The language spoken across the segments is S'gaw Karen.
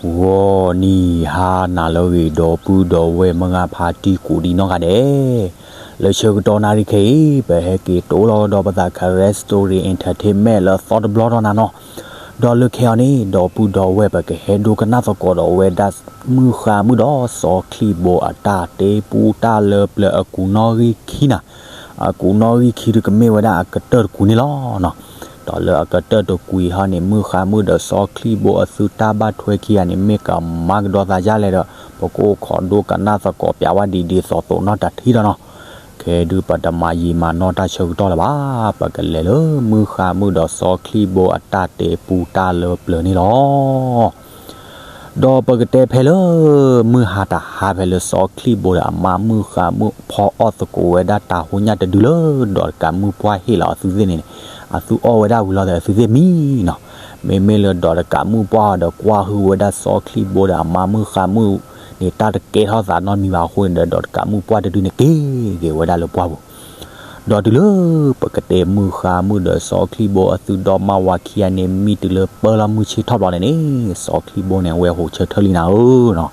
ဂီၤနံၤဟါနၤလၢအဂ့ၤ ဒီပုၢ်ဒီဝဲၢ်မုၢ်ဂၤဖါတံၢ်ကိးဒံနီၢ်ဂၤဒဲး, လၢဆၢကတီၢ်နၣ်ရံၣ်ခဲအံၤ ပဟဲက့ၤတိၢ်လီၤကဒီးပသး Karen Story Entertainment လၢအသီတဘျီဒီးနၤနီၤ, ဒီးလၢခဲအံၤန့ၣ် ဒီပုၢ်ဒီဝဲၢ် ပကဟဲဒိကနၣ်သကိးဒီးဝဲဒၣ် မုၢ်ဃါမုၣ်ဒီးစီၤချံၣ်ဘိအတၢ်တဲပူတၢ်လၢပျၢၤအကူးနီၣ်ဂံၢ်ခံနၤ, အကူးနီၣ်ဂံၢ်ခံဒုးကမ့ၢ်ဝဲဒၣ်အကတၢၢ်တကူးန့ၣ်လီၤ. ဒီးလၢအကတၢၢ်တကူးအံၤဟီန့ၣ် မုၢ်ဃါမုၣ်ဒီးစီၤချံၣ်ဘိအသုတၢ်ဘၣ်ထွဲခံဂၤန့ၣ် မ့ၢ်ကမၤကဒီးသးဒ်လဲၣ်ဒီး ပကအိၣ်ခိးဒိကနၣ်သကိးပျးဝဲဒ်ဒ်သိးသိးနီၢ်တထံၣ်ဒီးနီၤ, ခဲဒုးပတမၤယံာ်မၤနီၢ်တၢ်ဆၢကတီၢ်လၢၤဘၣ်, ပကလဲၤလၢမုၢ်ဃါမုၣ်ဒီးစီၤချံၣ်ဘိအတၢ်တဲပူတၢ်လၢပျၢၤန့ၣ်လီၤ. ဒီးပကတဲဖဲလၢ မုၢ်ဟါတဟါဖဲလၢစီၤချံၣ်ဘိဒီးအမါမုၢ်ဃါမုၣ်ဖီအီၣ်သကိးဝဲဒၣ်တၢ်ဟိညၣ်တဒုလၢ ဒီးတကးမုၣ်ပှၢ်ဟ့ၣ်လီၤအသုသ့ၣ်န့ၣ်န့ၣ်, အသုအီၣ်ဝဲဒၣ်ဝံၤလီၤဒီးအသုသ့ၣ်မံနီၤ, မ့မ့ၢ်လၢဒီးတကးမုၣ်ပှၢ်ဒီးကွၢ်ဟုဝဲဒၣ်စီၤချံၣ်ဘိဒီးအမါမုၢ်ဃါမုၣ်န့ၣ် တၢ်တကဲထီၣ်သးနီတမံၤဘၣ်အဃိန့ၣ်ဒီး ဒီးတကးမုၣ်ပှၢ်တဒုန့ၣ်က့ၤက့ၤဝဲဒၣ်လၢပှၢ်ပူၤ ဒီးတုၤလၢပကတဲမုၢ်ဃါမုၣ်ဒီးစီၤချံၣ်ဘိအသုဒီမါဝၤခံဂၤန့ၣ် မံတုၤလၢပၢလီၤမုၢ်ဆ့ၣ်ထီၣ်ဘျီန့ၣ်န့ၣ် စီၤချံၣ်ဘိန့ၣ် အဝဲဟိးဆၢထၢၣ်လံနၤဧၢနီၤ,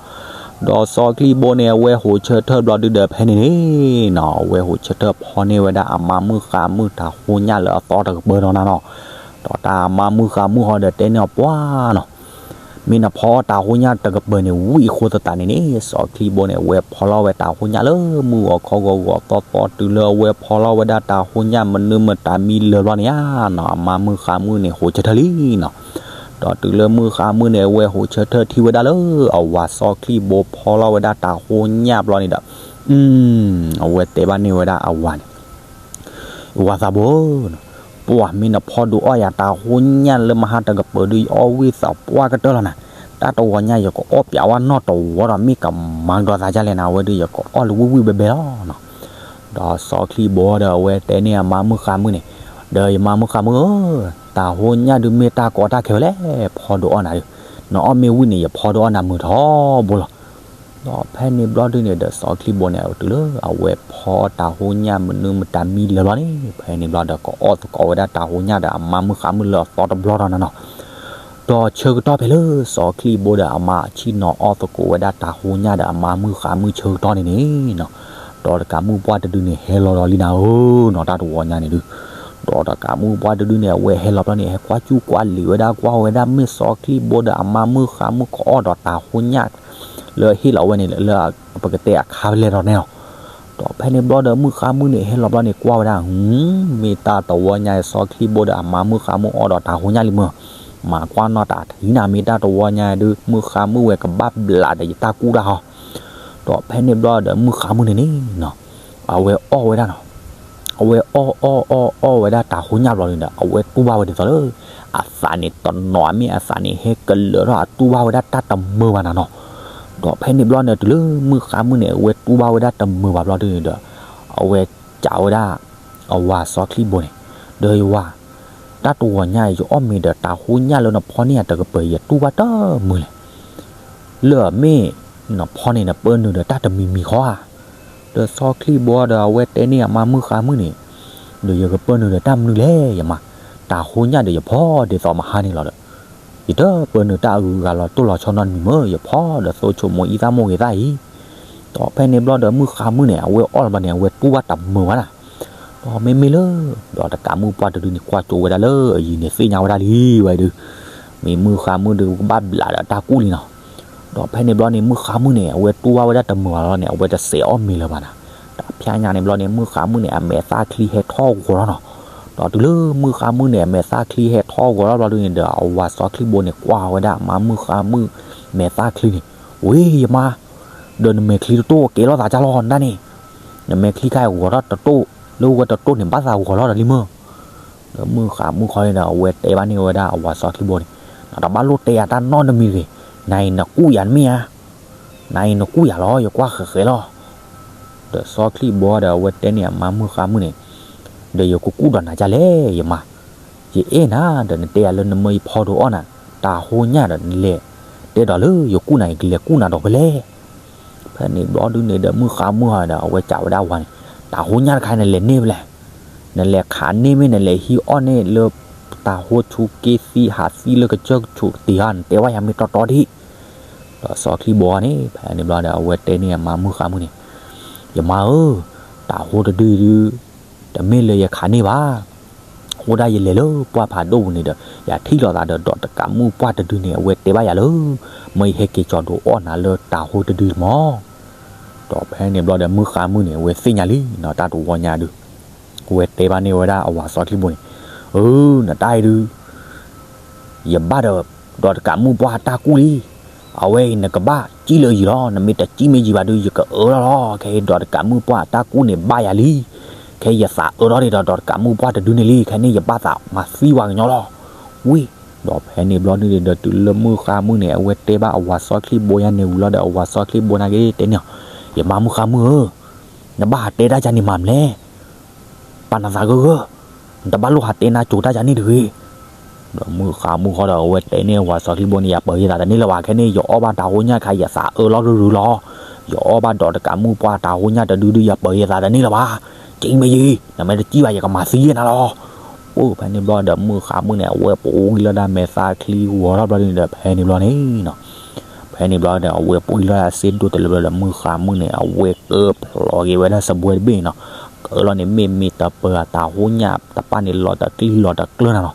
ဒီးစီၤချံၣ်ဘိန့ၣ် အဝဲဟိးဆၢထၢၣ်ဘျီဒုဒီးဖဲန့ၣ်န့ၣ်နီၤ အဝဲဟိးဆၢထၢၣ်ဖီန့ၢ်ဝဲဒၣ်အမါမုၢ်ဃါမုၣ်တၢ်ဟိညၣ်လၢအသီတကပၢၤဒီးနၤနီၤ, ဒီးတၢ်အမါမုၢ်ဃါမုၣ်ဃီဒီးတဲန့ၢ်အီၤပှၢ်နီၤ မ့ၢ်နဖီအီၣ်တၢ်ဟိညၣ်တကပၢၤန့ၣ် ဝံၣ်အဃိသတးန့ၣ်န့ၣ် စီၤချံၣ်ဘိန့ၣ် အဝဲဖီလီၤဝဲတၢ်ဟိညၣ်လၢမုၢ်ဂီၤခီဂီၤဂီၤသီသီ တုၤလၢအဝဲဖီလီၤဝဲဒၣ်တၢ်ဟိညၣ်မနုၤမတၤမံလၢာ်ဘျီန့ၣ်ဧါနီၤ အမါမုၢ်ဃါမုၣ်န့ၣ် ဟိးဆၢထၢၣ်လံနီၤ, ဒီးတုၤလၢမုၢ်ဃါမုၣ်န့ၣ် အဝဲဟိးဆၢထၢၣ်ထံၣ်ဝဲဒၣ်လၢ အဝၤစီၤချံၣ်ဘိဖီလီၤဝဲဒၣ်တၢ်ဟိညၣ်ဘျီန့ၣ်ဒီး အဝဲတဲဘၣ်န့ၢ်ဝဲဒၣ်အဝၤန့ၣ် ဝၤသးဘိဧၢ, ပှၢ်မ့ၢ်နဖီဒုးအီၣ်ယၤတၢ်ဟိညၣ်လၢမဟါတကပၢၤဒုး ယအီၣ်ဝံၣ်သးပှၢ်ကတၢၢ်လီၤနၤ, တၢ်တဝီညါယကအီၣ်ပျးဝဲနီၢ်တဝီဒီး မ့ၢ်ကမၤကဒီးသးဒ်လဲၣ်နၤ အဝဲဒုးယကအီၣ်လၢဝံၣ်ဝံၣ်ဘဲဘဲလီၤနီၤ, ဒီးစီၤချံၣ်ဘိဒီးအဝဲတဲန့ၢ်အမါမုၢ်ဃါမုၣ်န့ၣ်, ဒီးယမါမုၢ်ဃါမုၣ်ဧၢ, တၢ်ဟိညၣ်ဒုးမ့ၢ်တၢ်ကီတၢ်ခဲဝဲလဲၣ် ဖီဒုးအီၣ်နၤဒုး, နအီၣ်မ့ၢ်ဝံၣ်န့ၣ် ယဖီဒုးအီၣ်နၤမုာ်ထီဘိလီၤ ဒီးဖဲန့ၣ်ဘျီဒုန့ၣ်ဒီးစီၤချံၣ်ဘိန့ၣ် တုၤလၢအဝဲဖီအီၣ်တၢ်ဟိညၣ်မနုၤမတၤမံလၢာ်ဘျီန့ၣ် ဖဲန့ၣ်ဘျီဒီး ကအီၣ်သကိးဝဲဒၣ်တၢ်ဟိညၣ်ဒီးအမါမုၢ်ဃါမုၣ်လၢအသီတဘျီဒီးနၤနီၤ, ဒီးဆၢကတီၢ်ဖဲလၢစီၤချံၣ်ဘိဒီးအမါအဆံၣ်နီၤအီၣ်သကိးဝဲဒၣ်တၢ်ဟိညၣ်ဒီးအမါမုၢ်ဃါမုၣ်ဆၢကတီၢ်န့ၣ်န့ၣ်နီၤ, ဒီးတကးမုၣ်ပှၢ်တဒုန့ၣ်ဟဲလီၤဒီးလံနၤဧၢနီၤ တၢ်တဝီညါန့ၣ်ဒုး, ဒီးတကးမုၣ်ပှၢ်တဒုန့ၣ် အဝဲဟဲလီၤဘျီန့ၣ် ဟဲကွၢ်ကူၣ်ကွၢ်လံၤဝဲဒၣ် ကွၢ်ဝဲဒၣ်မ့ၢ်စီၤချံၣ်ဘိဒီးအမါမုၢ်ဃါမုၣ်ကအီၣ်ဒီးတၢ်ဟိညၣ် လၢဟ့ၣ်လီၤဝဲန့ၣ် လၢပကတဲအခါဖဲလဲၣ်ဒီးန့ၣ်လီၤ, ဒီးဖဲန့ၣ်ဘျီဒီးမုၢ်ဃါမုၣ်န့ၣ် ဟဲလီၤဘျီန့ၣ် ကွၢ်ဝဲဒၣ် မ့ၢ်တၢ်တဝီညါ စီၤချံၣ်ဘိဒီးအမါမုၢ်ဃါမုၣ်အီၣ်ဒီးတၢ်ဟိညၣ်လံမၢ်, မၤကွၢ်နီၢ်တၢ်ထံၣ်နၤ မ့ၢ်တၢ်တဝီညါဒုး မုၢ်ဃါမုၣ်ဝဲကဘၣ်ဘျးဒီးယတၢ်ကူၣ်တၢ်ဟီ, ဒီးဖဲန့ၣ်ဘျီဒီးမုၢ်ဃါမုၣ်န့ၣ်န့ၣ်နီၤ, အဝဲအီၣ်ဝဲဒၣ်နီၤ အဝဲအီၣ်အီၣ်အီၣ်အီၣ်ဝဲဒၣ်တၢ်ဟိညၣ်ဘျီဒုန့ၣ်ဒီး အဝဲတူၢ်ဘၣ်ဝဲဒ်သိးလၢ အသးန့ၣ်တနီၤ မ့ၢ်အသးန့ၣ်ဟဲကလၢာ်ထီၣ် အတူၢ်ဘၣ်ဝဲဒၣ်တၢ်တမုာ်ဘၣ်နၤနီၤ, ဒီးဖဲန့ၣ်ဘျီန့ၣ် တုၤလၢမုၢ်ဃါမုၣ်န့ၣ် အဝဲတူၢ်ဘၣ်ဝဲဒၣ်တမုာ်ဘၣ်ဘျီဒုန့ၣ်ဒီး အဝဲစံးဝဲဒၣ် အဝၤစီၤချံၣ်ဘိန့ၣ်, ဒီးယဝၤ, တၢ်တဝီညါအံၤ ယအီၣ်မ့ၤဒီးတၢ်ဟိညၣ်လၢနဖီန့ၢ်ယၤတကပၤ ယတူၢ်ဘၣ်တမုာ်လဲၣ် လၢအမ့ၢ်နဖီန့ၣ် နပၢနုာ်ဒီးတၢ်တမံၤမံၤဃီဧါ. ဒီးစီၤချံၣ်ဘိဒီးအဝဲတဲန့ၢ်အမါမုၢ်ဃါမုၣ်န့ၣ်, ဒီးယကပၢနုာ်ဒီးတၢ်မနုၤလဲၣ် ယမါ, တၢ်ဟိညၣ်ဒီးယဖီဒ်သိးမဟါန့ၣ်လီၤဒီး, ယတပၢနုာ်တၢ်အဂုၤအဂၤလီၤတိၢ်လီၤဆီနီတမံၤမၢ်, ယဖီဒီးသိဆိမိၣ်အံသၣ်မိၣ်ဂ့ၤသၣ်အံၤ. ဒီးဖဲန့ၣ်ဘျီဒီးမုၢ်ဃါမုၣ်န့ၣ် အဝဲအီၣ်လီၤဘျီန့ၣ် အဝဲတူၢ်ဘၣ်တမုာ်ဘၣ်နၤ ဒီးမ့မ့ၢ်လၢ ဒီးတကးမုၣ်ပှၢ်တဒုန့ၣ် ကွၢ်ကၠိဝဲဒၣ်လၢအယံၤန့ၣ် သ့ၣ်ညါဝဲဒၣ်လံဝဲဒုး, မ့ၢ်မုၢ်ဃါမုၣ်ဒုးကဘၣ်ဘျးဒီးတၢ်ကူၣ်လံနီၤ. ဒီးဖဲန့ၣ်ဘျီန့ၣ် မုၢ်ဃါမုၣ်န့ၣ် အဝဲတူၢ်ဘၣ်ဝဲဒၣ်တမုာ်ဘၣ်လီၤန့ၣ် အဝဲတစဲးအီၣ်မ့ၤလၢၤဘၣ်နၤ. တၢ်ဖျါညါန့ၣ်ဘျီန့ၣ် မုၢ်ဃါမုၣ်န့ၣ် အမဲာ်သၣ်ချံဟဲထီၣ်ဂီၤလီၤနီၤ. ဒီးတုၤလၢမုၢ်ဃါမုၣ်န့ၣ် အမဲာ်သၣ်ချံဟဲထီၣ်ဂီၤလီၤဘျီဒုန့ၣ်ဒီး အဝၤစီၤချံၣ်ဘိန့ၣ် ကွၢ်ဝဲဒၣ်အမါမုၢ်ဃါမုၣ် မဲာ်သၣ်ချံန့ၣ်, ဝ့ၢ်ယမါ ဒီးနမဲာ်ချံတတိၢ်ကဲလီၤသးကၢ်လီၤနဒၣ်န့ၣ်, နမဲာ်ချံခါဂီၤထီၣ်တတိၢ်, လၢဝဲတတိၢ်န့ၣ် ဘၣ်သးဂီၤလီၤဒီးလံမၢ်. ဒီးမုၢ်ဃါမုၣ်ခီန့ၣ်ဒီး အဝဲတဲဘၣ်န့ၢ်ဝဲဒၣ်အဝၤစီၤချံၣ်ဘိန့ၣ်, နတဘၣ်လိၣ်တဲယၤတၢ်နီတမံၤတဂ့ၤ, နအံၤနကူၣ်ယၤတမ့ၢ်ဧါ, နအံၤနကူၣ်ယၤလီၤ ယကွၢ်ဃဲၤဃဲၤလီၤ. ဒီးစီၤချံၣ်ဘိဒီးအဝဲတဲန့ၢ်အမါမုၢ်ဃါမုၣ်န့ၣ်, ဒီးယကကူၣ်ဒီးနၤကၢ်လဲၣ် ယမါ, ယအဲၣ်နၤဒီးနတဲယၤလၢနမၢယဖီဒိးအီၣ်နၤ, တၢ်ဟိညၣ်ဒီးနလဲၤ, တဲဒီးလၢယကူၣ်နၤ ယကလဲၤကူၣ်နၤဒီးဖဲလဲၣ်. ဖဲန့ၣ်ဘျီဒုန့ၣ်ဒီး မုၢ်ဃါမုၣ်ဟီဒီး အဝဲစံးဝဲဒၣ်ဝၤန့ၣ်, တၢ်ဟိညၣ်တခါနလဲၤန့ၢ်ဖဲလဲၣ်, နလဲၤခးန့ၢ်မ့ၢ်နလဲၤဟံးအီၣ်န့ၢ်လၢ တၢ်ဟိဆူက့သံဟးသံလၢကစၢၢ်ကဆူးတ့ၢ်ဧါ နတဲဝဲယၤမ့ၢ်တီတီဒံး. ဒီးစီၤချံဘိန့ၣ် ဖဲန့ၣ်ဘျီဒီး အဝဲတဲန့ၢ်အမါမုၣ်ဃါမုၣ်န့ၣ်, ယမါဧၢ, တၤဟိတဒုဒု, တမ့ၢ်လၢယခးန့ၢ်ဘၣ်. အိၣ်ဒၣ်ယလဲၤလၢပှၢ်ဖးဒိၣ်ပူၤန့ၣ်ဒီး ယထံၣ်လိာ်သးဒီး ဒီးတကးမုၣ်ပှၢ်တဒုန့ၣ် အဝဲတဲဘၣ်ယၤလၢ မ့ၢ်ယဟဲက့ၤကၠီၤဒိးအီၣ်နၤလၢတၤဟိတဒုမၢ်. ဒီးဖဲန့ၣ်ဘျီဒီး မုၣ်ဃါမုၣ်န့ၣ် အဝဲသ့ၣ်ညါလံနီၤ တၢ်တဝီညါဒုး, အဝဲတဲဘၣ်န့ၢ်ဝဲဒၣ်အဝၤစီၤချံဘိန့ၣ်, အၢ နတၢ်အံၤဒုး ယဘၣ်ဒီး ဒီးတကးမုၣ်ပှၢ်တၢ်ကူၣ်လံ. အဝဲအံၤနကဘၣ်စံၣ်လၢယံၤလီၤ. နမ့ၢ်တစံၣ်မ့ၢ်ယံၤဘၣ်ဒုး ယကအၢထီၣ်လီၤ. ခဲအံၤဒီးတကးမုၣ်ပှၢ်တၢ်ကူၣ်န့ၣ်ဘၣ်ယၤလံ. ခဲအံၤယသးအၢထီၣ်ဒံးဒီး ဒီးတကးမုၣ်ပှၢ်တဒုန့ၣ်လံ. ခဲန့ၣ်ယဘၣ်သးမၤသံပှၤကညီလီၤ. ဝံၤ ဒီးဖဲန့ၣ်ဘျီဒုးဒီး တုၤလၢမုၣ်ဃါမုၣ်န့ၣ် အဝဲတဲဘၣ်အဝၤစီၤချံဘိညါန့ၣ်ဝံၤလီၤဒီး အဝၤစီၤချံဘိန့ၣ်က့ၤတဲန့ၢ်အီၤ, ယမါမုၣ်ဃါမုၣ်ဧၢ, နဘၣ်ဟးတဲတၢ်ယၤန့ၣ်မၤမလဲၣ်. ပာ်နသးဂၢၢ်ဂၢၢ်, နတဘၣ်လိၣ်ဟးတဲနါကိၤတၢ်ယၤန့ၣ်တဂ့ၤ. ဒီးမုၣ်ဃါမုၣ်ဃီဒီး အဝဲတဲန့ၢ်ဝၤစီၤချံဘိန့ၣ် ယပၢၤယသးတန့ၢ်လၢၤဘၣ်. ခဲန့ၣ် ယအီၣ်ဘၣ်တၤဟိညၣ်ခါ ယသးအၢလီၤရုရုလီၤ. ယအီၣ်ဘၣ်ဒီးတကးမုၣ်ပှၢ်တၤဟိညၣ်တဒုဒု ယပၢၤယသးတန့ၢ်လၢၤဘၣ်. စံၣ်မ့ၢ်ယံၤ, နမ့ၢ်တစံၣ်ဘၣ် ယကမၤသံယဲနၤလီၤ. အိၣ်ဖဲန့ၣ်ဘျီဒီး မုၣ်ဃါမုၣ်န့ၣ် အဝဲပှံၤလီၤဒၣ်မဲာ်သၣ်ချံဂီၤထီၣ်ဘျီဒုးဒီး ဖဲန့ၣ်ဘျီန့ၣ်နီၤ ဖဲန့ၣ်ဘျီဒီး အဝဲပှံၤလီၤဒၣ်စ့ဒိၣ်တလၢဘျီဒီး မုၣ်ဃါမုၣ်န့ၣ် အဝဲကၢဖျိးက့ၤဝဲဒၣ်စပွဲတဘ့ၣ်နီၤ. ကၢလီၤန့ၣ် မ့ၢ်မ့ၢ်တပၢၤအတၤဟိညၣ်တပၣ်န့ၣ် လီၤတကျံလီၤတကျၢနၤနီၤ.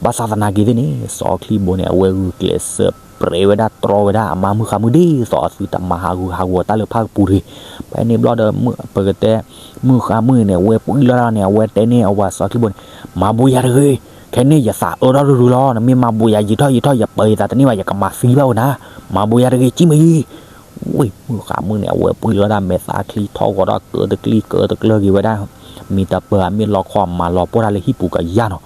ဘၣ်ဆၣ်သနာ်က့သ့ၣ်န့ၣ် စီၤချံဘိန့ၣ် အဝဲဂုာ်ကျဲးစၢးပြဲးဝဲဒၣ်တြီဝဲဒၣ်အမါမုၣ်ဃါမုၣ် ဒ်သိးအသုတမၤဟးဂူာ်ဟးဂီၤတၢ်လၢဖၣ်ကပူၤတဂ့ၤ. ဖဲန့ၣ်ဘျီဒီး ပကတဲ မုၣ်ဃါမုၣ်န့ၣ် အဝဲပှံၤလီၤဒၣ်န့ၣ် အဝဲတဲန့ၢ်အဝၤစီၤချံဘိန့ၣ်, မၤဘိးယၤတဂ့ၤ, ခဲန့ၣ်ယသးအၢထီၣ်ရုရုလီၤ. နမ့ၢ်မၤဘိးယၤယံာ်ထီၣ်ယံာ်ထီၣ် ယပၢၤယသးတန့ၢ်ဘၣ် ယကမၤသံဘၣ်ဝဲနၤ. မၤဘိးယၤတဂ့ၤ စံၣ်မ့ၢ်ယံၤ. ဝံၤ မုၣ်ဃါမုၣ်န့ၣ် အဝဲပှံၤလီၤဒၣ်မဲာ်သၣ်ချံထီၣ်ဂီၤထီၣ် ကၢတကျံကၢတကျၢက့ၤဝဲဒၣ် မ့ၢ်တပၢၤအမ့ၢ်လီခီအမၤလီၤပှီၢ်တၢ်လၢဟံၣ်ပူၤကယၢ်နီၤ.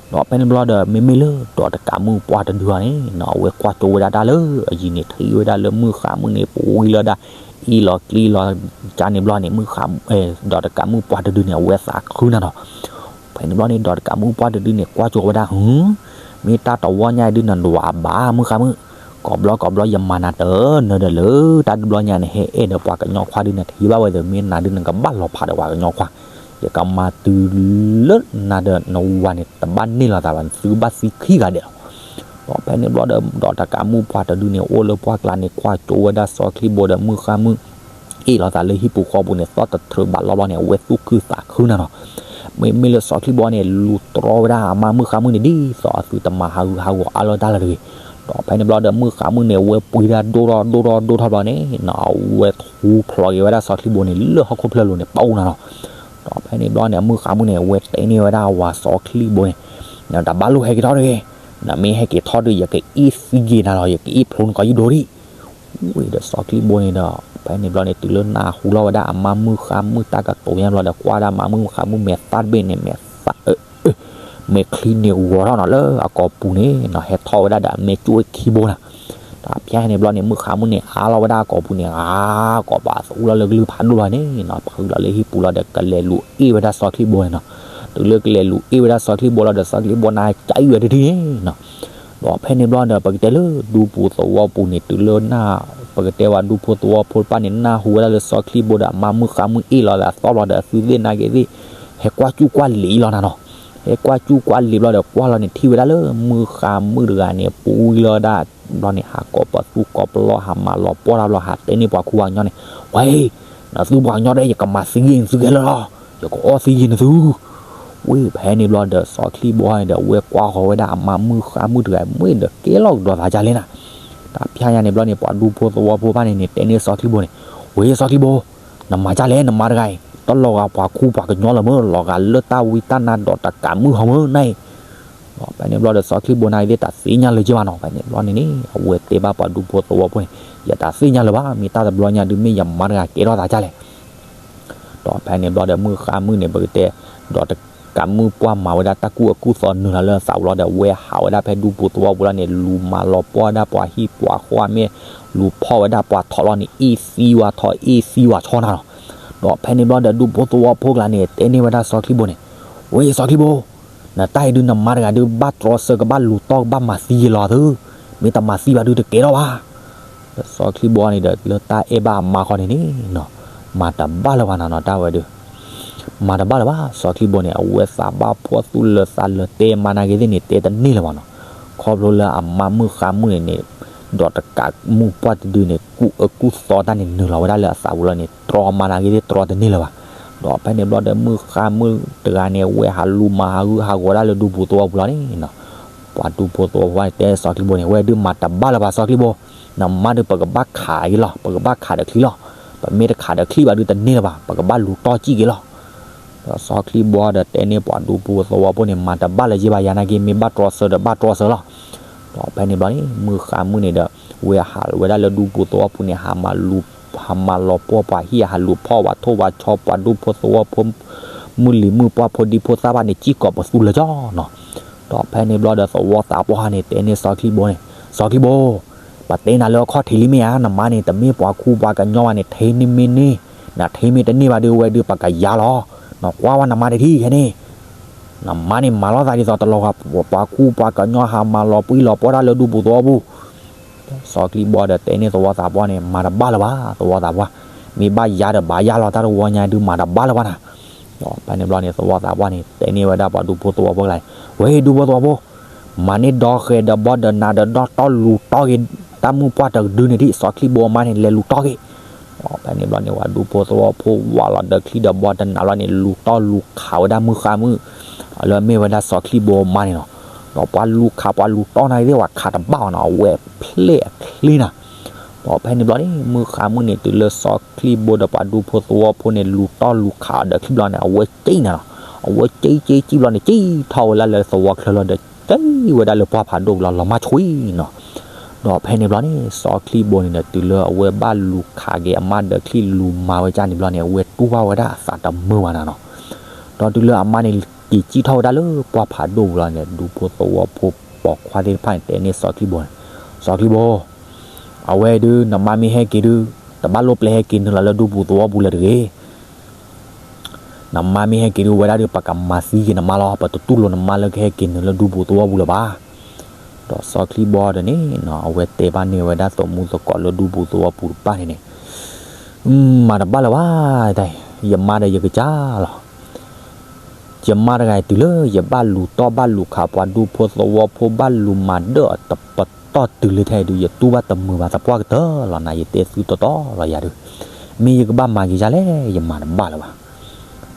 ဒီးဖဲန့ၣ်ဘျီဒီး မ့မ့ၢ်လၢဒီးတကးမုၣ်ပှၢ်တဒုအံၤန့ၣ်နီၤ အဝဲကွၢ်ကၠိဝဲဒၣ်တၢ်လၢအယံၤန့ၣ် ထံၣ်ဝဲဒၣ်လၢမုၣ်ဃါမုၣ်န့ၣ် ပှံၤလီၤဒၣ် အ့ၣ်လီၤကျံလီၤကါန့ၣ်ဘျီန့ၣ် မုၣ်ဃါ ဒီးတကးမုၣ်ပှၢ်တဒုန့ၣ် အဝဲသးခုနၤနီၤ. ဖဲန့ၣ်ဘျီန့ၣ် ဒီးတကးမုၣ်ပှၢ်တဒုန့ၣ် ကွၢ်ကၠိဝဲဒၣ် ဟူ မ့ၢ်တၢ်တဝီညါဒုးနဒွးဘၣ်မုၣ်ဃါမုၣ်, ကိးဘျီကိးဘျီယမၤနၤတၢ်နၢၤဒီးလၢ တၢ်တဘျီညါန့ၣ် ဟဲအဲၣ်ဒီးပှၤကညီခွါဒုးနထံၣ်ဘၣ်ဝဲဒီး မ့ၢ်နၤဒုးနကဘၣ်လီၤဖးဒီးပှၤကညီခွါ, ယကမၤတုၤလၢနၤဒီးနဝၤန့ၣ် တဘၣ်န့ၢ်လီၤသးဘၣ် နသုကဘၣ်သံခံဂၤဒဲးလီၤ. ဒီးဖဲန့ၣ်ဘျီဒီး ဒီးတကးမုၣ်ပှၢ်တဒုန့ၣ် အိၣ်လၢပှၢ်ကျါန့ၣ် ကွၢ်ကၠိဝဲဒၣ်စီၤချံဘိဒီးမုၣ်ဃါမုၣ် အ့ၣ်လိာ်သးလၢဟံၣ်ပူၤဃီပူၤန့ၣ် သီၣ်တထြၢးဘးလီဘျီန့ၣ် အဝဲသူၣ်ခုသးခုနၤနီၤ. မ့မ့ၢ်လၢစီၤချံဘိန့ၣ် လူၤတြီဝဲဒၣ်အမါမုၣ်ဃါမုၣ်န့ၣ် ဒ်သိးအသုတမၤဟးဂူာ်ဟးဂီၤအါလီၤတၢ်လၢၤတဂ့ၤ. ဒီးဖဲန့ၣ်ဘျီဒီး မုၣ်ဃါမုၣ်န့ၣ် အဝဲပှံၤဒၣ်ဒိၣ်ထီၣ်ဒိၣ်ထီၣ်ဒိၣ်ထီၣ်ဘျီန့ၣ်နီၤ အဝဲထူဖျိးက့ၤဝဲဒၣ်စီၤချံဘိန့ၣ် လၢဟီၣ်ခိၣ်ဖျၢၣ်လိၤန့ၣ် ပာ်အိၣ်နၤနီၤ. ဒီးဖဲန့ၣ်ဘျီန့ၣ် မုၣ်ဃါမုၣ်န့ၣ် အဝဲတဲန့ၢ်ဝဲဒၣ်အဝၤစီၤချံဘိန့ၣ် နတဘၣ်လိၣ်ဟဲက့ၤထီၣ်တဂ့ၤ, နမ့ၢ်ဟဲက့ၤထီၣ်ဒီး ယကအ့ၣ်သံက့ၤနၤလီၤ, ယကအ့ၣ်ဖျိနကီးယဒိၣ်ဒံး. ဝံၤဒီးစီၤချံဘိန့ၣ်ဒီး ဖဲန့ၣ်ဘျီန့ၣ် တုၤလၢနၢ်ဟူလီၤဝဲဒၣ်အမါမုၣ်ဃါမုၣ်တၢ်ကတိၤညါဘျီဒီး ကွၢ်ဒၣ်မါမုၣ်ဃါမုၣ်မဲာ်သၣ်တဘ့ၣ်န့ၣ် မဲာ်သၣ် မဲာ်ချံန့ၣ်ဂီၤထီၣ်နီၤလၢအကိာ်ပူၤန့ၣ်နီၤ ဟဲထီၣ်ဝဲဒၣ်ဒီးအမဲာ်ကၠိၣ်ခံဘိနီၤ. ဒီးဖဲန့ၣ်ဘျီန့ၣ် မုၣ်ဃါမုၣ်န့ၣ် အါလီၤဝဲဒၣ်အကိာ်ပူၤန့ၣ် အါ ကိးပသူလီၤလၢကလုၢ်ဖးဒိၣ်လီၤန့ၣ်နီၤ ဖုလီၤလၢဟံၣ်ပူၤလီၤဒီး ကလဲၤလူၤအ့ၣ်ဝဲဒၣ်စီၤချံဘိန့ၣ်နီၤ. တုၤလၢကလဲၤလူၤအ့ၣ်ဝဲဒၣ်စီၤချံဘိလီၤဒီး စီၤချံဘိန့ၣ် ကအံၣ်ဝဲတထံၣ်န့ၣ်နီၤ. ဒီးဖဲန့ၣ်ဘျီဒီး ပကတဲလၢဒူဖိသဝီပူၤန့ၣ် တုၤလၢနၢ် ပကတဲဝဲဒူဖိသဝီဖိတဖၣ်န့ၣ် နၢ်ဟူဝဲဒၣ်လၢစီၤချံဘိဒီးအမါမုၣ်ဃါမုၣ်အ့ၣ်လိာ်သးသီၣ်ဘျီဒီး အသုသ့ၣ်နာ်က့ၤသ့ၣ် ဟဲကွၢ်ကူၣ်ကွၢ်လံၤလီၤနၤနီၤ. ဟဲကွၢ်ကူၣ်ကွၢ်လံၤဘျီဒီး ကွၢ်လီၤန့ၣ်ထံၣ်ဝဲဒၣ်လၢမုၣ်ဃါမုၣ်တဂၤန့ၣ် ပူၤလီၤဒၣ်ဘျီန့ၣ် ဟးကိးပသူကိးပလီၢ် ဟးမၤလီၤပှီၢ်တၢ်ဘျီ ဟးတဲန့ၢ်ပှၤခူပှၤကညီန့ၣ် ဝဲ နသုပှၤကညီဒီး ယကမၤသံယ့ၤနသုခဲလၢာ်လီၤ. ယကအီၣ်သံယ့ၤနသု ဝံၤဖဲန့ၣ်ဘျီဒီး စီၤချံဘိန့ၣ်ဒီး အဝဲကွၢ်ဃီၤဝဲဒၣ်အမါမုၣ်ဃါမုၣ်တဂၤ မ့ၢ်ဒီးကဲလီၤကဒီးသးဒ်လဲၣ်နၤ. တၢ်ဖျါညါန့ၣ်ဘျီန့ၣ် ပှၤဒူဖိသဝီဖိတဖၣ်န့ၣ်န့ၣ် တဲန့ၢ်စီၤချံဘိန့ၣ် ဝဲစီၤချံဘိ နမၤဒ်လဲၣ် နမါတဂၤအံၤ တလီၤဂာ်ပှၤခူပှၤကညီလၢၤမ့ၢ် လီၤဂာ်လၢတၢ်ဝံတၢ်နါဒီးတကးမုၣ်ဟီမ့ၢ်နၤအံၤ. ဒီးဖဲန့ၣ်ဘျီဒီး စီၤချံဘိန့ၣ်သ့ၣ်တၢ်သ့ၣ်ညါလၢၤက့ဘၣ်နီၤ. ဖဲန့ၣ်ဘျီန့ၣ်န့ၣ် အဝဲတဲဘၣ်ပှၤဒူဖိသဝီဖိန့ၣ် ယတၢ်သ့ၣ်ညါလၢၤဘၣ် မ့ၢ်တၢ်တဘျီညါဒုး မ့ၢ်ယမါတဂၤကဲထီၣ်သးဒ်လဲၣ် ဒီးဖဲန့ၣ်ဘျီဒီး မုၣ်ဃါမုၣ်န့ၣ် ပကတဲ ဒီးတကးမုၣ်ပှၢ်မၤဝဲဒၣ်တၢ်ကူၣ်အကူၣ်သီနုာ်လီၤလၢအသးပူၤလီၤဒီး အဝဲဟးဝဲဒၣ်ဖဲဒူဖိသဝီဖိလီၤန့ၣ် လူၤမၤလီၤပှီၢ်ဝဲဒၣ်ပှၤဟံၣ်ပှၤဃီအမဲာ် လူၤဖီၣ်ဝဲဒၣ်ပှၤထီၣ်လီၤန့ၣ် အ့ၣ်သံဝဲထီၣ် အ့ၣ်သံဝဲဆီနၤလီၤ. ဒီးဖဲန့ၣ်ဘျီဒီး ဒူဖိသဝီဖိကျါန့ၣ် တဲန့ၢ်ဝဲဒၣ်စီၤချံဘိန့ၣ် ဝဲစီၤချံဘိ နတၢ်အံၤဒုး နမါတဂၤဒုး ဘၣ်တြီဆၢကဘၣ်လူၤတီၢ်ကဘၣ်မၤသံယ့ၤလီၤသု, မ့ၢ်တမၤသံဘၣ်ဒုးတကဲထီၣ်ဘၣ်. ဒီးစီၤချံဘိန့ၣ်ဒီး လၢတၢ်အဲၣ်ဘၣ်အမါခီန့ၣ်န့ၣ် မၤတဘၣ်လၢၤဘၣ်နၤနီၤ တၢ်ဝဲဒုး မၤတဘၣ်လၢၤဘၣ်. စီၤချံဘိန့ၣ် အဝဲသးဘၣ်ဖှီၣ်သူၣ်လၢာ်သးလၢာ် တဲမါနာ်က့ၤသ့ၣ်န့ၣ် တဲတန့ၢ်လၢၤဘၣ်နီၤ. ခီဖျိလၢအမါမုၣ်ဃါမုၣ်န့ၣ်န့ၣ် ဒီးတကးမုၢ်ပှၢ်တဒုန့ၣ် ကူၣ်အၢကူၣ်သီတၢ်န့ၣ် နုာ်လီၤဝဲဒၣ်လၢအသးပူၤလီၤန့ၣ် တြီမၤနာ်က့သ့ၣ်တြီတန့ၢ်လၢၤဘၣ်. ဒီးဖဲန့ၣ်ဘျီဒီး မုၣ်ဃါမုၣ်တဂၤန့ၣ် ဝဲဟးလူၤမၤဟးဂူာ်ဟးဂီၤဒၣ်လၢဒူပူၤသဝီပူၤလီၤန့ၣ်နီၤ. ပှၤဒူဖိသဝီဖိန့ၣ် တဲစီၤချံဘိန့ၣ် ဝဲဒုးမၤတဘၣ်လၢၤဘၣ် စီၤချံဘိ, နမါဒုးပကဘၣ်ခးအံၤလီၤ, ပကဘၣ်ခးဒီးချံလီၤ. ပမ့ၢ်တခးဒီးချံဘၣ်ဒုးတန့ၢ်လၢၤဘၣ်, ပကဘၣ်လူၤတီၢ်စံၣ်က့ၤလီၤ. ဒီးစီၤချံဘိဒီးတဲန့ၢ်ပှၤဒူဖိသဝီဖိန့ၣ် မၤတဘၣ်လၢၤယဲဘၣ်ယၤနာ်က့ မ့ၢ်ဘၣ်တြီဆၢဒီးဘၣ်တြီဆၢလီၤ. ဒီးဖဲန့ၣ်ဘျီန့ၣ် မုၣ်ဃါမုၣ်န့ၣ်ဒီး ဝဲဟးဝဲဒၣ်လၢဒူပူၤသဝီပူၤန့ၣ် ဟးမၤလူၤ ဟးမၤလီၤပှီၢ်ပှၤဟံၣ် ဟးလူၤဖီၣ်ပှၤထိၣ်ပှၤဆီ ပှၤဒူဖိသဝီဖိ မုၢ်လံၤမုၢ်ပှၢ်ဖိဒံဖိသၣ်ဘၣ်န့ၣ် စံၣ်ကိးပသူလၢၤကၠီနီၤ. ဒီးဖဲန့ၣ်ဘျီဒီး သဝီသးပှၢ်န့ၣ် တဲန့ၢ်စီၤချံဘိန့ၣ်, စီၤချံဘိ, ပတဲနၤလၢအခီၣ်ထံးလံမ့ၢ်ဧါ, နမါန့ၣ် တမ့ၢ်ပှၤကူပှၤကညီဘၣ်န့ၣ် ထံန့ၢ်မ့ၢ်န့ၢ်, နထံမ့ၢ်တန့ၢ်ဘၣ်ဒုး ဝဲဒုးပကယၤလီၤ. နကွၢ်ဝဲနမါတထံၣ်ခဲန့ၣ် နမါန့ၣ် မၤလိာ်သးဒ်သိးတလီၤဂာ် ပှၤကူပှၤကညီ ဟးမၤလီၤပှံၢ်လီၤပှီၢ်တၢ်လၢဒူပူၤသဝီပူၤ. စီၤချံဘိဒီးတဲန့ၢ်သဝီသးပှၢ်န့ၣ် မၤတဘၣ်လၢၤဘၣ် သဝီသးပှၢ်, မ့ၢ်ဘၣ်ယၤဒီးဘၣ်ယၤလီၤ တၢ်တဝီညါဒုးမၤတဘၣ်လၢၤဘၣ်နၤ. ဒီးဖဲန့ၣ်ဘျီန့ၣ် သဝီသးပှၢ်န့ၣ် တဲန့ၢ်ဝဲဒၣ်ပှၤဒူဖိသဝီဖိလၢ, ဝဲဒူဖိသဝီဖိ, မၤန့ၢ်ဒီဃဲၤဒီးဘီဒီးနၤဒီးဒီတီၢ်လူၤတီၢ်က့ၤ တၢ်မုၢ်ပှၢ်တဒုန့ၣ်ဒံး စီၤချံဘိအမါန့ၣ် လဲၤလူၤတီၢ်က့ၤ. ဒီးဖဲန့ၣ်ဘျီန့ၣ် ပှၤဒူဖိသဝီဖိဝးလီၤဒီးချံဒီးဘီတနးလီၤန့ၣ် လူၤတီၢ်လူၤခးဝဲဒၣ်မုၣ်ဃါမုၣ် လၢအမ့ၢ်ဝဲဒၣ်စီၤချံဘိအမါန့ၣ်နီၤ. ဒီးပှၤလူၤခးပှၤလူၤတီၢ်နာ်က့သ့ၣ် ပှၤခးတဘၣ်အီၤနီၤ အဝဲဖျဲၣ်အချ့နၤ. ဒီးဖဲန့ၣ်ဘျီန့ၣ် မုၣ်ဃါမုၣ်န့ၣ် တုၤလၢစီၤချံဘိဒီးပှၤဒူဖိသဝီဖိန့ၣ် လူၤတီၢ်လူၤခးအီၤဒီးချံဘျီန့ၣ် အဝဲကၠံနၤနီၤ. အဝဲကၠံကၠံကၠံဘျီန့ၣ် ကၠံထီၣ်ဝဲဒၣ်လၢသဝီချၢလီၤဒီး ကၠံဝဲဒၣ်လၢပှၢ်ဖးဒိၣ်လီၤ လီၤမၢ်ဆွံနီၤ. ဒီးဖဲန့ၣ်ဘျီန့ၣ် စီၤချံဘိန့ၣ်ဒီး တုၤလၢအဝဲဘၣ်လူၤခးက့ၤအမါဒီးချံလူၤမၤဝဲဒၣ်န့ၣ်ဘျီန့ၣ် အဝဲတူၢ်ဘၣ်ဝဲဒၣ်အသးတမုာ်ဘၣ်နၤနီၤ. ဒီးတုၤလၢအမါန့ၣ် က့ၤကၠံထီၣ်ဝဲဒၣ်လၢပှၢ်ဖးဒိၣ်ပူၤလီၤန့ၣ် ဒူဖိသဝီဖိပိာ်ခွါသ့ၣ်တဖၣ်န့ၣ် တဲန့ၢ်စီၤချံဘိန့ၣ်, စီၤချံဘိ, အဝဲဒုး နမါမ့ၢ်ဟဲက့ၤဒုး တဘၣ်လိၣ်ပျဲဟဲက့ၤနုာ်လီၤလၢဒူပူၤသဝီပူၤလၢၤတဂ့ၤ. နမါမ့ၢ်ဟဲက့ၤဒုး ဝဲဒၣ်ဒုး ပကမၤသံက့ၤနမါလီၤ, ပတတူၢ်လိာ်နမါလၢကဟဲက့ၤနုာ်လၢဒူပူၤသဝီပူၤလၢၤဘၣ်. ဒီးစီၤချံဘိဒီးန့ၣ်နီၤ အဝဲတဲဘၣ်န့ၢ်ဝဲဒၣ် သုးမုၢ်သကိးလၢဒူပူၤသဝီပူၤတဖၣ်န့ၣ်န့ၣ်, မၤတဘၣ်လၢၤဘၣ်, ယမါဒီးယကစၢ်လီၤ. ယမါတဂၤအံၤ တုၤလၢယဘၣ်လူၤတီၢ်ဘၣ်လူၤခးပှၤဒူဖိသဝီဖိ ဘၣ်လူၤမၤဒၢၣ်အီၤတပတီၢ်တုၤလၢထဲဒုး ယတူၢ်ဘၣ်တမုာ်ဘၣ်သပှၢ်ကတၢၢ်လီၤနၤ, ယတဲသုတီတီလီၤယၤဒုး, မ့ၢ်ယကဘၣ်မၤက့ၤယၤလဲၣ် ယမၤတဘၣ်လၢၤဘၣ်.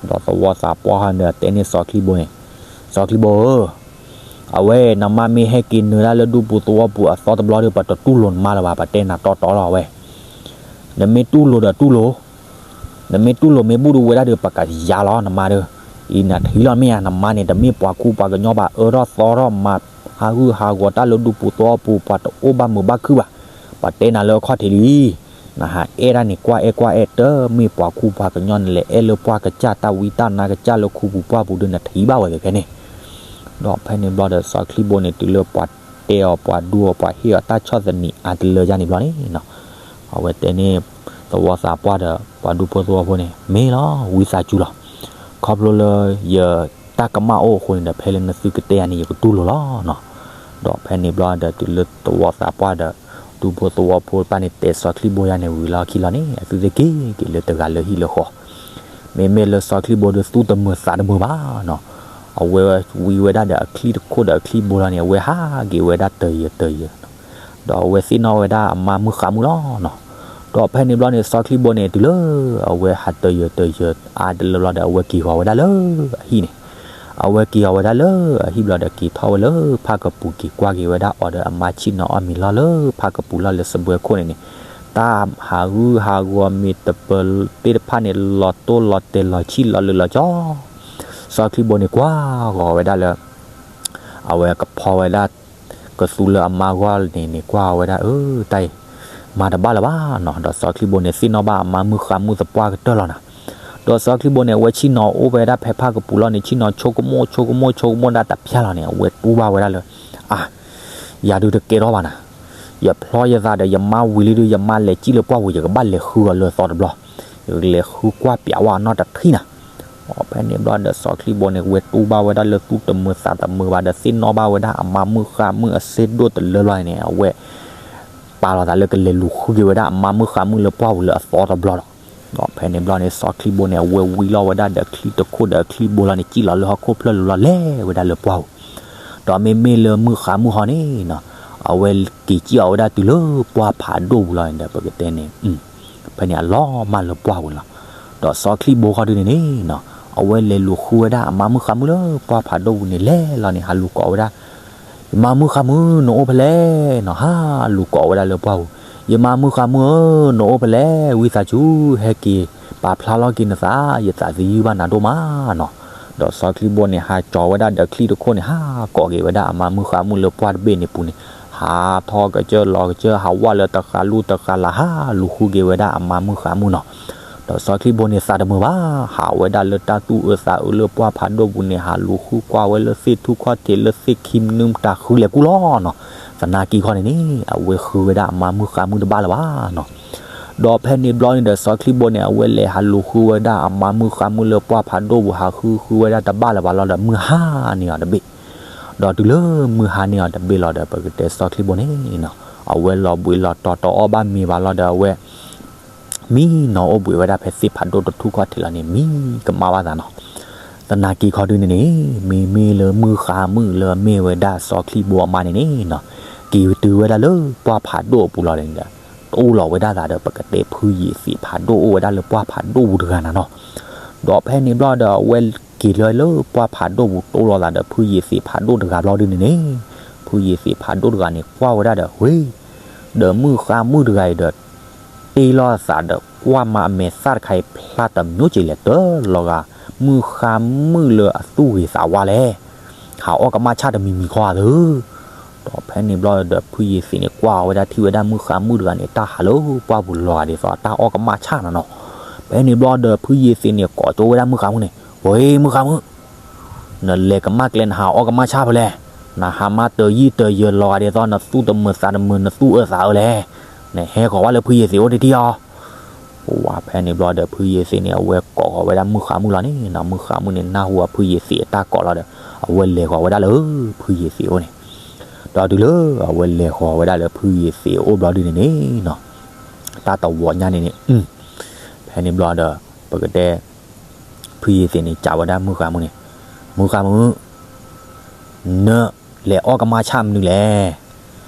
ဒီးသဝီသးပှၢ်ဟီန့ၣ် တဲန့ၢ်စီၤချံဘိန့ၣ်, စီၤချံဘိဧၢ, အဝဲနမါမ့ၢ်ဟဲက့ၤနုာ်ဒၣ်လၢဒူပူၤသဝီပူၤအသီတဘျီဒီး ပတတူၢ်လိာ်နမါလၢၤဘၣ်, ပတဲနၤတီတီလီၤဝဲ. နမ့ၢ်တူၢ်လိာ်ဒီးတူၢ်လိာ်, နမ့ၢ်တူၢ်လိာ်မ့ၢ်ဘူၣ်ဒုး ဝဲဒၣ်ဒုး ပကယၤလီၤနမါဒီး, အံၤနထံၣ်လီၤမ့ၢ်ဧါ, နမါန့ၣ် တမ့ၢ်ပှၤကူပှၤကညီဘၣ်, အၢထီၣ်သီထီၣ်မၤဟးဂူာ်ဟးဂီၤတၢ်လၢဒူပူၤသဝီပူၤ ပှၤတအိၣ်ဘၣ်မုာ်ဘၣ်ခုၣ်ဘၣ်. ပတဲနၤလၢအခီၣ်ထံးလံ, နဟးအဲၣ်ဒၣ်န့ၣ် ကွၢ်အဲၣ်ကွၢ်အဲၣ် တမ့ၢ်ပှၤကူပှၤကညီန့ၣ် လဲၤအဲၣ်လၢပှၢ်ကစၢ်တၢ်ဝံတၢ်နါကစၢ်လၢခူပူၤပှၢ်ပူၤဒုး နထံၣ်ဘၣ်ဝဲခဲန့ၣ်. ဒီးဖဲန့ၣ်ဘျီဒီး စီၤချံဘိန့ၣ် တုၤလၢပှၤတဲအီၤ ပှၤဒူအီၤ ပှၤဟ့ၣ်အီၤတၢ်ဆီၣ်သနံးအါတလၢယါန့ၣ်ဘျီန့ၣ်နီၤ, အဝဲတဲန့ၢ်သဝီသးပှၢ်ဒီး ပှၤဒူဖိသဝီဖိန့ၣ် မ့ၢ်လီၤ ဝံသးစူၤလီၤ. ခီဖျိလၢယတၢ်ကမၣ်အိၣ်အဃိန့ၣ်ဒီး ဖဲလၢနသုကတဲယၤန့ၣ် ယကတူၢ်လိာ်လီၤနီၤ. ဒီးဖဲန့ၣ်ဘျီဒီး တုၤလၢသဝီသးပှၢ်ဒီး ဒူဖိသဝီဖိတဖၣ်န့ၣ် တဲစီၤချံဘိယါန့ၣ် ဝံၤလီၢ်ခံလီၤန့ၣ် အသုသ့ၣ်က့ၤက့ၤလၢတဂၤလၢဟံၣ်လၢဃီ မ့မ့ၢ်လၢစီၤချံဘိဒီး သူၣ်တမုာ်သးတမုာ်ဘၣ်နီၤ. အဝဲဝံဝဲဒၣ်ဒီးအချံတခိၣ်ဒီးအချံဘိလီၤန့ၣ် အဝဲဟးက့ၤဝဲဒၣ်တယၢၤတယၢၤ, ဒီးအဝဲသ့ၣ်နီၣ်ဝဲဒၣ်အမါမုၣ်ဃါမုၣ်လီၤနီၤ. ဒီးဖဲန့ၣ်ဘျီန့ၣ် စီၤချံဘိန့ၣ် တုၤလၢအဝဲဟးတယၢၤတယၢၤအါတလၢဘျီဒီး အဝဲက့ၤဂီၤဝဲဒၣ်လၢအဟံၣ်န့ၣ်, အဝဲက့ၤဂီၤဝဲဒၣ်လၢအဟံၣ်ဘျီဒီး က့ၤထီၣ်ဝဲလၢဖၣ်ကပူၤ က့ၤကွၢ်က့ၤဝဲဒၣ်အီၤဒီးအမါဆ့ၣ်နီၤအီၣ်မ့ၤလီၤလၢဖၣ်ကပူၤလီၤလၢစပွဲခိၣ်န့ၣ်န့ၣ်, တၢ်ဟးဂူာ်ဟးဂီၤမ့ၢ်တပၢၤသ့ၣ်တဖၣ်န့ၣ် လီၤတိၢ်လီၤတဲာ်လီၤဆံၣ်လီၤလၢာ်လီၤကၠီ စီၤချံဘိန့ၣ် ကွၢ်ဂီၤဝဲဒၣ်လၢ အဝဲကဖီဝဲဒၣ် ကသူလၢအမါဂီၢ်န့ၣ်န့ၣ် ကွၢ်ဝဲဒၣ် အၢ တၢ်အံၤ မၤတဘၣ်လၢၤဘၣ်နီၤ. ဒီးစီၤချံဘိန့ၣ် သ့ၣ်နီၣ်ဘၣ်အမါမုၣ်ဃါမုၣ်သပှၢ်ကတၢၢ်လီၤနၤ. ဒီးစီၤချံဘိန့ၣ် အဝဲဆ့ၣ်နီၤအိၣ်ဝဲဒၣ်ဖဲဖၣ်ကပူၤလီၤန့ၣ် ဆ့ၣ်နီၤဆိကမိၣ်ဆိကမိၣ်ဆိကမိၣ်ဒၣ်တဖျၢၣ်လီၤန့ၣ် အဝဲတူၢ်ဘၣ်ဝဲဒၣ်လၢ အါ ယၤဒုးတကဲထီၣ်ဘၣ်နၤ, ယဖျီယသးဒီးယမါဝံၤလံဒီး ယမါလဲၤစံၣ်လၢပှၢ်ပူၤ ယကဘၣ်လဲၤဃုအီၤလၢအသီတဘျီ, ယကလဲၤဃုကွၢ်ပျးဝဲအနီၢ်တထံၣ်နၤ. ဖဲန့ၣ်ဘျီဒီးစီၤချံဘိန့ၣ် ဝဲတူၢ်ဘၣ်ဝဲဒၣ်လၢသူၣ်တမုာ်သးတမုာ်ဘၣ်ဒီး သ့ၣ်နီၣ်ဘၣ်ဝဲဒၣ်အမါမုၣ်ဃါမုၣ်အစ့ဒိၣ်တလၢဘျီန့ၣ် အဝဲ ပာ်လီၤသးလၢကလဲၤလူၤဃုက့ၤဝဲဒၣ်အမါမုၣ်ဃါမုၣ်လၢပှၢ်ပူၤလၢအသီတဘျီဒီး, ဒီးဖဲန့ၣ်ဘျီန့ၣ် စီၤချံဘိန့ၣ် အဝဲဝံလီၤဝဲဒၣ်ဒီးချံတခိၣ်ဒီးချံဘိလီၤန့ၣ် စံၣ်လီၤလၢဟီၣ်ခိၣ်ဖျၢၣ်လီၤ လဲၤဝဲဒၣ်လၢပှၢ်ပူၤ, ဒီးမ့မ့ၢ်လၢမုၣ်ဃါမုၣ်ဟီန့ၣ်နီၤ အဝဲက့ၤစံၣ်အီၤဝဲဒၣ်တုၤလၢပှၢ်ဖးဒိၣ်ပူၤလီၤန့ၣ်ဒီး ပကတဲန့ၣ် ဖဲန့ၣ်အလီၤမၢ်လၢပှၢ်ပူၤလီၤ. ဒီးစီၤချံဘိခီဒုန့ၣ်န့ၣ်နီၤ အဝဲလဲၤလူၤဃုဝဲဒၣ်အမါမုၣ်ဃါမုၣ်လၢပှၢ်ဖးဒိၣ်ပူၤန့ၣ် လဲၤလီၤန့ၣ် ဟးလူၤကိးဝဲဒၣ် ယမါမုၣ်ဃါမုၣ် နအိၣ်ဖဲလဲၣ်နီၤ, ဟးလူၤကိးဝဲဒၣ်လၢပှၢ်ပူၤ, ယမါမုၣ်ဃါမုၣ်ဧၢ နအိၣ်ဖဲလဲၣ်, ဝံသးစူၤ ဟဲက့ၤပာ်ဖျါလီၤက့ၤနသး, ယသးသယုၢ်ဘၣ်နၤဒိၣ်မးနီၤ. ဒီးစီၤချံဘိန့ၣ် ဟးကၠီၤဝဲဒၣ်ဒီးချံတခိၣ်န့ၣ် ဟးကိးက့ၤဝဲဒၣ်အမါမုၣ်ဃါမုၣ်လၢပှၢ်တဘ့ၣ်န့ၣ်ပူၤန့ၣ် ဟးထီၣ်ကစၢၢ်လီၤကစၢၢ် ဟးဝဲလၢတဃာ်လူၢ်တဃာ်လၢ် ဟးလူၤဃုက့ၤဝဲဒၣ်အမါမုၣ်ဃါမုၣ်နီၤ. ဒီးစီၤချံဘိန့ၣ်သးတမုာ်ဘၣ်, ဟးဝဲဒၣ်လၢတၢ်သူၣ်အၢသးအၢလၢပှၢ်ဖးဒိၣ်ပူၤန့ၣ် ဟးလူၤဃုကွၢ်ဝဲလၢသ့ၣ်ထူၣ်ခီၣ်ထံးလၢသ့ၣ်ခံမနုၤတၢ်ဃုလဲၤကူၣ်လီၤနီၤ. သနာ်က့ခီန့ၣ်န့ၣ် အဝဲဃုဝဲဒၣ်အမါမုၣ်ဃါမုၣ်တဘၣ်လၢၤဘၣ်နီၤ. ဒီးဖဲန့ၣ်ဘျီန့ၣ်ဒီး စီၤချံဘိန့ၣ် အဝဲလဲၤဟးလူၤဃုဝဲဒၣ်အမါမုၣ်ဃါမုၣ်လၢပှၢ်ဖးဒိၣ်ပူၤ ဟးဃုဃုဝဲဒၣ်တဘၣ်လၢၤဘၣ်လီၤဒီး မုၢ်ဟါန့ၢ်အီၤတဘ့ၣ်. ဒီးတုၤလၢမုၢ်ဟါန့ၢ်အီၤတဘ့ၣ်လီၤဒီး ပကတဲစီၤချံဘိန့ၣ်နီၤ အဝဲလီၤဘှံးလီၤတီၤတအီၣ်ဘၣ်မ့ၤဘၣ်လီၤဒီး အဝဲ မံနီၤအိၣ်ဘှံးဝဲဒၣ်ဖဲသ့ၣ်ဖးဒိၣ်တထူၣ်ခီၣ်ထံးလီၤန့ၣ် မံကမၣ်ဘၣ်သးနီၤ. သနာ်က့ခီဒုန့ၣ်န့ၣ် မ့မ့ၢ်လၢမုၣ်ဃါမုၣ်လၢအမ့ၢ်ဝဲဒၣ်စီၤချံဘိအမါန့ၣ်န့ၣ်နီၤ က့ၤတုၤဝဲဒၣ်လၢပှၢ်ဖးဒိၣ်အပူၤလီၤဒီး တိၢ်လီၤဝဲဒၣ်သးဒီးပကတဲဖုယ့ၤသ့းဖးဒိၣ်အိၣ်ဝဲဒၣ်လၢပှၢ်ဖးဒိၣ်ပူၤတဂၤနၤနီၤ. ဒီးဖဲန့ၣ်ဘျီဒီး အဝဲက့ၤလၢလၢပှၢ်ဖးဒိၣ်ပူၤ တိၢ်လီၤသးဒီးဖုယ့ၤသ့းဖးဒိၣ်တဂၤဘျီဒုန့ၣ်န့ၣ် ဖုယ့ၤသ့းဖးဒိၣ်တဂၤန့ၣ် ကွၢ်ဝဲဒၣ်ဒီး ဝ့ၢ် ဒီးမုၣ်ဃါမုၣ်တဂၤအံၤဒီး တ့ၢ်လီၤသးဒီးကွၢ်မးအမဲာ်သၣ်တခါအံၤ ဖျါတမျိုးကလဲာ် တလီၤဂာ် မုၣ်ဃါမုၣ်လၢအသူၣ်ဂ့ၤသးဝါလဲၣ်, ဟးအီၣ်ကမၣ်ဆၣ်တမံၤမံၤခီဧါသၢ. ဒီးဖဲန့ၣ်ဘျီဒီး ဖုယ့ၤသ့းန့ၣ် ကွၢ်ဝဲဒၣ်ထံၣ်ဝဲဒၣ်မုၣ်ဃါမုၣ်တဂၤန့ၣ် တၢ်ဟးလၢပှၢ်ပူၤလီၤဂာ်ဒ်သိး တၢ်အီၣ်ကမၣ်ဆၣ်နၤနီၤ. ဖဲန့ၣ်ဘျီဒီး ဖုယ့ၤသ့းန့ၣ် ကိးကၠိဝဲဒၣ်မုၣ်ဃါမုၣ်န့ၣ်, ဝ့ၢ် မုၣ်ဃါမုၣ် နလဲၤကမၣ်ကျဲ နဟးအီၣ်ကမၣ်ဆၣ်ဖဲလဲၣ်, နဟးမါတယံာ်တယၢၤလီၤဂာ်ဒ်သိး နသူၣ်တမုာ်သးတမုာ် နသူၣ်အၢသးအၢလဲၣ်, နဟဲဃီၤဝဲလၢဖုယ့ၤသ့းအိၣ်တထံၣ်အီၤ. ပဝဲဖဲန့ၣ်ဘျီဒီး ဖုယ့ၤသ့းန့ၣ် အဝဲကိးဃီၤဝဲဒၣ်မုၣ်ဃါမုၣ်လီၤန့ၣ်နီၤ, မုၣ်ဃါမုၣ်န့ၣ်နၢ်ဟူအဖုယ့ၤသ့းအတၢ်ကိးလီၤဒီး အဝဲလဲၤဃီၤဝဲဒၣ်လၢဖုယ့ၤသ့းအိၣ်န့ၣ်. ဒီးတုၤလၢအဝဲလဲၤဃီၤဝဲဒၣ်လၢဖုယ့ၤသ့းအအိၣ်ဘျီဒုန့ၣ်န့ၣ်နီၤ, တၢ်တဝီညါန့ၣ်န့ၣ် ဖဲန့ၣ်ဘျီဒီး ပကတဲ ဖုယ့ၤသ့းန့ၣ် စံးဝဲဒၣ်မုၣ်ဃါမုၣ်န့ၣ်, မုၣ်ဃါမုၣ် နလဲၤအီၣ်ကမၣ်ဆၣ်မနုၤလဲၣ်,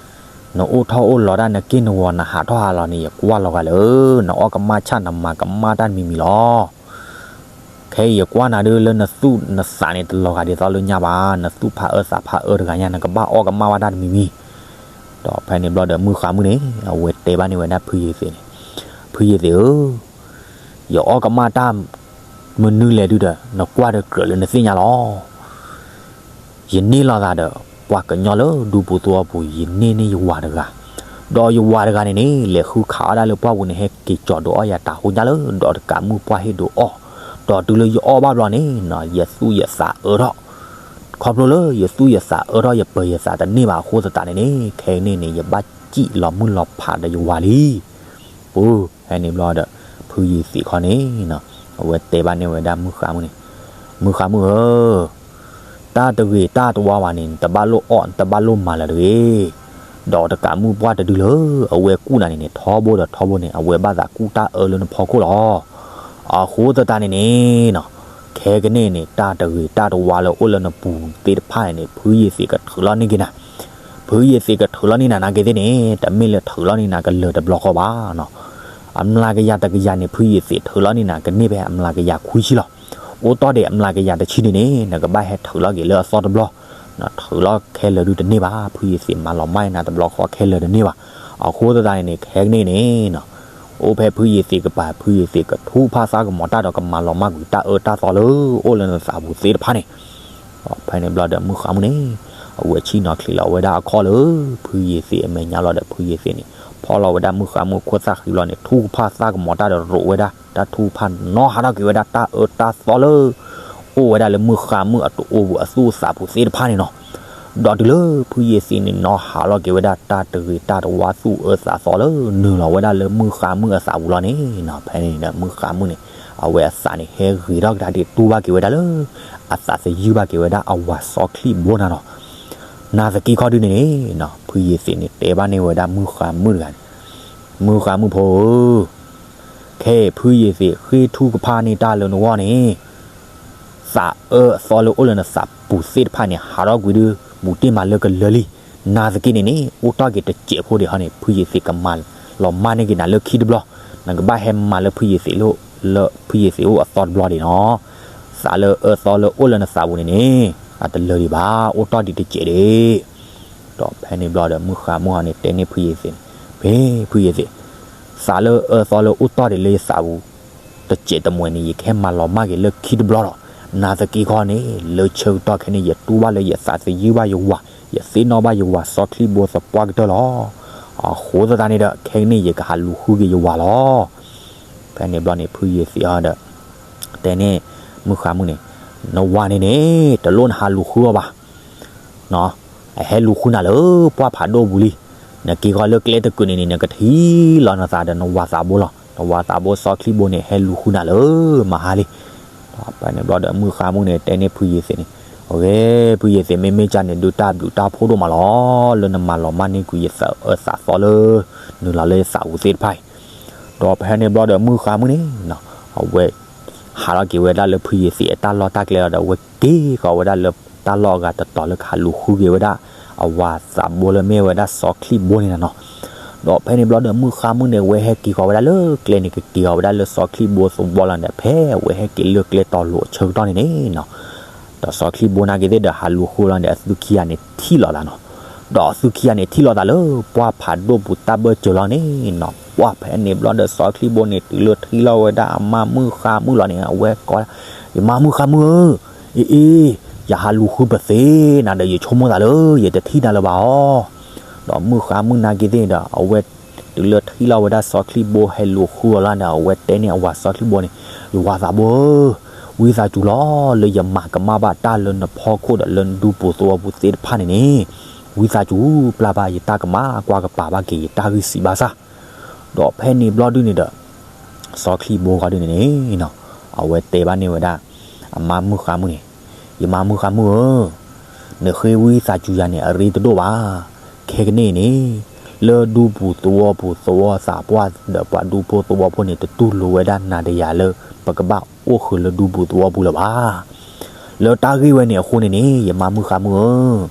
နအိၣ်ထီၣ်အိၣ်လီၤတၢ် နက့ၢ်နဂီၤ နဟးထီၣ်ဟးလီၤန့ၣ် ယကွၢ်လီၤဂာ်လၢ နအီၣ်ကမၣ်ဆၣ် နမၤကမၣ်တၢ်တမံၤမံၤလီၤ. ခဲအံၤယကွၢ်နၤဒုး လၢနသူၣ်နသးန့ၣ် တလီၤဂာ်ဒ်သိးလၢညါဘၣ်, နသူၣ်ဖးအၢသးဖးအၢတဂၤညါ နကဘၣ်အီၣ်ကမၣ်ဘၣ်တၢ်တမံၤမံၤ. ဒီးဖဲန့ၣ်ဘျီဒီး မုၣ်ဃါမုၣ်န့ၣ် အဝဲတဲဘၣ်န့ၢ်ဝဲဒၣ်ဖုယ့ၤသ့းန့ၣ်, ဖုယ့ၤသ့းဧၢ, ယအီၣ်ကမၣ်တၢ်မနုၤလဲၣ်ဒုဒီး နကွၢ်ဒီးကြၢးလၢနသ့ၣ်ညါလီၤ. ယန့ၢ်လိာ်သးဒီး ပှၤကညီလၢဒူပူၤသဝီပူၤ ယန့ၢ်န့ၢ်ယဝၤတဂၤ, ဒီးယဝၤတဂၤန့ၣ်န့ၣ် လဲၤဃုခးအီၣ်ဒၣ်လၢပှၢ်ပူၤန့ၣ် ဟဲက့ၤကၠီၤဒိးအီၣ်ယၤတၢ်ဟူညါလၢဒီးတကးမုၣ်ပှၢ်ဟ့ၣ်ဒိးအီၣ်, ဒီးတုၤလၢယအီၣ်ဘၣ်ဘျီန့ၣ်နီၤ ယသူၣ်ယသးအၢထီၣ်, ခီဖျိလၢယသူၣ်ယသးအၢထီၣ် ယပၢၤယသးတန့ၢ်ဘၣ်အဃိသတးန့ၣ်န့ၣ် ခဲအံၤန့ၣ်န့ၣ် ယဘၣ်စံၣ်လီၤမုၢ်လီၤဖးဒီးယဝၤလံ. ပူၤဖဲန့ၣ်ဘျီဒီး ဖုယ့ၤသ့းခီန့ၣ်နီၤ အဝဲတဲဘၣ်န့ၢ်ဝဲဒၣ်မုၣ်ဃါမုၣ်န့ၣ်, မုၣ်ဃါမုၣ်ဧၢ, တၢ်တဂ့ၤတၢ်တဝါဘၣ်န့ၣ် နတဘၣ်လိၣ်အီၣ် နတဘၣ်လိၣ်မၤလၢၤတဂ့ၤ, ဒီးတကးမုၣ်ပှၢ်တဒုလၢ အဝဲကူၣ်နၤန့ၣ်န့ၣ် ထီဘိဒီးထီဘိန့ၣ် အဝဲဘၣ်သးကူၣ်တၢ်အၢလၢနဖီခိၣ်လီၤ. အဃိသတးန့ၣ်န့ၣ်နီၤ ခဲကနံၣ်န့ၣ် တၢ်တဂ့ၤတၢ်တဝါလၢအိၣ်လၢနပူၤသ့ၣ်တဖၣ်န့ၣ်န့ၣ် ဖုယ့ၤသ့းကထုးလီၤန့ၢ်က့ၤနၤ, ဖုယ့ၤသ့းကထုးလီၤန့ၢ်နၤနာ်က့သ့ၣ်န့ၣ် တမ့ၢ်လၢထုးလီၤန့ၢ်နၤကလၢၤတဘျီဃီဘၣ်နီၤ. အမျးကယၤတကယၤန့ၣ် ဖုယ့ၤသ့းထုးလီၤန့ၢ်နၤကန့ၢ်ဖဲအမျးကယၤခွံဆံလီၤ. အိၣ်တီၢ်ဒံးအမျးကယၤတဆံန့ၣ်န့ၣ် နကဘၣ်ဟဲထုးလီၤက့ၤလၢအသီတဘျီ, နထုးလီၤခဲလၢာ်ဒုတန့ၢ်ဘၣ်, ဖုယ့ၤသ့းမၤလီၤမၢ်နၤတဘျီဃီခဲလၢာ်တန့ၢ်ဘၣ်. အဃိသတးန့ၣ်န့ၣ် ခဲကနံၣ်န့ၣ်နီၤ အိၣ်ဖဲဖုယ့ၤသ့းကပၤ ဖုယ့ၤသ့းကထူၣ်ဖးသးကမီၤတၢ်ဒီး ကမၤလီၤမၢ်ကွံာ်တၢ်အၢတၢ်သီလၢအိၣ်လၢနသးပူၤသ့ၣ်တဖၣ်န့ၣ်. ဖဲန့ၣ်ဘျီဒီး မုၢ်ဃါမုၣ်န့ၣ် အဝဲဆ့ၣ်နီၤချံးလီၤဝဲဒၣ်အခီၣ်လၢ ဖုယ့ၤသ့းအမဲာ်ညါလီၤဒီး ဖုယ့ၤသ့းန့ၣ် ဖီၣ်လီၤဝဲဒၣ်မုၢ်ဃါမုၣ်အခိၣ်သၣ်ဃံလီၤန့ၣ် ထူၣ်ဖးသးကမီၤတၢ်ဒီးရိးဝဲဒၣ် တၢ်ထူၣ်ဖးနီၤဟးထီၣ်က့ၤဝဲဒၣ်တၢ်အၢတၢ်သီလၢ အိၣ်ဝဲဒၣ်လၢမုၢ်ဃါမုၣ်အတအိၣ်ပူၤအသူၣ်အသးပူၤသ့ၣ်တဖၣ်န့ၣ်နီၤ. ဒီးတုၤလၢဖုယ့ၤသ့းန့ၣ် နီၤဟးလီၤက့ၤဝဲဒၣ်တၢ်တဂ့ၤတၢ်တဝါသူၣ်အၢသးသီလၢ နုာ်လီၤဝဲဒၣ်လၢမုၢ်ဃါမုၣ်အသးပူၤလီၤန့ၣ်နီၤ. ဖဲန့ၣ်ဒီး မုၢ်ဃါမုၣ်န့ၣ် အဝဲအသးန့ၣ် ဟဲဂ့ၤထီၣ်ကဒါဒ့ၣ်တူၢ်ဘၣ်က့ၤဝဲဒၣ်လၢ အသးသယုၢ်ဘၣ်က့ၤဝဲဒၣ်အဝၤစီၤချံဘိနၤနီၤ. နာ်သက့ခီဒုန့ၣ်န့ၣ်နီၤ ဖုယ့ၤသ့းန့ၣ် တဲဘၣ်န့ၢ်ဝဲဒၣ်မုၢ်ဃါမုၣ်တဂၤန့ၣ်, မုၢ်ဃါမုၣ်ဖိဧၢ ခဲအံၤဖုယ့ၤသ့းဃ့ထူၣ်ကဖၣ်န့ၢ်တၢ်လၢနဂီၢ်န့ၣ် သးအၢအသီလၢအိၣ်လၢနသးပူၤသ့ၣ်တဖၣ်န့ၣ် ဟးထီၣ်ကွံာ်ဒု ဘူးတ့ၢ်မးလၢကလၢာ်လံ. နာ်သက့န့ၣ်န့ၣ် အိၣ်တီၢ်က့ၤတစဲးဖိဒံးဟီန့ၣ် ဖုယ့ၤသ့းကမၤလီၤမၢ်န့ၢ်က့ၤနၤလၢခံတဘျီ, နကဘၣ်ဟဲမၤလၢဖုယ့ၤသ့းလၢ လၢဖုယ့ၤသ့းအိၣ်အသီတဘျီဒံးနီၤ. သးလၢအၢသီလၢအိၣ်လၢနသးပူၤန့ၣ်န့ၣ် အတလၢာ်ဒံးဘၣ်, အိၣ်တီၢ်ဒံးတစဲးဒံး. ဒီးဖဲန့ၣ်ဘျီဒီး မုၣ်ဃါမုၣ်ဟီန့ၣ် တဲန့ၢ်ဖုယ့ၤသ့းန့ၣ်, ဖဲဖုယ့ၤသ့း, သးလၢအၢသီလၢအိၣ်တီၢ်ဒံးလၢယသးပူၤ တစဲးတမှဲၤန့ၣ် ယကဟဲမၤလီၤမၢ်က့ၤလၢခံတဘျီဒီး, နာ်သက့ခီန့ၣ် လၢဆၢကတီၢ်ခဲန့ၣ် ယတူၢ်ဘၣ်လၢယသးသယုၢ်ဘၣ်ယဝၤ, ယသ့ၣ်နီၣ်ဘၣ်ယဝၤစီၤချံဘိသပှၢ်ကတၢၢ်လီၤ. အဃိသတးန့ၣ်ဒီး ခဲကနံၣ်အံၤ ယကဟးလူၤဃုက့ၤယဝၤလီၤ. ဖဲန့ၣ်ဘျီန့ၣ် ဖုယ့ၤသ့းအီၤဒီး တဲန့ၣ် မုၣ်ဃါမုၣ်န့ၣ်, နဝၤန့ၣ်န့ၣ် တလိၣ်နဟးလူၤဃုအီၤဘၣ် အဟဲလူၤဃုနၤလၢပှၢ်ဖးဒိၣ်ပူၤလံ. နက့ၤဃီၤလၢကျဲတကုာ်န့ၣ်န့ၣ် နကထံၣ်လီၤနသးဒီးနဝၤသးဘိလီၤ. နဝၤသးဘိစီၤချံဘိန့ၣ် ဟဲလူၤဃုနၤလၢမဟါလံ. ဖဲန့ၣ်ဘျီဒီး မုၣ်ဃါမုၣ်န့ၣ် တဲန့ၢ်ဖုယ့ၤသ့းန့ၣ်, အဂ့ၤ ဖုယ့ၤသ့း မ့မ့ၢ်ကန့ၣ် ဒုးတၢ်ဘျုးတၢ်ဖှိၣ်ဒိၣ်မးလီၤ. လၢနမၤလီၤမၢ်န့ၢ်ကွံာ်ယသးအၢသးသီလၢ နုာ်လီၤလၢယသးပူၤသ့ၣ်တဖၣ်အံၤ. ဒီးဖဲန့ၣ်ဘျီဒီး မုၣ်ဃါမုၣ်န့ၣ် အဝဲ ဟးထီၣ်က့ၤဝဲဒၣ်လၢဖုယ့ၤသ့းအတၢ်လီၢ်တၢ်ကျဲလီၤဒီး အဝဲက့ၤဃီၤဝဲဒၣ်လၢတၢ်လီၢ်အဂၤတတီၤလၢကဟးလူၤဃုက့ၤဝဲဒၣ် အဝၤသးဘိလၢမ့ၢ်ဝဲဒၣ်စီၤချံဘိန့ၣ်လီၤနီၤ. ဒီးဖဲန့ၣ်ဘျီဒီး မုၣ်ဃါမုၣ်န့ၣ် အဝဲဟဲက့ၤဃီၤဝဲဒၣ်လၢကျဲန့ၣ် ကက့ၤဃီၤဝဲဒၣ်လၢစီၤချံဘိသဝီလီၤန့ၣ် ဖဲအဝဲဟဲက့ၤလၢကျဲတီၤလိာ်အဆၢကတီၢ်န့ၣ်န့ၣ်နီၤ ဒီးစီၤချံဘိနာ်က့ၤသ့ၣ်ဒီး ဟးလူၤဃုလီၤန့ၣ် အသုခံဂၤန့ၣ်ထံၣ်လိာ်သးနီၤ. ဒီးအသုခံဂၤန့ၣ်ထံၣ်လိာ်သးလၢ ပှၢ်ဖးဒိၣ်ပူၤတၢ်ဘၢၣ်စၢၤလီၤန့ၣ်နီၤ. ပှၢ်ဖဲန့ၣ်ဘျီဒီး စီၤချံဘိန့ၣ် တုၤလၢထံၣ်လိာ်ဝဲဒၣ်အမါမုၣ်ဃါမုၣ်လီၤန့ၣ် အဝဲကိး, ယမါမုၣ်ဃါမုၣ်ဧၢ, အ့အ့, ယဟးလူၤဃုပသ့နၤဒီး ယဆိကမိၣ်သးလၢ ယတထံၣ်နၤလၢၤဘၣ်အီၤ. ဒီးမုၣ်ဃါမုၣ်နာ်က့ၤသ့ၣ်ဒီး အဝဲ တုၤလၢထံၣ်လိာ်ဝဲဒၣ်စီၤချံဘိဟဲလူၤဃုအီၤလီၤန့ၣ် အဝဲတဲန့ၢ်အဝၤစီၤချံဘိန့ၣ်, ယဝၤသးဘိဧၢ, ဝံသးစူၤလီၤ လၢယမၤကမၣ်ဘၣ်တၢ်လၢနဖီခိၣ်ဒီးလၢနဒူပူၤသဝီပူၤသ့ၣ်တဖၣ်န့ၣ်န့ၣ်, ဝံသးစူၤပျၢ်ဘၣ်ယတၢ်ကမၣ် ကွၢ်ကပၤဘၣ်က့ၤယတၢ်ဂံၢ်စံးဘၣ်ဆၣ်. ဒီးဖဲန့ၣ်ဘျီဒုန့ၣ်ဒီး စီၤချံဘိဃီဒုန့ၣ်န့ၣ်နီၤ အဝဲတဲဘၣ်န့ၢ်ဝဲဒၣ် အမါမုၣ်ဃါမုၣ်န့ၣ်, ယမါမုၣ်ဃါမုၣ်ဧၢ, နဃ့ဝံသးစူၤယၤန့ၣ် အရ့တဒိၣ်ဘၣ်. ခဲကနံၣ်အံၤန့ၣ် လၢဒူပူၤသဝီပူၤသဝီသးပှၢ်ဒီးပှၤဒူဖိသဝီဖိန့ၣ် တတူၢ်လိာ်ဝဲဒၣ်နၤဒီးယၤလၢ ပကဘၣ်အိၣ်ဃုာ်လၢဒူပူၤသဝီပူၤလၢၤဘၣ်. လၢတၢ်ဂ့ၢ်ဝဲန့ၣ်အဃိန့ၣ်န့ၣ် ယမါမုၣ်ဃါမုၣ်ဧၢ,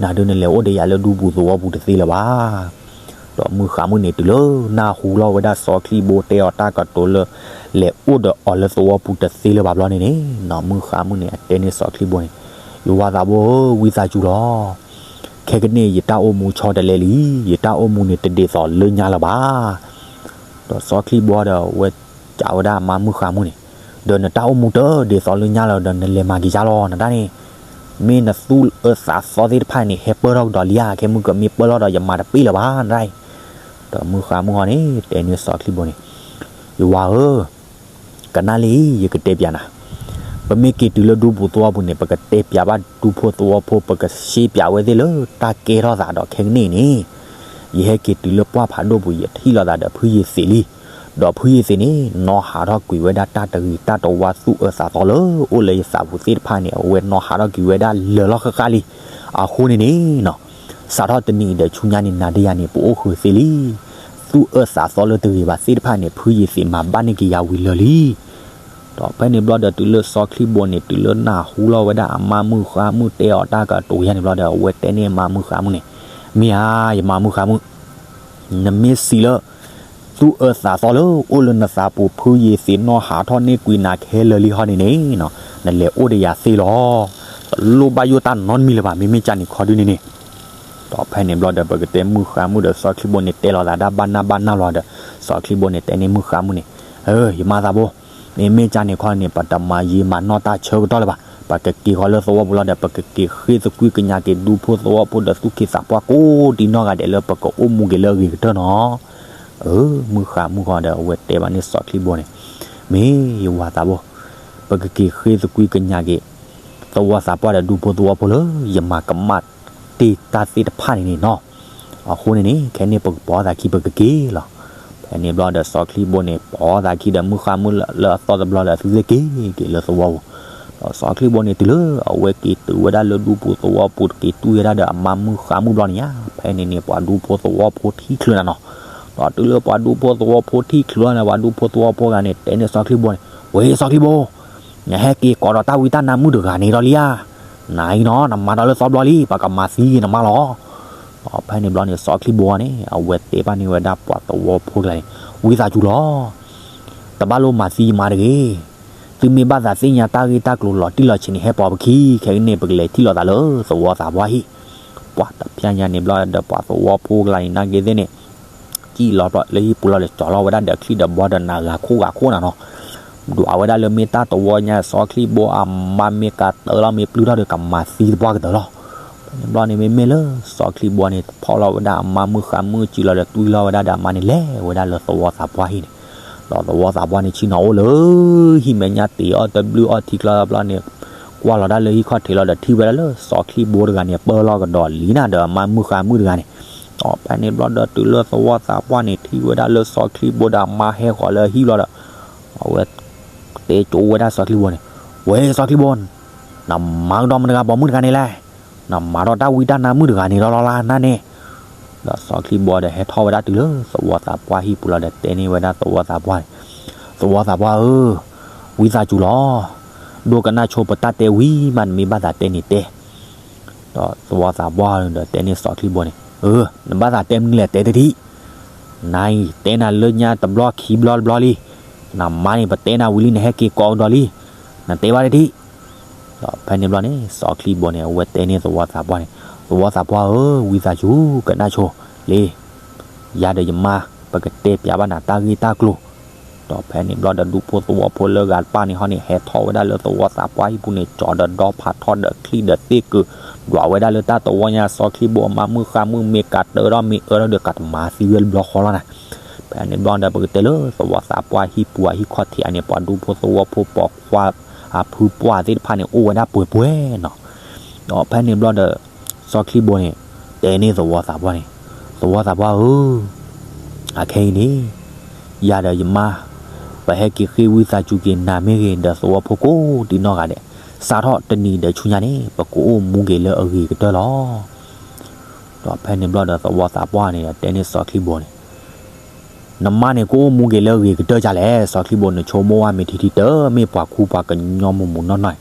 နၤဒုန့ၣ်လဲၤအိၣ်ဒီးယၤလၢဒူပူၤသဝီပူၤတသ့လၢၤဘၣ်. ဒီးမုၣ်ဃါမုၣ်န့ၣ် တုၤလၢနၢ်ဟူလီၤဝဲဒၣ်စီၤချံဘိတဲအီၤတၢ်ကတိၤလၢ လဲၤအိၣ်ဒီးအီၤလၢသဝီပူၤတသ့လၢၤဘၣ်ဘျီန့ၣ်န့ၣ်နီၤ မုၣ်ဃါမုၣ်န့ၣ် အတဲန့ၢ်စီၤချံဘိန့ၣ်, ယဝၤသးဘိဧၢ, ဝံသးစူၤလီၤ. ခဲကနံၣ်အံၤ ယတၢ်အိၣ်မူဆီတလဲလံ, ယတၢ်အိၣ်မူန့ၣ်တဒ်သိးလၢညါလၢၤဘၣ်. ဒီးစီၤချံဘိဒီး အဝဲစံးဝဲဒၣ်အမါမုၣ်ဃါမုၣ်န့ၣ်, ဒီးနတၢ်အိၣ်မူတဒ်သိးလၢညါလၢၤဒီး နလဲၤမၤက့ၤယါလီၤ နတၢ်န့ၣ်, မ့ၢ်နသူၣ်အၢသးသီသ့ၣ်တဖၣ်န့ၣ် ဟဲပၢၢ်ထီၣ်ကဒီးလံဧါ, ခဲမုၢ်ကမ့ၢ်ပၢၢ်ထီၣ်ဒီး ယမၤတပ့ၢ်လၢၤဘၣ် နတၢ်အံၤ. ဒီးမုၣ်ဃါမုၣ်ဃီန့ၣ် တဲန့ၢ်စီၤချံဘိန့ၣ်, ယဝၤဧၢ, ကနၣ်လံ, ယကတဲပၠးနၤ, ပမ့ၢ်က့ၤတုၤလၢဒူပူၤသဝီပူၤန့ၣ် ပကတဲပၠးဘၣ်ဒူဖိသဝီဖိ ပကရှင်းပၠးဝဲသ့ၣ်လၢတၢ်ကဲထီၣ်သးဒီးခဲကနံၣ်အံၤန့ၣ်, ယဟဲက့ၤတုၤလၢပှၢ်ဖးဒိၣ်ပူၤ ယထံၣ်လိာ်သးဒီးဖုယ့ၤသ့းလံ. ဒီးဖုယ့ၤသ့းန့ၣ် နီၢ်ဟးထီၣ်ကွံာ်ဝဲဒၣ်တၢ်တဂ့ၤတၢ်တဝါသူၣ်အၢသးသီလၢအိၣ်လၢယသးပူၤသ့ၣ်တဖၣ်န့ၣ် အဝဲနီၢ်ဟးထီၣ်ကွံာ်ဝဲဒၣ်လၢာ်လီၤဃၣ်ဃၣ်လံ. အဃိန့ၣ်န့ၣ်နီၤ စးထီၣ်တနံၤအံၤဒီးဆူညါန့ၣ် နၤဒီးယၤန့ၣ် ပအိၣ်ဃုာ်သ့လံ. သူၣ်အၢသးသီလၢတဂ့ၤဘၣ်သ့ၣ်တဖၣ်န့ၣ် ဖုယ့ၤသ့းမၤဘၣ်န့ၢ်က့ၤယၤဝံၤလၢာ်လံ. ဒီးဖဲန့ၣ်ဘျီဒီးတုၤလၢစီၤချံဘိန့ၣ် တုၤလၢနၢ်ဟူလီၤဝဲဒၣ်အမါမုၣ်ဃါမုၣ်တဲအီၤတၢ်ကတိၤယါန့ၣ်ဘျီဒီး အဝဲတဲန့ၢ်မါမုၣ်ဃါမုၣ်န့ၣ်, မ့ၢ်ဧါ, ယမါမုၣ်ဃါမုၣ်, နမ့ၢ်စံးလၢ သူၣ်အၢသးသီလၢအိၣ်လၢနသးပူၤ ဖုယ့ၤသ့းနီၢ်ဟးထီၣ်န့ၢ်ကွံာ်နၤခဲလၢာ်လံဟီန့ၣ်န့ၣ်နီၤ နလဲၤအိၣ်ဒီးယၤသ့လီၤ. တလိၣ်ဘၣ်ယိၣ်တၢ်နီတမံၤလၢၤဘၣ် မ့မ့ၢ်ကန့ၣ်ခီဒုန့ၣ်န့ၣ်. ဒီးဖဲန့ၣ်ဘျီဒီး ပကတဲမုၣ်ဃါမုၣ်ဒီးစီၤချံဘိန့ၣ် တဲလိာ်သးဒၣ်ဘၣ်နၢ်ဘၣ်နၢ်လီၤဒီး စီၤချံဘိန့ၣ် တဲန့ၢ်မုၣ်ဃါမုၣ်န့ၣ်, ယမါသးဘိ, မ့မ့ၢ်ကန့ၣ်ခီန့ၣ် ပတမၤယံာ်မၤနီၢ်တၢ်ဆၢကတီၢ်လၢၤဘၣ်. ပကက့ၤဃီၤလၢသဝီပူၤလီၤဒီး ပကက့ၤဃ့သကွံၢ်ကညးက့ၤဒူဖိသဝီဖိဒီးသူၣ်က့သးပှၢ်ကိးဒံနီၢ်ဂၤဒဲးလၢပကအိၣ်မူက့ၤလၢအဂ့ၤကတၢၢ်နီၤ. မုၣ်ဃါမုၣ်ဃီဒီး အဝဲတဲဘၣ်န့ၣ်စီၤချံဘိန့ၣ်, မ့ၢ်ယဝၤသးဘိ, ပကက့ၤဃ့သကွံၢ်ကညးက့ၤ သဝီသးပှၢ်ဒီးဒူဖိသဝီဖိလၢ ယမၤကမၣ်တ့ၢ်တၢ်သ့ၣ်တဖၣ်န့ၣ်န့ၣ်နီၤ. အဃိန့ၣ်န့ၣ် ခဲန့ၣ်ပကပိာ်သးခံပကက့ၤလီၤ. ဖဲန့ၣ်ဘျီဒီးစီၤချံဘိန့ၣ် ပိာ်သးခံဒီးမုၣ်ဃါမုၣ်လၢအသီတဘျီဒီး အသုသ့ၣ်က့ၤက့ၤလၢသဝီပူၤ. ဒီးစီၤချံဘိန့ၣ် တုၤလၢအဝဲက့ၤတုၤဝဲဒၣ်လၢဒူပူၤသဝီပူၤ က့ၤတုၤဝဲဒၣ်ဒီးအမါမုၣ်ဃါမုၣ်ဘျီန့ၣ်ဧါ, ဖဲန့ၣ်န့ၣ် ပှၤဒူဖိသဝီဖိထံၣ်ချုးနၤနီၤ. ဒီးတုၤလၢပှၤဒူဖိသဝီဖိထံၣ်ချုးလီၤန့ၣ် ပှၤဒူဖိသဝီဖိဂၤန့ၣ် တဲန့ၢ်စီၤချံဘိန့ၣ်, ဝဲစီၤချံဘိ, နဟဲက့ၤကိးဒီးတၢ်ဝံတၢ်နါမုၣ်တဂၤန့ၣ်ဒီးလံဧါ. နၤအံၤနီၤ နမၤဒီးလၢသီဘျီလံ ပှၤကမၤသံက့ၤနမါလီၤ. ဖဲန့ၣ်ဘျီန့ၣ် စီၤချံဘိန့ၣ် အဝဲတဲဘၣ်န့ၢ်ဝဲဒၣ်ပှၤသဝီဖိကျါန့ၣ်, ဝံသးစူၤလီၤ, တဘၣ်လိၣ်မၤသံယမါတဂ့ၤ. သုမ့ၢ်ဘၣ်သးသ့ၣ်ညါတၢ်ဂ့ၢ်တၢ်ကျိၤလီၤတံၢ်လီၤဆဲးန့ၣ် ဟဲပိာ်ပခံ, ခဲကနံၣ်န့ၣ် ပကလဲၤထံၣ်လိာ်သးလၢသဝီသးပှၢ်ဟံၣ်. ပှၤတဖျဲညါန့ၣ်ဘျီဒီး ပှၤသဝီဖိကျါန့ၣ် နာ်က့သ့ၣ်န့ၣ် စံၣ်လီၤလၢဟံၣ်ပူၤလီၤဒီး ကၠီၤလီၤဝဲဒၣ်ဒီးချံၣ်ဒီးဘီဒီး နၤဂၤခိၣ်ဂၤခိၣ်နၤနီၤ. ဒွးဝဲဒၣ်လၢမ့ၢ်တၢ်တဝီညါ စီၤချံဘိအမါမ့ၢ်ကတၢၢ်လီၤ မ့ၢ်ပျုၢ်ထီၣ်ဒီး ကမၤသံသပှၢ်ကတၢၢ်လီၤ. ဖဲန့ၣ်ဘျီန့ၣ် မ့မ့ၢ်လၢစီၤချံဘိန့ၣ် ဖီၣ်လီၤဝဲဒၣ်အမါမုၢ်ဃါမုၢ် စံၣ်လီၤဒီး တွံၢ်လီၤဝဲဒၣ်ဒီးအမါန့ၣ် လဲၤဝဲဒၣ်လၢသဝီသးပှၢ်ဟံၣ်န့ၣ်, ဒီးသဝီသးပှၢ်န့ၣ် ဆ့ၣ်နီၤအိၣ်လၢ ဟံၣ်မဲာ်ညါတ့ၢ်အီၣ်တဘျုးအီၣ်ထံကျါဘျီန့ၣ်, ကွၢ်လီၤဒၣ်လၢဟံၣ်ခီၣ်ထံးလီၤဒီး ထံၣ်ဝဲဒၣ်လၢစီၤချံဘိတဂၤန့ၣ် ပၢလီၤကဒီးလံနၤဒီးအမါမုၢ်ဃါမုၢ်တဂၤန့ၣ်. ဒီးဖဲန့ၣ်ဘျီဒီး တုၤလၢသဝီသးပှၢ်န့ၣ် ထံၣ်ဝဲဒၣ်လၢစီၤချံဘိဒီးအမါဟဲဃီၤလၢဟံၣ်ဘျီဒီး အဝဲတဲကိးဝဲဒၣ်စီၤချံဘိန့ၣ်, ဝဲစီၤချံဘိ, နမၤကဒီးမတၤတဂၤပိာ်မုၣ်တဂၤန့ၣ်လဲၣ်. နမၤဒီးတၢ်ဝံတၢ်နါမုၣ်တဂၤန့ၣ်လီၤလီၤလၢနၤန့ၣ်. ဒီးစီၤချံဘိဒီးဟဲထီၣ်ဝဲဒၣ်တုၤလၢသဝီသးပှၢ်ဟံၣ်ပူၤလီၤဒီး တဲန့ၢ်ဝဲဒၣ်သဝီသးပှၢ်န့ၣ်, သဝီသးပှၢ်ဧၢ, ဝံသးစူၤလီၤ, ဒိကနၣ်ဆိပတၢ်တဲဝံၤမး နမ့ၢ်ဘၣ်သးတဲန့ၣ်တဲ. ဒီးသဝီသးပှၢ်ဒီးတဲန့ၢ်စီၤချံဘိန့ၣ်, အၢ, နဘၣ်သးတဲမနုၤလဲၣ် တဲတထံၣ်. နအံၤတဲနၤလၢညါတဘျီခံဘျီတဘျီလံ. နမါန့ၣ် ပတဲနၤဝံၤလံ နဟဲက့ၤကိးကဒီးလံ. နတဲဘၣ်တထံၣ်. ဒီးဖဲန့ၣ်ဘျီန့ၣ် စီၤချံဘိန့ၣ် အဝဲတဲန့ၢ်သဝီသးပှၢ်န့ၣ်, သဝီသးပှၢ်ဧၢ, ဝံသးစူၤ ကနၣ်ဆိလံ. ယၤဒီးယမါ ပကတဲပျးဘၣ်နၤတၢ်ဂ့ၢ်တၢ်ကျိၤ. ဒီးဖဲန့ၣ်ဘျီဒီး ဒူဖိသဝီဖိလၢဂၤတဖၣ်န့ၣ်ဟီန့ၣ် ဟဲထီၣ်ဝဲဒၣ်လၢသဝီသးပှၢ်ဟံၣ်ပူၤန့ၣ် ကၠီၤဒီးဒီဖးထီၣ်ဒီးချံၣ်ဒီးသ့ၣ်ကုာ်, ဒွးဝဲဒၣ်လၢတၢ်တဝီညါ စီၤချံဘိအမါမုၢ်ဃါမုၣ် မ့ၢ်ကတၢၢ်ထီၣ်မ့ၢ်အၢထီၣ်ဒီး ကတမၤသံဝဲတဘျီဃီလီၤနၤ. ဖဲန့ၣ်ဘျီဒီး ပကတဲလၢသဝီသးပှၢ်ဟံၣ်ပူၤအဟံၣ်ခီၣ်ထံးအန့ၣ် ပှၤဒူဖိသဝီဖိပိာ်ခွါအဖုပှၢ်သ့ၣ်တဖၣ်န့ၣ် အိၣ်ဝဲဒၣ်ပှဲၤပှဲၤနီၤ. ဒီးဖဲန့ၣ်ဘျီဒီး စီၤချံဘိန့ၣ် တဲန့ၢ်သဝီသးပှၢ်န့ၣ်, သဝီသးပှၢ်ဧၢ, အခဲအံၤန့ၣ် ယၤဒီးယမါ ပဟဲက့ၤဃ့ဝံသးစူၤက့ၤနၤမ့ၢ်ဂ့ၤ ဒီးသဝီဖိကိးဒံနီၢ်ဂၤဒဲး, စးထီၣ်တနံၤဒီးဆူညါန့ၣ် ပကအိၣ်မူက့ၤလၢအဂ့ၤကတၢၢ်လီၤ. ဒီးဖဲန့ၣ်ဘျီဒီး သဝီသးပှၢ်န့ၣ်ဒီး တဲန့ၢ်စီၤချံဘိန့ၣ်, နမါန့ၣ် ကအိၣ်မူက့ၤလၢအဂ့ၤကတၢၢ်ဒ်လဲၣ်. စီၤချံဘိန့ၣ် ဆိကမိၣ်ဝဲမ့ၢ်ထံထံတမ့ၢ်ပှၤခူပှၤကညီမုၢ်မုၢ်နီၢ်နီၢ်,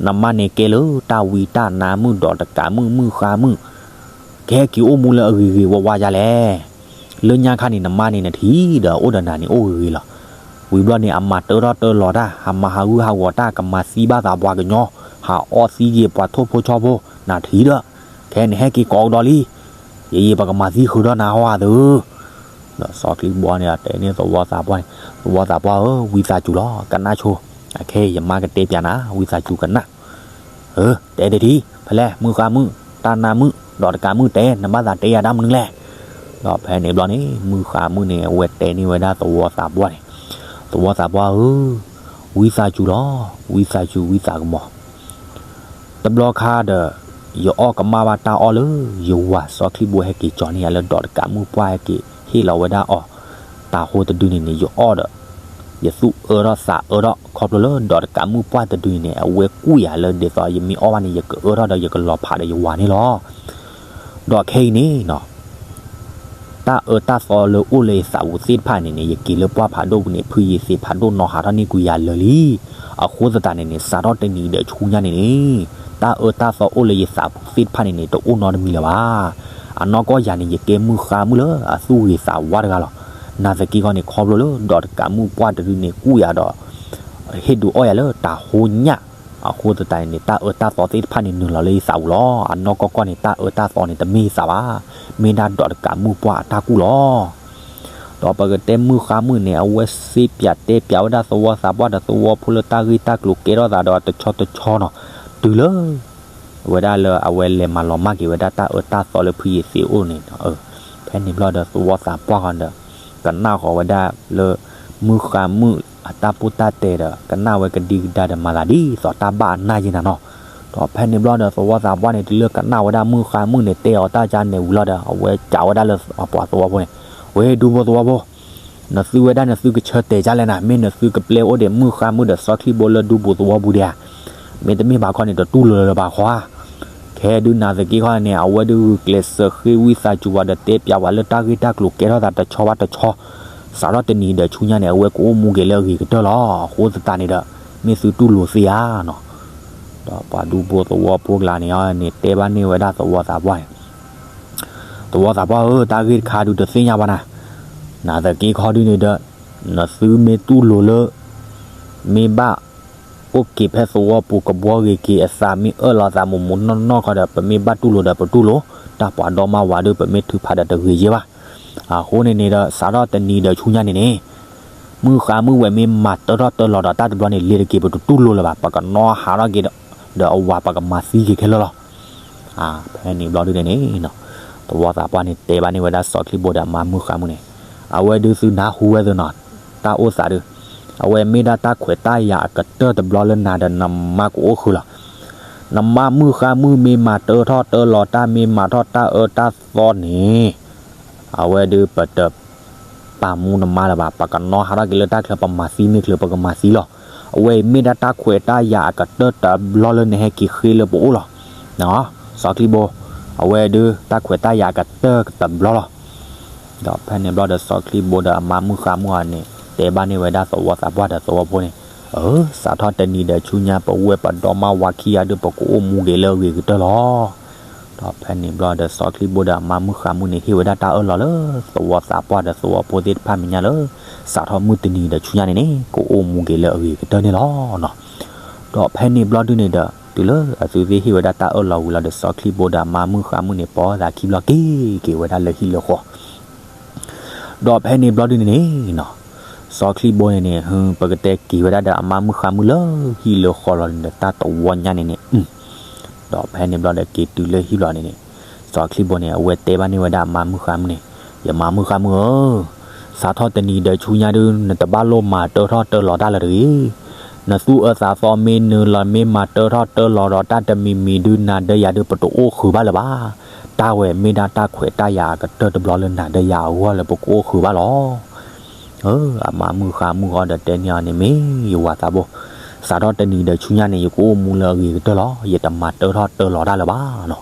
နမါန့ၣ်ကဲလၢတၢ်ဝံတၢ်နါမုၣ် ဒီးတကးမုၣ် မုၣ်ဃါမုၣ်, ကဟဲက့ၤအိၣ်မူလၢအဂ့ၤဂ့ၤဝါဝါဒ်လဲၣ်. လၢညါခါန့ၣ် နမါန့ၣ် နထံၣ်ဒီးအိၣ်ဒီးနၤန့ၣ် အိၣ်ဂ့ၤဂ့ၤလီၤ. ဝံၤဘျီန့ၣ် အမၤတၢထီၣ်တၢလီၤတၢ်, အမၤဟးဂူာ်ဟးဂီၤတၢ်, ကမၤသံဘၣ်သးပှၤကညီ, ဟးအီသံက့ၤပှၤထိၣ်ဖိဆီဖိ, နထံၣ်ဒီး, ခဲအံၤန့ၣ် ဟဲက့ၤကိးကဒီးလံ. ယယံာ်ပကမၤသံဃုာ်ဒီးနၤဟီဧါသု. ဒီးစီၤချံဘိန့ၣ် တဲန့ၢ်သဝီသးပှၢ်န့ၣ်, သဝီသးပှၢ်ဧၢ, ဝံသးစူၤလီၤ, ကနၣ်ဆိ, အခဲအံၤယမါကတဲပျးနၤ, ဝံသးစူၤကနၣ်. အၢ, တဲတထံၣ်, ဖဲလဲၣ်, မုၣ်ဃါမုၣ်, တၢ်နါမုၣ်, ဒီးတကးမုၣ်တဲ, နဘၣ်သးတဲယၤတၢ်မနုၤလဲၣ်. ဒီးဖဲန့ၣ်ဘျီန့ၣ် မုၣ်ဃါမုၣ်န့ၣ် အဝဲတဲန့ၢ်ဝဲဒၣ်သဝီသးပှၢ်န့ၣ်, သဝီသးပှၢ်ဧၢ, ဝံသးစူၤလီၤ, ဝံသးစူၤဝံသးကမီၤ တဘျီခါဒီး ယအီၣ်ကမၣ်ဘၣ်တၢ်အီၣ်လၢ ယဝၤစီၤချံဘိဟဲက့ၤကၠီၤန့ၢ်ယၤလၢဒီးတကးမုၣ်ပှၢ်ဟဲက့ၤဟ့ၣ်လီၤဝဲဒၣ်အီၤ, တၤဟိတဒုန့ၣ်န့ၣ် ယအီၣ်ဒီး ယသူၣ်အၢထီၣ်သးအၢထီၣ် ခီဖျိလၢဒီးတကးမုၣ်ပှၢ်တဒုန့ၣ်န့ၣ် အဝဲကူၣ်ယၤလၢဒ်သိးယမ့ၢ်အီၣ်ဘၣ်န့ၣ် ယကအၢထီၣ်ဒီးယကလီၤဖးဒီးယဝၤန့ၣ်လီၤ. ဒီးခဲအံၤန့ၣ်နီၤ တၢ်အၢတၢ်သီလၢအိၣ်လၢယသးပူၤသ့ၣ်တဖၣ်န့ၣ်န့ၣ် ယက့ၤလၢပှၢ်ဖးဒိၣ်ပူၤန့ၣ် ဖုယ့ၤသ့းဖးဒိၣ်နီၤဟးထီၣ်န့ၢ်ကွံာ်ယၤလၢာ်လံ. အဃိသတးန့ၣ်န့ၣ် စးထီၣ်တနံၤဒီးဆူညါန့ၣ်န့ၣ် တၢ်အၢတၢ်သီအိၣ်လၢယသးပူၤသ့ၣ်တဖၣ်န့ၣ်န့ၣ် တအိၣ်နီတမံၤလၢၤဘၣ်. အနီၢ်ကီၢ်ယၤန့ၣ် ယကဲမုၣ်ဃါမုၣ်လၢအသူၣ်ဂ့ၤသးဝါတဂၤလီၤ. နာ်သက့ခီန့ၣ် ခီဖျိလၢဒီးတကးမုၣ်ပှၢ်တဒုန့ၣ် ကူၣ်ယၤဒီး ဟ့ၣ်ဒုးအီၣ်ယၤလၢတၤဟိညၣ် အဃိသတးန့ၣ်န့ၣ် တၢ်အၢတၢ်သီသ့ၣ်တဖၣ်န့ၣ် နုာ်လီၤလၢယသးပူၤလီၤ. အနီၢ်ကီၢ်ကီၢ်န့ၣ် တၢ်အၢတၢ်သီန့ၣ် တမ့ၢ်ယသးဘၣ်, မ့ၢ်ဒၣ်ဒီးတကးမုၣ်ပှၢ်အတၢ်ကူၣ်လီၤ. ဒီးပကတဲမုၣ်ဃါမုၣ်န့ၣ် အဝဲစ့ပၠးတဲပၠးဝဲဒၣ်သဝီသးပှၢ်ဒီးသဝီဖိလၢတၢ်ဂ့ၢ်တၢ်ကျိၤကဲထီၣ်သးဒီးတဆီတဆီနီၤ, တုၤလၢ ဝဲဒၣ်လၢအဝဲလဲၤမၤလီၤမၢ်က့ၤဝဲဒၣ်တၢ်အၢတၢ်သီလၢဖုယ့ၤသ့းအိၣ်န့ၣ်, ဖဲန့ၣ်ဘျီဒီးသဝီသးပှၢ်ဃီဒီး ကနၣ်ဃီၤဝဲဒၣ်လၢ မုၣ်ဃါမုၣ်အတၢ်ပိၢ်တၢ်တဲဒီး ကနၣ်ဝဲကဒံကဒါဒီးမၤသးဒ်သိးတၢ်ဘၣ်အနၢ်ယဲနၤနီၤ. ဒီးဖဲန့ၣ်ဘျီဒီးသဝီသးပှၢ်န့ၣ် တုၤလၢကနၣ်ဝဲဒၣ်မုၣ်ဃါမုၣ်န့ၣ်တဲအီၤတၢ်ကါန့ၣ်ဝံၤလီၤဒီး အဝဲကးဝဲဒၣ်လၢပှၤသဝီဖိန့ၣ်, ဝဲဒူဖိသဝီဖိ နသုဝဲဒၣ်နသုကဆၢတဲာ်ဒ်လဲၣ်နၤ, မ့ၢ်နသုကပျဲအိၣ်ဒီးမုၣ်ဃါမုၣ်ဒီးစီၤချံဘိလၢဒူပူၤသဝီပူၤဒံးဧါ. မ့တမ့ၢ်ဘၣ်ခီန့ၣ် တတူၢ်လိာ်လၢၤဘၣ်ဃီဧါ. ခဲဒုးနာ်သက့ခီန့ၣ် အဝဲဒုးဂုာ်ကျဲးစၢးဃ့ဝံသးစူၤဝဲဒီးတဲပျးဝဲလၢတၢ်ဂ့ၢ်တၢ်ကျိၤကဲထီၣ်သးတဆီဘၣ်တဆီ, စးထီၣ်တနံၤဒီးဆူညါန့ၣ် အဝဲကအိၣ်မူက့ၤလၢအဂ့ၤကတၢၢ်လီၤ. အဃိသတးန့ၣ်ဒီး မ့ၢ်သုတူၢ်လိာ်သ့ဧါနီၤ. ဒီးပှၤဒူဖိသဝီဖိကျါန့ၣ်န့ၣ် တဲဘၣ်န့ၢ်ဝဲဒၣ်သဝီသးပှၢ်န့ၣ် သဝီသးပှၢ်ဧၢ, တၢ်ဂ့ၢ်တခါဒုးတသ့ၣ်ညါဘၣ်နၤ, နာ်သက့ခီဒုန့ၣ်ဒီး နသုမ့ၢ်တူၢ်လိာ်လၢ မ့ၢ်ဘၣ်အိၣ်က့ၤဖဲသဝီပူၤကဘှီဂ့ၤက့ၤအသး မ့ၢ်အၢၣ်လီၤသးမူးမူးနီၢ်နီၢ်ခီဒီး ပမ့ၢ်ဘၣ်တူၢ်လိာ်ဒီးပတူၢ်လိာ်, တၢ်ပှၤဒီမါဝၤဒုး ပမ့ၢ်ထုးဖးဒီးတဂ့ၤယဲၢ်ဘၣ်. အဃိန့ၣ်န့ၣ်ဒီး စးထီၣ်တနံၤဒီးဆူညါန့ၣ်န့ၣ် မုၢ်ဃါမုၢ်ဝဲမ့ၢ်မၤတၢထီၣ်တၢလီၤဒီးတၢ်တဘျီန့ၣ် လ့ၤတက့ၤ ပတတူၢ်လိာ်လၢၤဘၣ်, ပကနီၣ်ဟးထီၣ်က့ၤဒီးအဝၤ ပကမၤသံက့ၤခဲလၢာ်လီၤ. ဖဲန့ၣ်ဘျီဒုန့ၣ်န့ၣ် သဝီသးပှၢ်န့ၣ် တဲဘၣ်န့ၢ်ဝဲဒၣ်စီၤချံဘိဒီးအမါမုၢ်ဃါမုၢ်န့ၣ်, အဝဲဒုးသုနၢ်ဟူဝဲသ့နီၤ, တၢ်အိၣ်သးဒုး, အဝဲမ့ၢ်ဒၣ်တၢ်ခွဲးတၢ်ယာ်အကတၢၢ်တဘျီလၢနၤဒီး နမါကအိၣ်ဃုာ်လီၤ. နမါမုၢ်ဃါမုၢ်မ့ၢ်မၤတၢထီၣ်တၢလီၤတၢ် မ့ၢ်မၤထီၣ်တၢ်အၢတၢ်သီန့ၣ် အဝဲဒုးပတ ပာ်မူနမါလၢၤဘၣ်, ပကနီၣ်ဟးထီၣ်က့ၤလၢတၢ်ချၢ ပမၤသံမ့ၢ်ချၢ ပကမၤသံလီၤ. အဝဲအံၤမ့ၢ်ဒၣ်တၢ်ခွဲးတၢ်ယာ်အကတၢၢ်တဘျီလၢနဟဲက့ၤဃ့လၢပအိၣ်လီၤ. စီၤချံဘိ, အဝဲဒုးတၢ်ခွဲးတၢ်ယာ်အကတၢၢ်တဘျီလီၤ. ဒီးဖဲန့ၣ်ဘျီဒီးစီၤချံဘိဒီးအမါမုၢ်ဃါမုၢ်အီၤန့ၣ် တဲဘၣ်န့ၢ်ဝဲဒၣ်သဝီသးပှၢ်ဒီးသဝီဖိန့ၣ်, အၢ စးထီၣ်တနံၤဒီးဆူညါ ပဝဲပဒီမါဝၤခံဂၤဒုး ပကအိၣ်မူက့ၤလၢအဂ့ၤကတၢၢ်လီၤ. ဒီးဖဲန့ၣ်ဘျီဒီးစီၤချံဘိဒီးအမါမုၢ်ဃါမုၢ်န့ၣ် ဟ့ၣ်ဝဲဒၣ်တၢ်အၢၣ်လီၤလၢသဝီသးပှၢ်ဒီးသဝီဖိသ့ၣ်တဖၣ်မဲာ်ညါလၢ စးထီၣ်မုၢ်တနံၤဒီးဆူညါန့ၣ်န့ၣ် ကအိၣ်မူက့ၤလၢအဂ့ၤကတၢၢ်န့ၣ်လီၤ. ဒီးဖဲန့ၣ်ဘျီဒုန့ၣ်ဒီး တုၤလၢအသုသ့ၣ်ဟ့ၣ်ဝဲဒၣ်တၢ်အၢၣ်လီၤဝံၤလီၤဒီး စီၤချံဘိဒီးအမါမုၢ်ဃါမုၢ်န့ၣ် ပိာ်သးခံဘျီက့ၤက့ၤဝဲဒၣ်လၢဟံၣ်လၢဃီ ဒီးဖဲန့ၣ်ဘျီဒုန့ၣ်န့ၣ်နီၤ, စီၤချံဘိန့ၣ်န့ၣ် ဟ ပကတဲက့ၤဝဲဒၣ်ဒီးအမါမုၢ်ဃါမုၢ်လၢဟံၣ်လၢဃီလီၤန့ၣ်ဒီး တၢ်တဝီညါန့ၣ်န့ၣ်, ဒီးဖဲန့ၣ်ဘျီဒီးက့ၤတုၤလၢဟံၣ်ဘျီန့ၣ်န့ၣ်, စီၤချံဘိန့ၣ် အဝဲတဲဘၣ်န့ၢ်ဝဲဒၣ်အမါမုၢ်ဃါမုၢ်န့ၣ်, ယမါမုၢ်ဃါမုၢ်ဧၢ, စးထီၣ်တနံၤဒီးဆူညါဒု နတဘၣ်လိၣ်မၤတၢထီၣ်တၢလီၤတၢ်လၢၤတဂ့ၤ. နသူၣ်အၢသးသီမ့ၢ်နုာ်လီၤ မ့ၢ်မၤတၢထီၣ်တၢလီၤဒီးတၢ်တမံၤမံၤဒု နၤဒီးယၤဒု ပတအိၣ်ဃုာ်ဘၣ်လၢၤဘၣ်. တၢ်ဝဲမ့ၢ်ဒၣ်တၢ်ခွဲးတၢ်ယာ်အကတၢၢ်တဘျီလၢနၤဒီးယၤအဂီၢ်လၢပကအိၣ်ဃုာ်ဘၣ်လီၤ. အၢ အမါမုၢ်ဃါမုၢ်ဃီဒီးတဲန့ၢ်အီၤန့ၣ် မ့ၢ်ယဝၤသးဘိ, စးထီၣ်တနံၤဒီးဆူညါန့ၣ် ယကအိၣ်မူလၢအဂ့ၤကတၢၢ်လီၤ. ယတမၤတၢထီၣ်တၢလီၤတၢ်လၢၤဘၣ်နီၤ.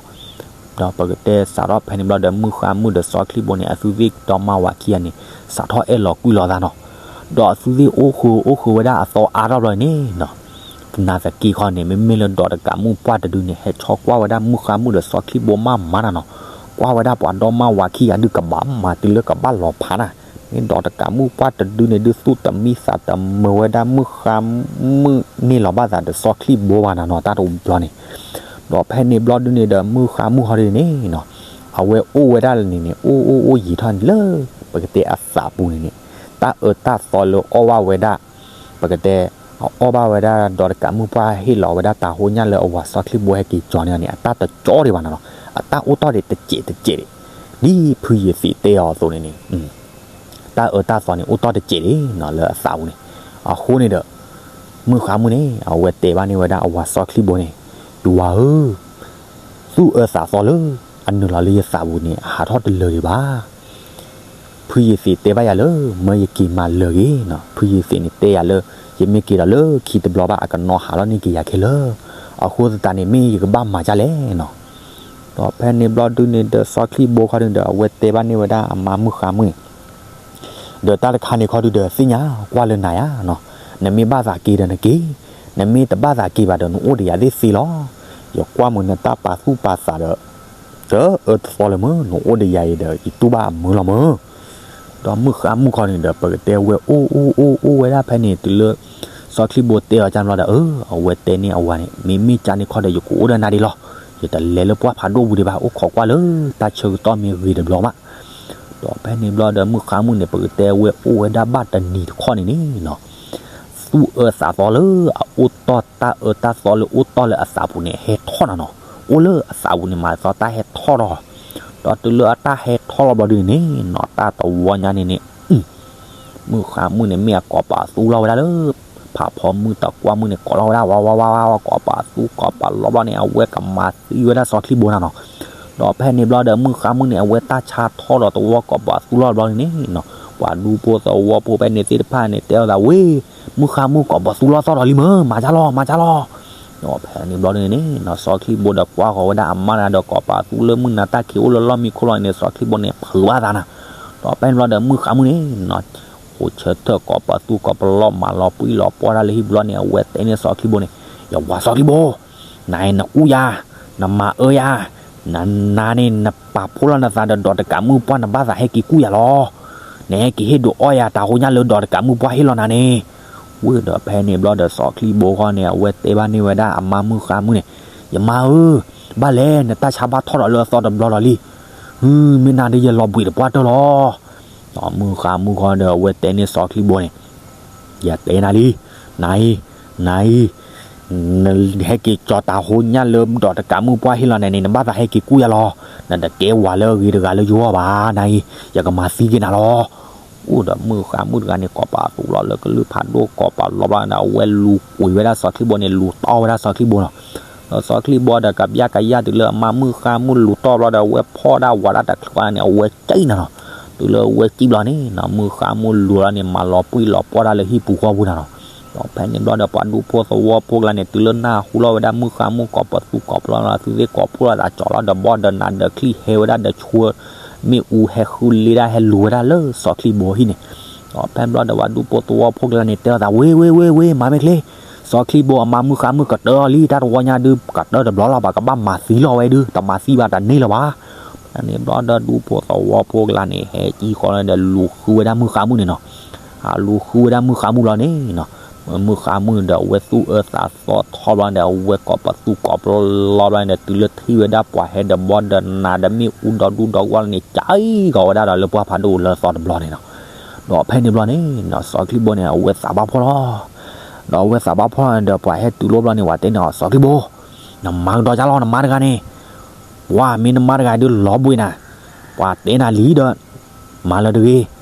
ဒီးပကတဲစးထီၣ်ဖဲန့ၣ်ဘျီဒီး မုၢ်ဃါမုၢ်ဒီးစီၤချံဘိန့ၣ် အသုသ့ၣ်ဒီမါဝၤခံဂၤန့ၣ် စးထီၣ်အဲၣ်လီၤကွံလီၤသးနီၤ. ဒီးအသုသ့ၣ်အိၣ်ဃုာ်အိၣ်ဃုာ်ဝဲဒၣ်အသီအါထီၣ်ဘျီန့ၣ်နီၤ, သနာ်သက့ခီန့ၣ် မ့မ့ၢ်လၢဒီးတကးမုၢ်ပှၢ်တဒုန့ၣ် ဟဲဆီကွၢ်ဝဲဒၣ်မုၢ်ဃါမုၢ်ဒီးစီၤချံဘိမးမးနီၤနီၤ, ကွၢ်ဝဲဒၣ်ပှၤဒီမါဝၤခံဂၤဒု ကဘၣ်မၤတုၤလၢကဘၣ်လီၤဖးနၤ, မ့ၢ်ဒီးတကးမုၢ်ပှၢ်တဒုန့ၣ်ဒု သူၣ်တမံသးတမုာ်ဝဲဒၣ်မုၢ်ဃါမုၢ်န့ၢ်လီၤဘၣ်သးဒီးစီၤချံဘိဘၣ်နီၤနီၤ တၢ်တဘျီန့ၣ်. ဒီးဖဲန့ၣ်ဘျီဒုန့ၣ်ဒီး မုၢ်ဃါမုၢ်ဟီဒုန့ၣ်နီၤ, အဝဲအိၣ်ဝဲဒၣ်န့ၣ်န့ၣ် အိၣ်အိၣ်အိၣ်ယံာ်ထီၣ်န့ၣ်လၢ ပကတဲအသးပူၤန့ၣ်န့ၣ်, တၢ်အၢတၢ်သီလၢအီၣ်ဘၣ်ဝဲဒၣ်, ပကတဲ အီၣ်ဘၣ်ဝဲဒၣ်ဒီးတကးမုၢ်ပှၢ်ဟ့ၣ်လီၤဝဲဒၣ်တၢ်ဟိညၣ်လၢအဝၤစီၤချံဘိဟဲက့ၤကၠီန့ၣ်န့ၣ် အတၢ်တကၠီဒံးဘၣ်နီၤနီၤ, အတၢ်အိၣ်တီၢ်ဒံးတစဲးတစဲးဒံး, ဒ်ဖုယသံးတဲအီၤအသိးန့ၣ်န့ၣ် တၢ်အၢတၢ်သီန့ၣ် အိၣ်တီၢ်တစဲးဒံးနီၤလၢအသးပူၤန့ၣ်. အဃိန့ၣ်ဒီး မုၢ်ဃါမုၢ်န့ၣ် အဝဲတဲဘၣ်န့ၢ်ဝဲဒၣ်အဝၤစီၤချံဘိန့ၣ်, ယဝၤဧၢ, သူၣ်အၢသးသီလၢအနုာ်လီၤလၢယသးပူၤန့ၣ် အဟးထီၣ်တလၢာ်ဒံးဘၣ်. ဖုယသံးတဲဘၣ်ယၤလၢ မၢယက့ၤမၤလၢာ်ဂ့ၤနီၤ, ဖုယသံးန့ၣ်တဲယၤလၢ ယမ့ၢ်က့ၤဒီးလၢခံတဘျီဘၣ် အကနီၤဟးထီၣ်န့ၢ်က့ၤယၤခဲလၢာ်, အဃိသတးန့ၣ် မ့ၢ်ယကဘၣ်မၤဒ်လဲၣ်နီၤ. ဒီးဖဲန့ၣ်ဘျီဒုန့ၣ်ဒီးစီၤချံဘိခီဒုဒီး အဝဲတဲဘၣ်န့ၢ်ဝဲဒၣ်အမါမုၢ်ဃါမုၢ်န့ၣ်, ဒီးတၢ်တခါန့ၣ်ခီဒုဒီးသ့ၣ်ညါကွၢ်လၢနၤယါနီၤ, နမ့ၢ်ဘၣ်သးက့ၤဒီးနက့ၤ, နမ့ၢ်တဘၣ်သးက့ၤဘၣ်ဒီး နအိၣ်ဒီးယၤသ့ၣ်သ့လီၤ. ယကွၢ်မုာ်နတၢ်ပာ်သူၣ်ပာ်သးဒီး တအၢတသီလၢၤမၢ်, နအိၣ်ဒီးယၤအံၤဒီး ယတူၢ်ဘၣ်အမုာ်လီၤမၢ်. ဒီးမုၢ်ဃါမုၢ်ခီန့ၣ်ဒီး ပကတဲဝဲအိၣ်အိၣ်အိၣ်အိၣ်ဝဲဒၣ်ဖဲန့ၣ် တုၤလၢ စီၤချံဘိတဲအီၤကၢ်ဘျီဒီး အၢ အဝဲတဲန့ၢ်အဝၤန့ၣ် မ့မ့ၢ်ကၢ်န့ၣ်ခီဒီး ယကအိၣ်ဒီးနၤဒံးလီၤ. ယတလဲၤလၢပှၢ်ဖးဒိၣ်ပူၤဒံးဘၣ်, အိၣ်ခိးကွၢ်လၢတၢ်ဆၢကတီၢ်မ့ၢ်ဂ့ၤတဘျီမး. ဒီးဖဲန့ၣ်ဘျီဒီး မုၢ်ဃါမုၢ်န့ၣ် ပကတဲဝဲအိၣ်ဝဲဒၣ်ဘၣ်တနံၤတခီန့ၣ်န့ၣ်နီၤ သူၣ်အၢသးသီလၢအအိၣ်တီၢ်တၢ်အၢတၢ်သီလၢအိၣ်တီၢ်လၢအသးပူၤန့ၣ် ဟဲထီၣ်နၤနီၤ. အိၣ်လၢအသးပူၤန့ၣ် မၤသီတၢ်ဟဲထီၣ်ထီၣ်, ဒီးတုၤလၢအတၢ်ဟဲထီၣ်လီၤဘျီဒုန့ၣ်န့ၣ်နီၤ တၢ်တဝီညါန့ၣ်န့ၣ် မုၢ်ဃါမုၢ်န့ၣ် မ့ၢ်အကိးပာ်သူၣ်လီၤဝဲဒၣ်လၢ ဖးဖီမုၢ်တကွၢ်မုၢ်န့ၣ် ကိးလီၤဝဲဒၣ် ဝါဝါဝါဝါဝါ ကိးပာ်သူၣ်ကိးပာ်လီၤဘျီန့ၣ် အဝဲကမၤသံဝဲဒၣ်စီၤချံဘိနၤနီၤ. ဒီးဖဲန့ၣ်ဘျီဒီး မုၢ်ဃါမုၢ်န့ၣ် အဝဲတၢ်ဆါထီၣ်ဒီးသဝီကိးပာ်သူၣ်လီၤဘျီန့ၣ်န့ၣ်နီၤ ပှၤဒူဖိသဝီဖိဖဲန့ၣ်သ့ၣ်တဖၣ်န့ၣ် တဲအီၤသးဝဲ မုၢ်ဃါမုၢ်ကိးပာ်သူၣ်လီၤသီၣ်ဒီးလံမၢ် မၤကၢ်လီၤ မၤကၢ်လီၤ. ဒီးဖဲန့ၣ်ဘျီဒုန့ၣ်န့ၣ်နီၤ စီၤချံဘိဒီးကွၢ်ဃီၤဝဲဒၣ်အမါနၤဒီး ကိးပာ်သူၣ်လၢမုၢ်နၤတၢ်ခံးအိၣ်လၢလီၢ်မံခိၣ်လီၤန့ၣ် စီၤချံဘိန့ၣ် ဖုးဘၣ်သးနၤ. ဒီးဖဲန့ၣ်ဘျီဒီး မုၢ်ဃါမုၢ်န့ၣ်နီၤ ဃိးဆၢထၢၣ်ကိးပာ်သူၣ်ကိးပာ်လီၤမၤလီၤပှံၢ်လီၤပှီၢ်တၢ်လၢဟံၣ်ဘျီန့ၣ် အဝဲတဲန့ၢ်စီၤချံဘိန့ၣ် ယဝၤစီၤချံဘိ နၤအံၤနကူၣ်ယၤ နမၤအၢယၤ နၤနၤန့ၣ် နပာ်ဖှိၣ်လီၤနသးဒီးဒီးတကးမုၣ်ပှၢ် နဘၣ်သးဟဲက့ၤကူၣ်ယၤလီၤ. နဟဲက့ၤဟ့ၣ်ဒုးအီၣ်ယၤတၢ်ဟိညၣ်လၢဒီးတကးမုၣ်ပှၢ်ဟ့ၣ်လီၤနၤန့ၣ်. ဝံၤဒီးဖဲန့ၣ်ဘျီဒီးစီၤချံဘိဃီန့ၣ် အဝဲတဲဘၣ်န့ၢ်ဝဲဒၣ်အမါမုၣ်ဃါမုၣ်န့ၣ်, ယမါဧၢ, ဘၣ်လဲၣ် နတၢ်ဆါဘၣ်ထီၣ်ဒီးလၢအသီတဘျီလီၤလံ. မ့ၢ်နၤဒီးယလီၤဘှံးတပှၢ်တၢၢ်လီၤ. မုၣ်ဃါမုၣ်ဃီဒီးအဝဲတဲန့ၢ်စီၤချံဘိန့ၣ်, ယတဲနၤလံ, နၤအံၤ, နၤအံၤ, နဟဲက့ၤကၠီၤတၢ်ဟိညၣ်လၢဒီးတကးမုၣ်ပှၢ်ဟ့ၣ်လီၤနၤန့ၣ် နဘၣ်သးဟဲက့ၤကူၣ်ယၤလီၤ. နတကဲဝၤလၢအဂ့ၤတဂၤလၢယဂီၢ်ဘၣ် နၤအံၤ, ယကမၤသံက့ၤနၤလီၤ. အိၣ်ဒီးမုၣ်ဃါမုၣ်တဂၤန့ၣ် ကိးပသူလီၤလၢကလုၢ်ဖးဒိၣ် ကိးပလီၤဘျီန့ၣ် အဝဲလူၤကွံာ်ဝဲဒၣ်စီၤချံဘိန့ၣ် လူၤတီၢ်ဝဲဒၣ်စီၤချံဘိနီၤ. ဒီးစီၤချံဘိဒီးကဘျါကယၢ်တုၤလၢအမါမုၣ်ဃါမုၣ်လူၤတီၢ်ဘျီဒီး အဝဲဖီၣ်ဒၣ်ဝးဒၣ်တချုးန့ၣ် အဝဲကံၣ်နၤနီၤ. တုၤလၢအဝဲကံၣ်ဘျီန့ၣ်နီၤ မုၣ်ဃါမုၣ်လူၤလီၤန့ၣ် မၤလီၤပှံၢ်လီၤပှီၢ်ဒၣ်လၢဟံၣ်ပူၤဃီပူၤနၤနီၤ. ဒီးဖဲန့ၣ်ဘျီဒီးပှၤဒူဖိသဝီဖိကျါန့ၣ် တုၤလၢနၢ်ဟူလီၤဝဲဒၣ်မုၣ်ဃါမုၣ်ကိးပသူကိးပလီၤ သုသ့ၣ်ကိးဖှိၣ်လီၤသးကၠီၤလီၤဒီးဘီဒီးနၤဒီးချံၣ်ဟဲဝဲဒၣ်ဒီးဆူ မ့ၣ်အူဟဲဃုလ့ဒၣ်ဟဲလူၤဝဲဒၣ်လၢစီၤချံဘိဟံၣ်န့ၣ်. ဒီးဖဲန့ၣ်ဘျီဒီးပှၤဒူဖိသဝီဖိကျါန့ၣ် တဲအီၤသး ဝ့ ဝ့ ဝ့ ဝ့ မၤမ့ၢ်ချ့, စီၤချံဘိအမါမုၣ်ဃါမုၣ်ကတၢၢ်လီၤလံ တၢ်တဝီညါဒုး ကတၢၢ်တဘျီလီၤ ပှၤကဘၣ်မၤသံလီၤဝဲဒုး တမၤသံဘၣ်တန့ၢ်လၢၤဘၣ်. ဖဲန့ၣ်ဘျီဒီးဒူဖိသဝီဖိကျါန့ၣ် ဟဲကံၣ်ဃီလီၤဒီးလူၤဃုဝဲဒၣ်မုၣ်ဃါမုၣ်န့ၣ်နီၤ. ဟးလူၤဃုဝဲဒၣ်မုၣ်ဃါမုၣ်လီၤန့ၣ်နီၤ. မုၣ်ဃါမုၣ်ဒီးအဝဲသူၣ်အၢသးသီထီၣ်ဘျီဒီး အဝဲကိးပသူကိးပလီၤဘျီဒီး တုၤလၢထံၣ်ဝဲဒၣ်ပှၤဟဲဒီးဘီဒီးနၤဒီးမ့ၣ်အူဒီဒူဒီဝီန့ၣ် ကံၣ်ကီၤဝဲဒၣ်ဒီးလၢပှၢ်ဖးဒိၣ်လၢအသီတဘျီန့ၣ်နီၤ. ဒီးဖဲန့ၣ်ဘျီန့ၣ်နီၤ စီၤချံဘိန့ၣ် အဝဲသးဘၣ်ဖှီၣ်လီၤ. ဒီးအဝဲသးဘၣ်ဖှီၣ်ဒီးပှၤဟဲတုၤလီၤဘျီန့ၣ် ပှၤတဲန့ၢ်အီၤ စီၤချံဘိ, နမၤကဒီးကၢ်လီၤ နမါတဂၤန့ၣ်, ပှၤမ့ၢ်နမါတဂၤဒုးလီၤဘှံးနၤ, ပှၤတဲနၤလံဒီး မၤလၢတဂ့ၤ,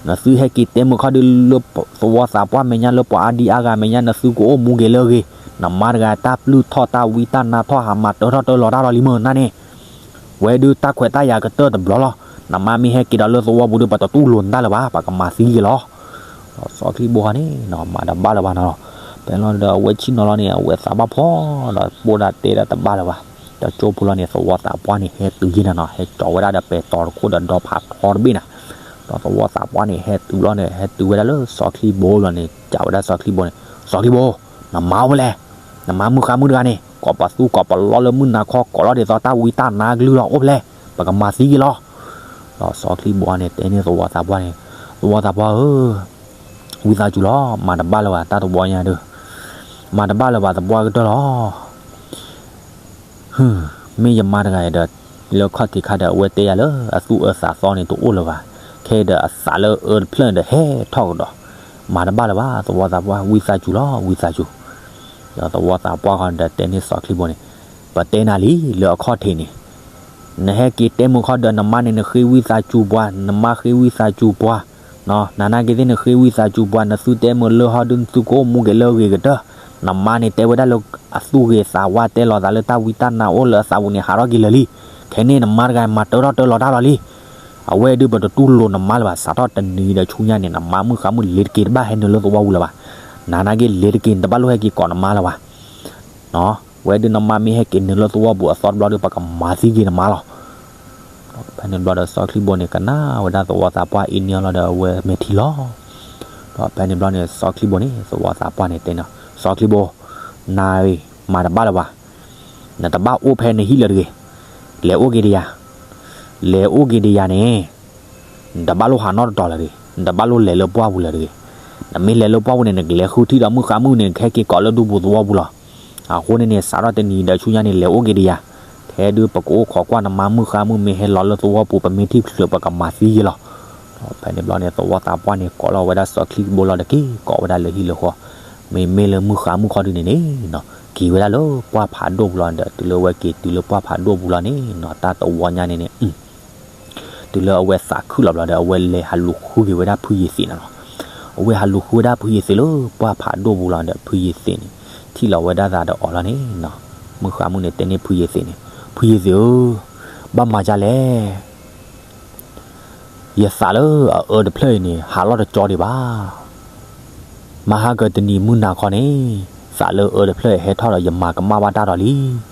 နသုဟဲက့ၤတဲမုၢ်ခီဒုးလၢသဝီသးပှၢ်မဲာ်ညါ လၢပှၤအါဒံအါဂၤမဲာ်ညါ နသုကအိၣ်မူက့ၤလၢအဂ့ၤ, နမါတဂၤတၢ်ပျုၢ်ထီၣ်တၢ်ဝံတၢ်နါထီၣ် ဟးမၤတၢထီၣ်တၢလီၤတၢ်လီၤလံမုၢ်နၤန့ၣ်, ဝဲဒုးတၢ်ခွဲးတၢ်ယာ်ကတၢၢ်တဘျီလီၤ. နမါမ့ၢ်ဟဲက့ၤဒီးလၢသဝီပူၤဒုး ပတတူၢ်လိာ်နတၢ်လၢၤဘၣ်, ပကမၤသံက့ၤလီၤ. ဒီးစီၤချံဘိဟီန့ၣ်နီၤ မၤတဘၣ်လၢၤဘၣ်နီၤလီၤ. ဖဲလီၤဒီးအဝဲဆ့ၣ်နီၤလီၤန့ၣ် အဝဲသးဘၣ်ဖှီၣ်ဒီး ပိၢ်ဒၣ်တဲဒၣ်တဘၣ်လၢၤဘၣ်. ဒီးကၠိဖိလီၤန့ၣ် သဝီသးပှၢ်န့ၣ် ဟဲတုၤယံၤနၤနီၤ, ဟဲကၠီၤဝဲဒၣ်ဒီးပဲၤတီၤတခိၣ်ဒီးဒီဖးထီတဘ့ၣ်နၤ. ဒီးသဝီသးပှၢ်န့ၣ် ဟဲတုၤလီၤန့ၣ် ဟဲတုၤဝဲဒၣ်လၢစီၤချံဘိလီၤန့ၣ် စံးဝဲဒၣ်စီၤချံဘိန့ၣ်, စီၤချံဘိ, နမါအိၣ်ဖဲလဲၣ်, နမါမုၣ်ဃါမုၣ်တဂၤန့ၣ် ကိးပသူကိးပလီၤလၢမုၢ်နၤခီ ကိးလီၤဒ်သိးတၢ်ဝံတၢ်နါကလုၢ်လီၤ အိၣ်ဖဲလဲၣ်, ပကမၤသံက့ၤလီၤ. ဒီးစီၤချံဘိန့ၣ် တဲန့ၢ်သဝီသးပှၢ်န့ၣ်, သဝီသးပှၢ်ဧၢ, ဝံသးစူၤလီၤ မၤတဘၣ်လၢၤဘၣ် တၢ်တဝီညါဒုး, မၤတဘၣ်လၢၤဘၣ် သပှၢ်ကတၢၢ်လီၤ. မ့ၢ်ယမါတဂၤအံၤဒီး လၢခီၣ်ထံးခါဒီး အဝဲတဲယၤလၢ အသူၣ်အၢသးသီန့ၣ် တအိၣ်လၢၤဘၣ်, ခဲအံၤဒီးအသးလၢအအၢတဖျၢၣ်န့ၣ်ဒီး ဟဲထီၣ်ကဒီး, မၤတဘၣ်လၢၤဘၣ် သဝီသးပှၢ် ဝံသးစူၤလီၤ ဝံသးစူၤ. ဒီးသဝီသးပှၢ်ဃီဒီး တဲန့ၢ်စီၤချံဘိန့ၣ်, ပတဲနၤလံ လၢအခီၣ်ထံးန့ၣ် နဟဲက့ၤတဲမုၢ်ခီဒီး နမါန့ၣ် နဃ့ဝံသးစူၤပှၤ, နမါဃ့ဝံသးစူၤပှၤ, နနာ်က့ၤသ့ၣ် နဃ့ဝံသးစူၤပှၤ, နသုတဲမုၢ်လၢဟီဒုး နသုကအိၣ်မူက့ၤလၢအဂ့ၤကတၢၢ်, နမါန့ၣ် တဲဝဲဒၣ်လၢအသူၣ်ဂ့ၤသးဝါ တဲလီၤသးလၢတၢ်ဝံတၢ်နါအိၣ်လၢအသးပူၤန့ၣ် ဟးထီၣ်က့ၤလၢာ်လံ, ခဲန့ၣ်နမါတဂၤမၤတၢထီၣ်တၢလီၤတၢ်လီၤလံ. အဝဲဒုး ပတတူၢ်လိာ်နမါလၢၤဘၣ်, စးထီၣ်တနံၤဒီးဆူညါန့ၣ် နမါမုၣ်ဃါမုၣ်လ့ၤတက့ၤ တဘၣ်ဟဲနုာ်လၢသဝီပူၤလၢၤဘၣ်, နနာ်က့ၤ လ့ၤတက့ၤ နတဘၣ်လိၣ်ဟဲက့ၤကိးနမါလၢၤဘၣ်. ဝဲဒုး နမါမ့ၢ်ဟဲက့ၤနုာ်လၢသဝီပူၤအသီတဘျီဒီး ပကမၤသံက့ၤနမါလီၤ. ဖဲန့ၣ်ဘျီဒီး စီၤချံဘိန့ၣ် ကနၣ်ဝဲဒၣ်သဝီသးပှၢ်အံၤန့ၣ်လီၤဒီး အဝဲမဲာ်ထံလီၤ. ဒီးဖဲန့ၣ်ဘျီန့ၣ် စီၤချံဘိန့ၣ် သဝီသးပှၢ်န့ၣ်တဲန့ၣ်, စီၤချံဘိ, နၤအံၤ မၤတဘၣ်လၢၤဘၣ်, နတဘၣ်အိၣ်ဖဲနဟံၣ်လၢၤတဂ့ၤ, လဲၤအိၣ်က့ၤဒီးယၤ, လဲၤအိၣ်က့ၤဒီးယၤန့ၣ် နတဘၣ်လိၣ်ဟးနီတတီၤလၢၤတဂ့ၤ, နတဘၣ်လိၣ်လဲၤလၢပှၢ်ပူၤလၢၤတဂ့ၤ. နမ့ၢ်လဲၤလၢပှၢ်ပူၤန့ၣ် နကလဲၤဃုထံၣ်ဒီးမုၣ်ဃါမုၣ်န့ၣ် နကဟဲက့ၤကိးလၢဒူပူၤသဝီပူၤလီၤ. အဃိန့ၣ်န့ၣ် စးထီၣ်တနံၤဒီးဆူညါန့ၣ် လဲၤအိၣ်က့ၤဒီးယၤ, ခဲဒုးပကအိၣ်ခိးကွၢ်နမါမုၣ်ဃါမုၣ် မ့ၢ်ဟဲလီၤလၢသဝီပူၤ ပမ့ၢ်ထံၣ်ချုး ပကမၤသံယဲလီၤ. ဖဲန့ၣ်ဘျီန့ၣ် သဝီသးပှၢ်န့ၣ် ကိးလီၤဝဲဒၣ်စီၤချံဘိလီၤတက့ၢ်, ကိးဝဲဒၣ်လၢဟံၣ်လၢဃီ, မ့မ့ၢ်လၢမုၣ်ဃါမုၣ်ခီဒုန့ၣ်န့ၣ်နီၤ က့ၤဝဲဒၣ်လၢပှၢ်ဖးဒိၣ်ပူၤလီၤဒီး တုၤလၢအဝဲက့ၤတုၤလၢပှၢ်ဖးဒိၣ်ပူၤလီၤန့ၣ်နီၤ တၢ်တဝီညါန့ၣ်န့ၣ် တုၤလၢအဝဲသးခုလီၤဘျီဒီး အဝဲလဲၤဟးလူၤဃုက့ၤဝဲဒၣ်ဖုယ့ၤသ့းန့ၣ်လီၤ. အဝဲဟးလူၤဃုဝဲဒၣ်ဖုယ့ၤသ့းလၢပှၢ်ဖးဒိၣ်ပူၤလီၤဒီး ဖုယ့ၤသ့းန့ၣ် ထံၣ်လီၤဝဲဒၣ်သးဒီးအီၤလီၤန့ၣ်နီၤ. မုၣ်ဃါမုၣ်န့ၣ် တဲန့ၢ်ဖုယ့ၤသ့းန့ၣ်, ဖုယ့ၤသ့းဧၢ, ဘၣ်မၤဒ်လဲၣ် ယသးလၢအအၢတဖျၢၣ်အံၤန့ၣ် ဟးလီၤတကၠီဒံးဘၣ်. မဟါကတနံၤမုၢ်နၤခီန့ၣ် သးလၢအအၢတဖျၢၣ်အံၤဟဲထီၣ်ဒီး ယမၤကမၣ်ဘၣ်တၢ်ဒီးလံ.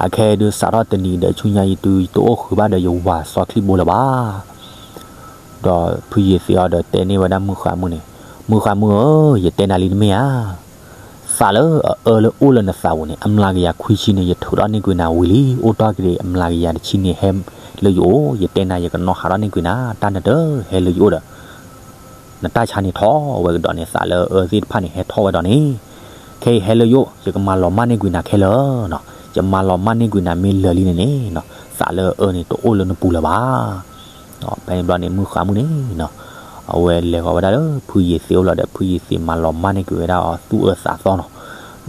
အခဲအံၤဒုး စးထီၣ်တနံၤဒီးဆူညါအံၤ တုၤယတအိၣ်ဃုာ်ဘၣ်ဒီး ယဝၤစီၤချံဘိလၢၤဘၣ်. ဒီးဖုယ့ၤသ့းအီၤဒီးတဲန့ၢ်ဝဲဒၣ်မုၣ်ဃါမုၣ်န့ၣ်, မုၣ်ဃါမုၣ်ဧၢ, ယတဲနၤလံတမ့ၢ်ဧါ. သးလၢအအၢလၢအိၣ်လၢနသးပူၤန့ၣ် အမျးကယၤခွံဆံန့ၣ် ယထုးထီၣ်န့ၢ်ကွံာ်နၤဝံၤလံ, အိၣ်တ့ၢ်က့ၤအမျးကယၤတဆံန့ၣ် ဟဲလၢယအိၣ်, ယတဲနၤ ယကနီၣ်ဟးထီၣ်န့ၢ်ကွံာ်နၤ, တၢ်နတၢ်ဟဲလၢယအိၣ်ဒီး နတၢ်ဆါန့ၣ်ထီၣ်ဝဲကဒီးန့ၣ် သးလၢအအၢသ့ၣ်တဖၣ်န့ၣ် ဟဲထီၣ်ဝဲဒီးန့ၣ်, ခဲအံၤဟဲလၢယအိၣ် ယကမၤလီၤမၢ်န့ၢ်ကွံာ်နၤခဲလၢာ်နီၤ, ယမၤလီၤမၢ်န့ၢ်ကွံာ်နၤမ့ၢ်လၢာ်လံန့ၣ်န့ၣ်နီၤ, သးလၢအအၢန့ၣ် တအိၣ်လၢနပူၤလၢၤဘၣ်. ဖဲန့ၣ်ဘျီန့ၣ် မုၣ်ဃါမုၣ်န့ၣ်နီၤ, အဝဲလဲၤဃီၤဝဲဒၣ်လၢဖုယ့ၤသ့းအိၣ်လီၤဒီး ဖုယ့ၤသ့းမၤလီၤမၢ်န့ၢ်ကွံာ်ဝဲဒၣ်အီၤသူၣ်အၢသးသီနီၤ,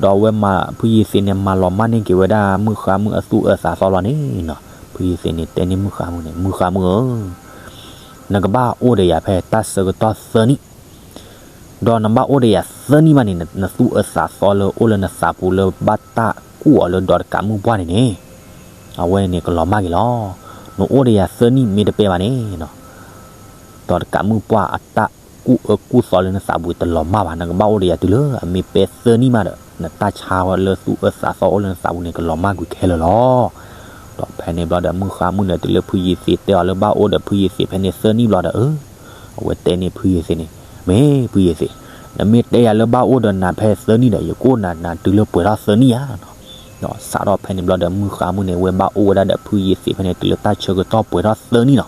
ဒီးအဝဲမၤ ဖုယ့ၤသ့းန့ၣ် မၤလီၤမၢ်န့ၢ်ကွံာ်ဝဲဒၣ်မုၣ်ဃါမုၣ်အသူၣ်အၢသးသီလီၤန့ၣ်နီၤ, ဖုယ့ၤသ့းန့ၣ် တဲန့ၢ်မုၣ်ဃါမုၣ်န့ၣ်, မုၣ်ဃါမုၣ်ဧၢ နကဘၣ်အိၣ်ဒီးယၤဖဲတၢ်ဆၢကတီၢ်သၢနံၣ်, ဒီးနဘၣ်အိၣ်ဒီးယၤသၢနံၣ်ဘၣ်န့ၣ် နသူၣ်အၢသးသီလၢအိၣ်လၢနသးပူၤလၢဘၣ်တၢ်ကူၣ်အီၤလၢဒီးတကးမုၣ်ပှၢ်န့ၣ်န့ၣ်, အဝဲန့ၣ်ကလီၤမၢ်က့ၤလီၤ. နအိၣ်ဒီးယၤသၢနံၣ်မ့ၢ်တပဲဘၣ်န့ၣ် ဒီးတကးမုၣ်ပှၢ်အတၢ်ကူၣ်အၢကူၣ်သီလၢနသးပူၤတလီၤမၢ်ဘၣ်, နကဘၣ်အိၣ်ဒီးယၤတုၤလၢအမ့ၢ်ပဲသၢနံၣ်မးဒီး နတၢ်ဆါလၢသူၣ်အၢသးသီအိၣ်လၢနသးပူၤန့ၣ် ကလီၤမၢ်ကွံာ်ခဲလၢာ်လီၤ. ဒီးဖဲန့ၣ်ဘျီဒီး မုၣ်ဃါမုၣ်န့ၣ် တုၤလၢဖုယ့ၤသ့းတဲအီၤလၢဘၣ်အိၣ်ဒီးဖုယ့ၤသ့းဖဲန့ၣ်သၢနံၣ်ဘျီဒီး အၢ အဝဲတဲန့ၢ်ဖုယ့ၤသ့းန့ၣ်, မ့ၢ်ဖုယ့ၤသ့း, နမ့ၢ်တဲယၤလၢဘၣ်အိၣ်ဒီးနၤဖဲသၢနံၣ်ဒီး ယကအိၣ်နၤနၤတုၤလၢပှဲၤထီၣ်သၢနံၣ်ဧါနီၤ. ဒီးစးထီၣ်ဖဲန့ၣ်ဘျီဒီး မုၣ်ဃါမုၣ်န့ၣ် ဝဲဘၣ်အိၣ်ဝဲဒၣ်ဒီးဖုယ့ၤသ့းဖဲန့ၣ် တုၤလၢတၢ်ဆၢကတီၢ်ပှဲၤထီၣ်သၢနံၣ်နီၤ.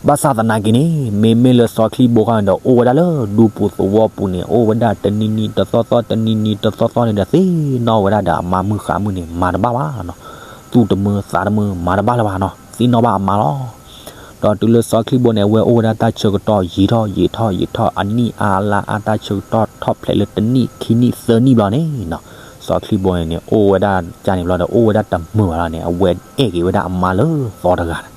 ဘၣ်ဆၣ်သနာ်က့န့ၣ် မ့မ့ၢ်လၢစီၤချံဘိခီန့ၣ်ဒီး အိၣ်ဝဲဒၣ်လၢဒူပူၤသဝီပူၤန့ၣ် အိၣ်ဝဲဒၣ်တနံၤနံၤတသီသီ တနံၤနံၤတသီသီန့ၣ်ဒီး သ့ၣ်နီၣ်ဝဲဒၣ်ဒီးအမါမုၣ်ဃါမုၣ်န့ၣ် မၤတဘၣ်ဘၣ်နီၤ. သူၣ်တမုာ်သးတမုာ် မၤတဘၣ်လၢၤဘၣ်နီၤ, သ့ၣ်နီၣ်ဘၣ်အမါလီၤ. ဒီးတုၤလၢစီၤချံဘိန့ၣ် အဝဲအိၣ်ဝဲဒၣ်တၢ်ဆၢကတီၢ်ယံာ်ထီၣ်ယံာ်ထီၣ်ယံာ်ထီၣ် အနံၣ်အါလါအါ တၢ်ဆၢကတီၢ်ထီၣ်ဖျဲးလၢတနံၣ်ခံနံၣ်သၢနံၣ်ဘျီန့ၣ်နီၤ, စီၤချံဘိန့ၣ်န့ၣ် အိၣ်ဝဲဒၣ်ကၢ်န့ၣ်ဘျီဒီး အိၣ်ဝဲဒၣ်တမုာ်ဘၣ်လီၤန့ၣ် အဝဲအဲၣ်က့ၤဝဲဒၣ်အမါလၢသီတဂၤန့ၣ်.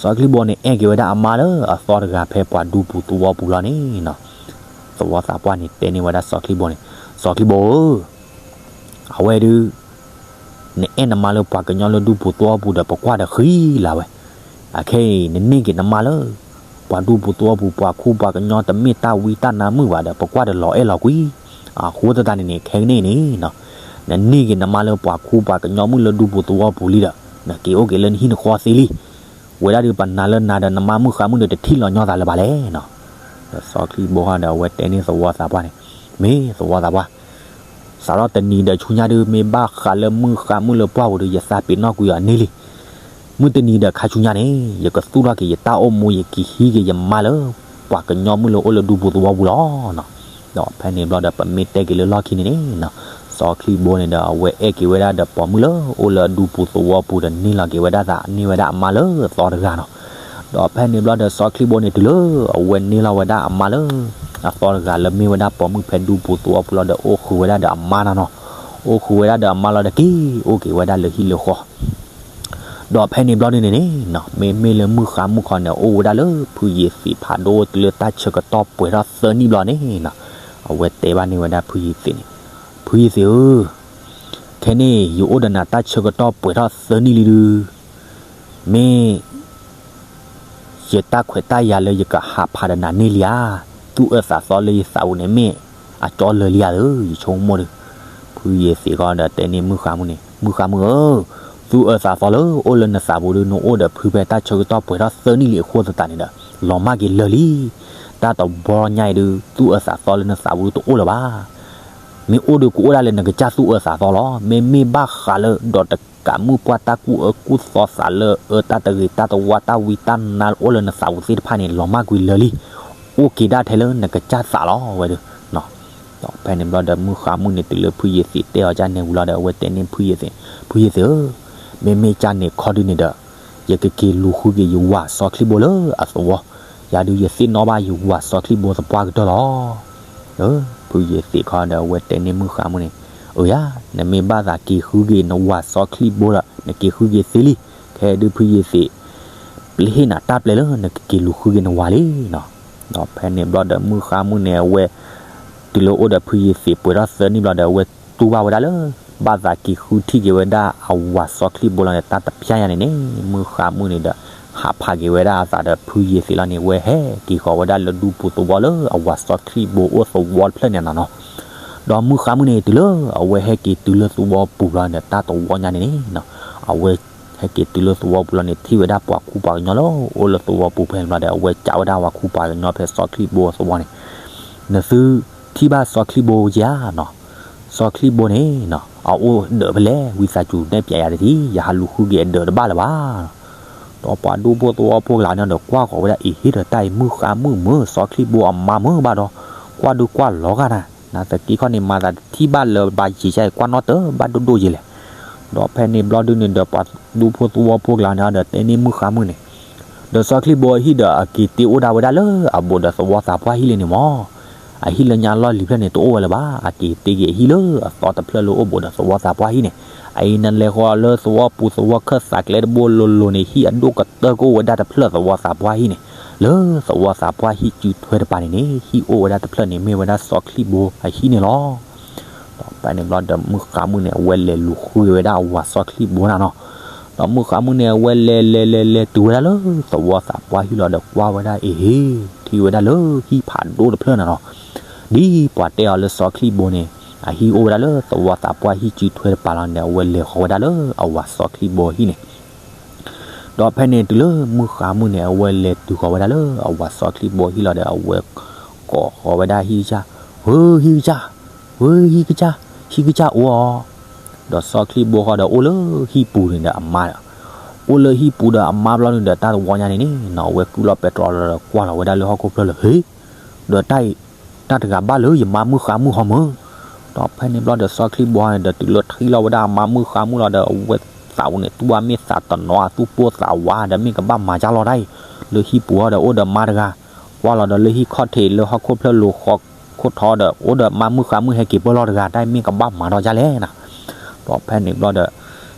စီၤချံဘိန့ၣ် အဲၣ်က့ၤဝဲဒၣ်အမါလၢအသီတဂၤဖဲပှၤဒူပူၤသဝီပူၤလီၤန့ၣ်နီၤ. သဝီသးပှၢ်န့ၣ် တဲန့ၢ်ဝဲဒၣ်စီၤချံဘိန့ၣ်, စီၤချံဘိဧၢ အဝဲဒုး နအဲၣ်နမါလၢပှၤကညီလၢဒူပူၤသဝီပူၤဒီး ပကွၢ်ဒီးဃံလၤဝဲ. အခဲအံၤ နန့ၢ်က့ၤနမါလၢ ပှၤဒူပူၤသဝီပူၤ ပှၤခူပှၤကညီ တမ့ၢ်တၢ်ဝံတၢ်နါမုာ်ဘၣ်ဒီး ပကွၢ်ဒီးလီၤအဲၣ်လီၤကွံ. အဃိသတးန့ၣ်န့ၣ် ခဲကနံၣ်အံၤန့ၣ်နီၤ, နန့ၢ်က့ၤနမါလၢပှၤခူပှၤကညီမုၣ်လၢဒူပူၤသဝီပူၤလံဒီး နက့ၤအိၣ်က့ၤလၢနဟံၣ်နဃီသ့လံ. ဝဲဒၣ်ဒုး ပနာ်လၢနၤဒီးနမါမုၣ်ဃါမုၣ်ဒီး တထံၣ်လီၤညီသးလၢၤဘၣ်လဲၣ်နီၤ. ဒီးစီၤချံဘိဟီဒီး အဝဲတဲန့ၢ်သဝီသးပှၢ်န့ၣ်, မ့ၢ်သဝီသးပှၢ် စးထီၣ်တနံၤဒီးဆူညါဒုး မ့ၢ်ဘၣ်ဃးလၢမုၣ်ဃါမုၣ်လၢပှၢ်ပူၤဒီး ယသးပ့ၤနီၣ်ကွံာ်အီၤန့ၢ်လံ. မုၢ်တနံၤဒီးခါဆူညါန့ၣ် ယကသူၣ်ထီၣ်က့ၤယတၢ်အိၣ်မူ ယက့ၤဟံးက့ၤယမါလၢ ပှၤကညီမုၣ်လၢအိၣ်လၢဒူပူၤသဝီပူၤလီၤနီၤ. ဒီးဖဲန့ၣ်ဘျီဒီး ပမ့ၢ်တဲက့ၤလၢလီၢ်ခံန့ၣ်န့ၣ်နီၤ, စီၤချံဘိန့ၣ်ဒီး အဝဲအဲၣ်က့ၤဝဲဒၣ်ဒီးပိာ်မုၣ်လၢအိၣ်လၢဒူပူၤသဝီပူၤဒီး န့ၢ်လီၤက့ၤဝဲဒၣ်သး န့ၢ်ဝဲဒၣ်အမါလၢအသီတဂၤနီၤ. ဒီးဖဲန့ၣ်ဘျီဒီး စီၤချံဘိန့ၣ် တုၤလၢအဝဲန့ၢ်လီၤဝဲဒၣ်အမါလၢ အသီတဂၤလၢမ့ၢ်ဝဲဒၣ်ပိာ်မုၣ်ဖဲဒူပူၤသဝီပူၤလီၤဒီး အိၣ်ဃုာ်ဝဲဒၣ်ဒီးအမါနီၤနီၤ. အိၣ်ဃုာ်ဝဲဒၣ်ဒီးအမါလီၤဒီး က့ၤအိၣ်က့ၤဝဲဒၣ်လၢဟံၣ်လၢဃီ ဒီးဖဲန့ၣ်ဘျီဒုန့ၣ်န့ၣ်နီၤ, မ့မ့ၢ်လၢမုၣ်ဃါမုၣ်ခီန့ၣ် အိၣ်ဝဲဒၣ်လၢ ဖုယ့ၤသ့းဖးဒိၣ် တုၤလၢတၢ်ဆၢကတီၢ်ပှဲၤထီၣ်သၢနံၣ်ဘျီန့ၣ်နီၤ, အဝဲတဲဘၣ်န့ၢ်ဝဲဒၣ်ဖုယ့ၤသ့းန့ၣ်, ဖုယ့ၤသ့းဧၢ, ခဲန့ၣ် ယအိၣ်ဒီးနၤတၢ်ဆၢကတီၢ်ပှဲၤထီၣ်သၢနံၣ်လံဒု, မ့ၢ် ယတၢ်ခွဲးတၢ်ယာ်လၢယကဟးဖးဒီးနၤန့ၢ်လံဧါ, သူၣ်အၢသးသီလၢယသးပူၤန့ၣ် မ့ၢ်အကၠီလၢာ်လံဧါဧၢ, ယဆိကမိၣ်ဒုး. ဖုယ့ၤသ့းခီဒီးတဲန့ၢ်မုၣ်ဃါမုၣ်န့ၣ်, မုၣ်ဃါမုၣ်ဧၢ, သူၣ်အၢသးသီလၢအိၣ်လၢနသးပူၤဒု နအိၣ်ဒီးဖုဖဲတၢ်ဆၢကတီၢ်ပှဲၤထီၣ်သၢနံၣ်လံအဃိသတးန့ၣ်ဒီး လီၤမၢ်က့ၤလၢာ်လံ. တၢ်တဘျီညါအံၤဒု သူၣ်အၢသးသီလၢနသးပူၤဒုတအိၣ်လၢၤဘၣ်. မ့ၢ်အိၣ်ဒုးကအိၣ်ဒၣ်လၢနကစၢ်သူၣ်အၢသးသီလီၤ. မ့မ့ၢ်ဘၣ်ဃးလၢဒီးတကးမုၣ်ပှၢ်တၢ်ကူၣ်အၢကူၣ်သီသးလၢအအၢတၢ်တဂ့ၤတၢ်တဝါတၢ်ဝံတၢ်နါအိၣ်လၢနသးပူၤသ့ၣ်တဖၣ်န့ၣ် လီၤမၢ်ကွံာ်လၢာ်လံ. အိၣ်က့ၤဒၣ်ထဲလၢနကစၢ်သးလီၤဝဲဒု. ဒီးဖဲန့ၣ်ဘျီဒီး မုၣ်ဃါမုၣ်န့ၣ်တုၤလၢဖုယ့ၤသ့းတဲအီၤကၢ်န့ၣ်ဝံၤလီၤဒီး အဝဲတဲန့ၢ်ဖုယ့ၤသ့း, ဖုယ့ၤသ့းဧၢ, မ့မ့ၢ်ကၢ်န့ၣ်ခီဒုန့ၣ်ဒီး ယကက့ၤလူၤဃုက့ၤယဝၤစီၤချံဘိလၢအသဝီ, ယၤဒုးယသ့ၣ်နီၣ်ဘၣ်ယဝၤစီၤချံဘိသပှၢ်ကတၢၢ်လီၤ. ဖုယ့ၤသ့းခီဒီး အဝဲတဲန့ၢ်မုၣ်ဃါမုၣ်န့ၣ်, အၢယၤ, နမ့ၢ်ဘၣ်သးက့ၤဃုက့ၤနဝၤစီၤချံဘိဒီး နက့ၤဃုက့ၤသ့လံ. ခဲဒုးဖုယ့ၤသ့း ပျဲဟ့ၣ်နၤတၢ်ပျဲလၢနကက့ၤလူၤဃုက့ၤနဝၤလံနီၤ. ဒီးဖဲန့ၣ်ဘျီဒီး မုၣ်ဃါမုၣ်န့ၣ် အဝဲ တုၤလၢအိၣ်ဒီးဖုယ့ၤသ့းပှဲၤထီၣ်သၢနံၣ်ဘျီဒီး အဝဲတူၢ်ဘၣ်ဝဲဒၣ်လၢ ဘၣ်သးက့ၤဃုထံၣ်က့ၤဝဲဒၣ်အဝၤစီၤချံဘိလီၤန့ၣ် တၢ်တပျၢ်ညါန့ၣ်န့ၣ် မုၣ်ဃါမုၣ်န့ၣ်ဒီး ဟးဖးက့ၤဝဲဒၣ်အသးဒီးဖုယ့ၤသ့းလီၤန့ၣ် အဝဲဟဲက့ၤဃီၤဝဲဒၣ်လၢဒူပူၤသဝီလၢအဝၤစီၤချံဘိအိၣ်သဝီတဖျၢၣ်န့ၣ်နီၤ. ဒီးမုၣ်ဃါမုၣ်န့ၣ် တုၤလၢအဝဲဟဲက့ၤတုၤလၢသဝီပူၤလီၤန့ၣ် တၢ်တဝီညါန့ၣ်န့ၣ်နီၤ အဝဲဟဲက့ၤတုၤလၢသဝီပူၤလီၤန့ၣ် ထံၣ်ဝဲဒၣ်ပှၤခူပှၤကညီလၢအိၣ်လၢသဝီပူၤဖဲန့ၣ်ဘျီဒီး အဝဲကးဝဲဒၣ်ပှၤခူပှၤကညီဖဲစီၤချံဘိအသဝီန့ၣ် နသုထံၣ်ဘၣ်စီၤချံဘိဧါနီၤ. စီၤချံဘိန့ၣ်နီၤ အအိၣ်ဒၢးဖဲလဲၣ် ဝံသးစူၤနဲၣ်ပျဲယၤတထံၣ် ယဟးလူၤဃုက့ၤအဒၢးတဘၣ်လၢၤဘၣ်. ဒီးပှၤဒူဖိသဝီဖိကျါန့ၣ်ဒီး ကွၢ်ဃီၤဝဲဒၣ် အ့ၤ ဟ့ၣ်ဒီးတၢ်အံၤမုၣ်ဃါမုၣ်မုၣ် စီၤချံဘိအမါမုၣ်ဘၣ်ဒီး ကွၢ်ဒုးကွၢ်လီၤဂာ်နၤ နသက့ခီန့ၣ် မၤသးတထံၣ်ဘၣ်လၢၤဘၣ်ယံာ်ကါအံၤ ကွၢ်နီၣ်တၢ်ဘၣ်ဒိၣ်ဒိၣ်ယဲလဲၣ်. ဒီးဖဲန့ၣ်ဘျီဒုန့ၣ်ဒီး ပှၤဒူဖိသဝီဖိကျါန့ၣ်ဒီး တဲန့ၢ်မုၣ်ဃါမုၣ်န့ၣ် ဒီးစီၤချံဘိအဟံၣ်ဒီး အက့ၤတ့အိၣ်ဒၣ်ဝဲဒၣ်လၢအဘူးဒီးသဝီသးပှၢ်ဟံၣ်လံန့ၣ်မး. အဟံၣ်လၢညါလီၢ်လံၤဖျၢၣ်န့ၣ် တအိၣ်ဝဲလၢၤဘၣ်. အက့ၤတ့က့ၤအဟံၣ်လၢအသီတဖျၢၣ်လၢအိၣ်ဘူးဒီးသဝီသးပှၢ်ဟံၣ်န့ၣ်. အအံၤနလဲၤဃီၤလၢသဝီပူၤသဝီခၢၣ်သးကျဲတဘိလိၤလိၤန့ၣ် ဟံၣ်အဒိၣ်ကတၢၢ်ကအိၣ်ဝဲဒၣ်တဖျၢၣ်သဝီသးပှၢ်ဟံၣ်န့ၣ်, လၢသဝီသးပှၢ်ဟံၣ်စုထွဲတပၤန့ၣ်န့ၣ် ဟံၣ်အိၣ်ဝဲဒၣ်တဖျၢၣ်န့ၣ် မ့ၢ်ဝဲဒၣ်စီၤချံဘိအဟံၣ်န့ၣ်လီၤ. ဒီးဖဲန့ၣ်ဘျီဒီးမုၣ်ဃါမုၣ်န့ၣ် အဝဲလဲၤလူၤဃုဝဲဒၣ်အဝၤစီၤချံဘိနၤနီၤ. ဒီးမုၣ်ဃါမုၣ်န့ၣ် အဝဲလဲၤလဲၤလဲၤလဲၤတုၤဝဲဒၣ်လၢသဝီသးပှၢ်ဟံၣ်လီၤဒီးကွၢ်ဝဲဒၣ်အ့ၤ ထံၣ်ဝဲဒၣ်လၢဟံၣ်ဖးဒိၣ်တဖျၢၣ်နၤနီၤ. ဒ်ပှၤတဲအီၤလၢစီၤချံဘိန့ၣ် အဟံၣ်အိၣ်ဝဲဒၣ်လၢသဝီသးပှၢ်ဟံၣ်စုထွဲတပၤလီၤန့ၣ် အဝဲလဲၤဃီၤဝဲဒၣ်လၢအဝၤစီၤချံဘိအဟံၣ်န့ၣ် ဒီးဖဲန့ၣ်တုၤလၢမုၣ်ဃါမုၣ်န့ၣ် အဝဲလဲၤတုၤဃီၤဝဲဒၣ်လၢအဝၤစီၤချံဘိအဟံၣ်လီၤဒီး အဝဲကိးဃီၤဝဲဒၣ်ဟံၣ်ကစၢ်, ဟ့ၣ် ဟံၣ်ကစၢ်, ဟ့ၣ် ဟံၣ်ကစၢ်, ဟံၣ်ကစၢ်အိၣ်ဧါ. ဒီးစီၤချံဘိဃီဒီးအိၣ်လၢဟံၣ်ပူၤန့ၣ်ဒီးအမါ, အိၣ်လၢဟံၣ်ပူၤဒီးအမါဘျီန့ၣ်ဒီး တၢ်တဝီညါန့ၣ်န့ၣ်နီၤ အဝဲကုၣ်လီၤပဲတြီလီၤဒီးကွၢ်လီၤဝဲဒၣ်လၢဟီၣ်ခိၣ်ဖျၢၣ်လၢ ဟ့ၣ် ဒီးတၢ်အံၤ တၢ်တဂၤဘၣ်လၢယမါမုၣ်ဃါမုၣ်ဟီမၢ်. ဒီးဖဲန့ၣ်ဘျီဒီးစီၤချံဘိန့ၣ်ဒီး တုၤလၢထံၣ်လီၤဝဲဒၣ်အမါမုၣ်ဃါမုၣ်လီၤဒီး အဝဲသးပူၤန့ၣ် သူၣ်ဝါမ့ၢ်သးတနီၤ အသူၣ်ပိၢ်သးဝးဒီး မ့ၢ်ကဘၣ်မၤကၢ်လီၤတၢ်အံၤ, လၢဟံၣ်ပူၤအီၤဒီးအိၣ်ဒီးမါတဂၤ, ကွၢ်လီၤဒီးလၢဟံၣ်ခီၣ်ထံးလၢဟီၣ်ခိၣ်ဖျၢၣ်လိၤဃီခိၣ်ထီဒီး အိၣ်ဒီးမါမုၣ်ဃါမုၣ်ဟဲက့ၤပၢၢ်လီၤတဂၤ တၢ်အံၤမ့ၢ်ကဘၣ်မၤဒီးကၢ်လဲၣ်နၤ. ဒီးဖဲန့ၣ်ဘျီဒီး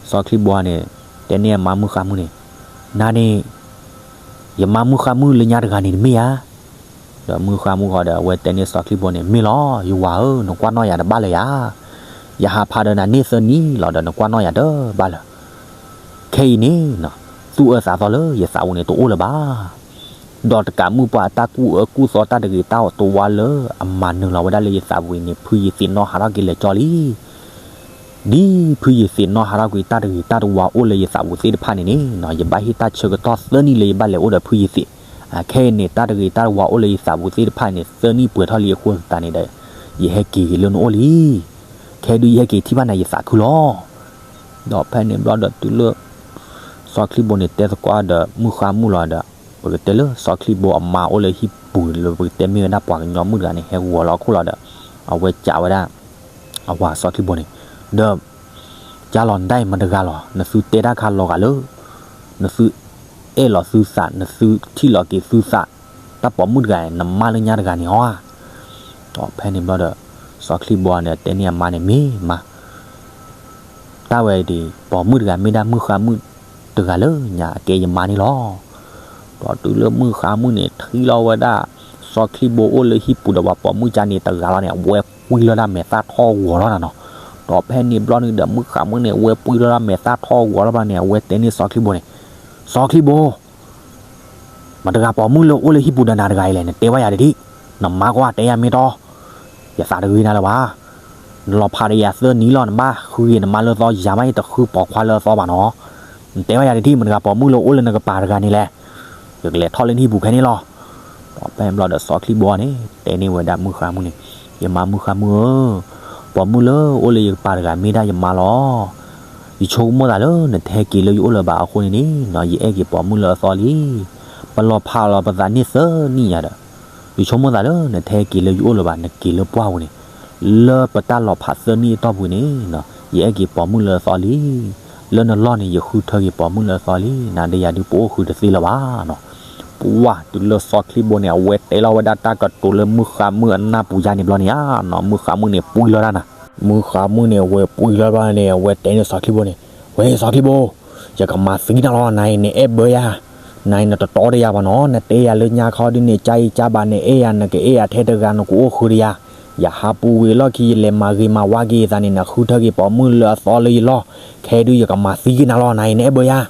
စီၤချံဘိန့ၣ် တဲန့ၢ်အမါမုၣ်ဃါမုၣ်န့ၣ်, နၤန့ၣ် ယမါမုၣ်ဃါမုၣ်လၢညါတဂၤန့ၣ်တမ့ၢ်ဧါ. ဒီးမုၣ်ဃါမုၣ်ဃီဒီး အဝဲတဲန့ၢ်စီၤချံဘိန့ၣ် မ့ၢ်လီၤ ယဝၤဧၢ, နကွၢ်နီၣ်ယၤတဘၣ်လၢၤယၤ, ယဟးဖးဒီးနၤန့ၢ်သၢနံၣ်လီၤဒီး နကွၢ်နီၣ်ယၤတဘၣ်လၢၤ. ခဲအံၤန့ၣ် သူၣ်အၢသးသီလၢယသးပူၤန့ၣ်တအိၣ်လၢၤဘၣ်. ဒီးတကးမုၢ်ပှၢ်အတၢ်ကူၣ်အၢကူၣ်သီတၢ်တဂ့ၤတၢ်တဝါလၢအမၤနၢၤလီၤဝဲဒၣ်လၢယသးပူၤအံၤန့ၣ် ဖုယသံးနီၣ်ဟးထီၣ်က့ၤလဲၤကၠီလံ. ဒ်ဖုယသံးနီၣ်ဟးထီၣ်ကွံာ်တၢ်တဂ့ၤတၢ်တဝါအိၣ်လၢယသးပူၤသ့ၣ်တဖၣ်န့ၣ်န့ၣ် ယဘၣ်ဟ့ၣ်တၢ်ဆၢကတီၢ်သၢနံၣ်လၢယဘၣ်လဲၤအိၣ်ဒီးဖုယသံး, အခဲအံၤန့ၣ် တၢ်တဂ့ၤတၢ်တဝါအိၣ်လၢယသးပူၤသ့ၣ်တဖၣ်န့ၣ် သၢနံၣ်ပှဲၤထီၣ်လံအဃိသတးန့ၣ်ဒီး ယဟဲက့ၤက့ၤလၢနအိၣ်လံ. ခဲဒုးယဟဲက့ၤထံၣ်ဘၣ်နၤယသးခုလီၤ. ဒီးဖဲန့ၣ်ဘျီဒီးတုၤလၢ စီၤချံဘိန့ၣ်တဲသကိးဒီးမုၣ်ဃါမုၣ်လီၤဒီး ပကတဲလၢစီၤချံဘိအမါအိၣ်လၢဟံၣ်ပူၤလၢပကတဲမ့ၢ်ဝဲဒၣ်ပှၤကညီမုၣ်တဂၤန့ၣ် ဟဲဂီၤလီၤအခိၣ်လီၤဒီး အဝဲကးဝဲဒၣ် အဝၤစီၤချံဘိန့ၣ် ဒီး ကၢ်လီၤနတၢ်အံၤမတဂၤလီၤ, နသုတဲတၢ်ခါလီၤဂာ်လၢ နသုအဲၣ်လီၤသုသး နသုထံၣ်လီၤက့ၤသုသး တၢ်ပိာ်မုၣ်တဂၤ နမါလၢညါတဂၤန့ၣ်ဧါ. ဒီးဖဲန့ၣ်ဘျီဒီး စီၤချံဘိန့ၣ် တဲန့ၢ်အမါန့ၣ် မ့ၢ်မါ တၢ်ဝဲဒၣ် ပိာ်မုၣ်တဂၤမ့ၢ်ဒၣ်မုၣ်ဃါမုၣ်တဂၤလၢညါအကဲယမါန့ၣ်လီၤ. ဒီးတုၤလၢမုၣ်ဃါမုၣ်န့ၣ် ထံၣ်လီၤဝဲဒၣ် စီၤချံဘိအိၣ်လၢဟံၣ်ပူၤဒီးပှၤပိာ်မုၣ်ကၢ်န့ၣ်တဂၤလီၤန့ၣ် အဝဲပှံၢ်လီၤဒၣ်မဲာ်သၣ်ထီၣ်ဂီၤလီၤနၤနီၤ. ဒီးဖဲန့ၣ်ဘျီန့ၣ်ဒီး မုၣ်ဃါမုၣ်န့ၣ် အဝဲပှံၢ်လီၤဒၣ်မဲာ်သၣ်ထီၣ်ဂီၤလီၤဘျီန့ၣ် အဝဲတဲန့ၢ်စီၤချံဘိန့ၣ်, စီၤချံဘိ မတဂၤပိာ်မုၣ်လၢအိၣ်လၢဟံၣ်ပူၤဒီးနၤတဂၤအံၤလဲၣ်, နတဲဘၣ်ယၤတထံၣ်, နမါကွၢ်တဲယၤမ့ၢ်တီ, ယသးတဂ့ၤနၤလၢၤဘၣ်. နလီၤဖးဒီးယၤသၢနံၣ်လီၤ, နဘၣ်ဃုက့ၤနမါလၢအသီ, ယၤမ့ၢ်တဃုပိာ်ခွါလၢအသီဘၣ်နီၤ. နတဲဘၣ်ယၤတထံၣ်, မတဂၤပိာ်မုၣ်လၢအိၣ်လၢနကပၤတဂၤန့ၣ်လဲၣ်, ယကလဲၤထီၣ်လၢနဟံၣ်ပူၤခဲန့ၣ်လီၤ. ဒီးဖဲန့ၣ်ဘျီဒီးစီၤချံဘိန့ၣ် တဲန့ၢ်ဝဲဒၣ်မုၣ်ဃါမုၣ်န့ၣ်, ယမါမုၣ်ဃါမုၣ်ဧၢ, ပိာ်မုၣ်လၢအိၣ်လၢယကပၤတဂၤမ့ၢ်ဒၣ်ယမါလီၤ. ယဆိကမိၣ်သးလၢနတဟဲက့ၤလၢယအိၣ်လၢၤဘၣ်အဃိန့ၣ်န့ၣ်, ယအဲၣ်က့ၤပိာ်မုၣ်လၢအသီလံ. ပလီၤဖးလီၤပသးန့ၢ်သၢနံၣ်ညါဒီး, ယဆိကမိၣ်သးလၢနတဟဲက့ၤလၢယအိၣ်လၢၤဘၣ်, နက့ၤလၢပှၢ်ပူၤန့ၣ်, လၢပတၢ်လီၤဖးသၢနံၣ်အတီၢ်ပူၤန့ၣ်, ယအဲၣ်က့ၤပိာ်မုၣ်လၢအသီလံ. လၢနလီၢ်န့ၣ် ယဃုထၢက့ၤပိာ်မုၣ်လၢအသီလံ, နၤဒီးယၤဒုးပအိၣ်ဃုာ်တသ့လၢၤဘၣ်နီၤ. ပှၢ်တုၤလၢစီၤချံဘိန့ၣ် အဝဲတဲလီၤဝဲဒၣ်တၢ်ကတိၤလၢမုၣ်ဃါမုၣ်အနၢ်ပူၤယါန့ၣ်ဘျီန့ၣ်ဧါနီၤ, မုၣ်ဃါမုၣ်န့ၣ်ပှံၢ်လီၤဒၣ်နၤ. မုၣ်ဃါမုၣ်န့ၣ် အဝဲပှံၢ်လီၤဘျီန့ၣ် အဝဲတဲန့ၢ်စီၤချံဘိန့ၣ်, ဝဲစီၤချံဘိ, ယကမၤသံနၤလီၤ, နၤအံၤနအဲၣ်ဘၢယၤ, နၤအံၤနတတီဒီးယၤဘၣ်နီၤ, နတဲယၤလၢညါခီဒုးန့ၣ် ကၢ်အံၤကၢ်ဘၣ် နအဲၣ်ယၤ နကအဲၣ်ယၤထဲတဂၤ နကအိၣ်ဃုာ်ဒီးယၤ, ယဟးပူၤဝံၤလီၢ်ခံ ယလဲၤမၤဂ့ၤမၤဝါက့ၤယသးန့ၣ် နဃုထၢက့ၤပိာ်မုၣ်လၢအသီလၢယလီၢ်, ခဲဒုးယကမၤသံက့ၤနၤလီၤ, နၤအံၤနအဲၣ်ဘၢယၤ.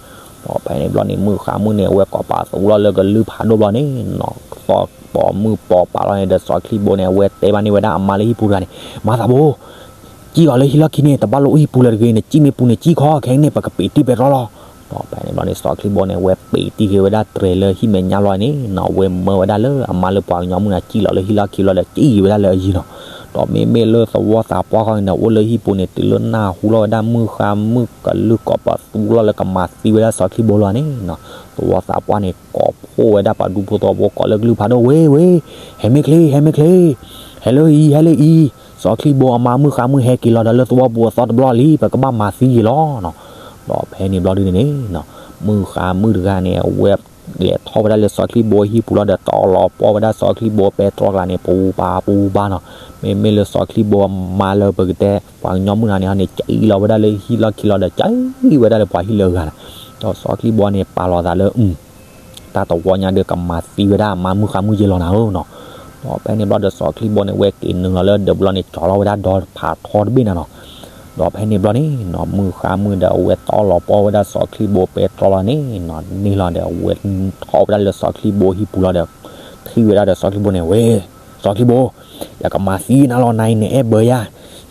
ဒီးဖဲန့ၣ်ဘျီန့ၣ် မုၣ်ဃါမုၣ်န့ၣ် အဝဲကိးပာ်သူလီၤလၢကလုၢ်ဖးဒိၣ်ဘျီန့ၣ်နီၤ, သီၣ်ပိာ်မုၣ်ပိာ်ပာ်လီၤန့ၣ်ဒီး စီၤချံဘိန့ၣ် အဝဲတဲဘၣ်န့ၢ်ဝဲဒၣ်အမါလၢဟံၣ်ပူၤတဂၤန့ၣ်, မၤသးဘိ စံၣ်လီၤလၢဟံၣ်လီၢ်ခံန့ၣ် တဘၣ်လိၣ်အိၣ်ဟံၣ်ပူၤလၢၤတဂ့ၤ, နစံၣ်မ့ၢ်ပူၤန့ၣ် စံၣ်ခီ ခဲအံၤန့ၣ် ပကပ့ၤတံၢ်ပဲတြီလီၤ. ဒီးဖဲန့ၣ်ဘျီန့ၣ် စီၤချံဘိန့ၣ် အဝဲပ့ၤတံၢ်က့ၤဝဲဒၣ်တြဲၤလၢဟံၣ်မဲာ်ညါဘျီန့ၣ်နီၤ, အဝဲမၢဝဲဒၣ်လၢအမါလၢပှၤကညီမုၣ်န့ၣ် စံၣ်လီၤလၢဟံၣ်လီၢ်ခံဘျီဒီး စံၣ်က့ၤဝဲဒၣ်လၢအယံၤနီၤ. ဒီးမ့မ့ၢ်လၢသဝီသးပှၢ်ခီန့ၣ်ဒီး အိၣ်လၢဟံၣ်ပူၤန့ၣ် တုၤလၢနၢ်ဟူလီၤဝဲဒၣ်မုၣ်ဃါမုၣ်ကလုၢ်ကိးပသူလီၤလၢကမၤသံဝဲဒၣ်စီၤချံဘိလီၤန့ၣ်နီၤ, သဝီသးပှၢ်န့ၣ် ကိးဖှိၣ်ဝဲဒၣ်ပှၤဒူဖိသဝီဖိကိးလၢကလုၢ်ဖးဒိၣ် ဝ့ ဝ့ ဟဲမ့ၢ်ချ့ ဟဲမ့ၢ်ချ့, ဟဲလၢအံၤ ဟဲလၢအံၤ, စီၤချံဘိအမါမုၣ်ဃါမုၣ်ဟဲက့ၤလီၤဒီးလၢသဝီပူၤအသီတဘျီလံ ပကဘၣ်မၤသံက့ၤလီၤနီၤ. ဒီးဖဲန့ၣ်ဘျီဒုန့ၣ်န့ၣ်နီၤ, မုၣ်ဃါမုၣ်တဂၤန့ၣ် အဝဲလဲၤထီၣ်ဝဲဒၣ်လၢစီၤချံဘိဟံၣ်ပူၤလီၤဒီး တီလီၤပှီၢ်ဝဲဒၣ်စီၤချံဘိပဲတြီကျါန့ၣ် ပူၤပၤပူၤဘါနီၤ. မ့မ့ၢ်လၢစီၤချံဘိအမါလၢပကတဲ ပှၤကညီမုၣ်တဂၤန့ၣ်ဟီန့ၣ် ကံလီၤဝဲဒၣ်လၢဟံၣ်လီၢ်ခံလီၤဒီး ကံဝဲဒၣ်လၢပှၤဟံၣ်လၢအဂၤနီၤ. ဒီးစီၤချံဘိန့ၣ် ပာ်လီၤသးလၢ တၢ်တဝီညါဒီးကမၤသံဝဲဒၣ်အမါမုၣ်ဃါမုၣ်ယဲလီၤနၤဧၢနီၤ. ဒီးဖဲန့ၣ်ဘျီဒီးစီၤချံဘိန့ၣ် ဝဲက့ၤနုာ်လီၤလၢဒၢးပူၤလီၤန့ၣ် ကၠီလီၤဝဲဒၣ်ဒီဖးထီတဘ့ၣ်နၤနီၤ. ဒီးဖဲန့ၣ်ဘျီန့ၣ်နီၤ မုၣ်ဃါမုၣ်ဒီးအဝဲတီလီၤပှီၢ်ဝဲဒၣ်စီၤချံဘိပဲတြီလီၤန့ၣ်နီၤ န့ၢ်လီၤဒီး အဝဲထီၣ်ဝဲဒၣ်လၢစီၤချံဘိဟံၣ်ပူၤလီၤဒီး ထံၣ်ဝဲဒၣ်ဒီးစီၤချံဘိန့ၣ် ဝ့ စီၤချံဘိ, ယကမၤသံနၤလီၤ နၤအံၤနအဲၣ်ဘၢယၤ,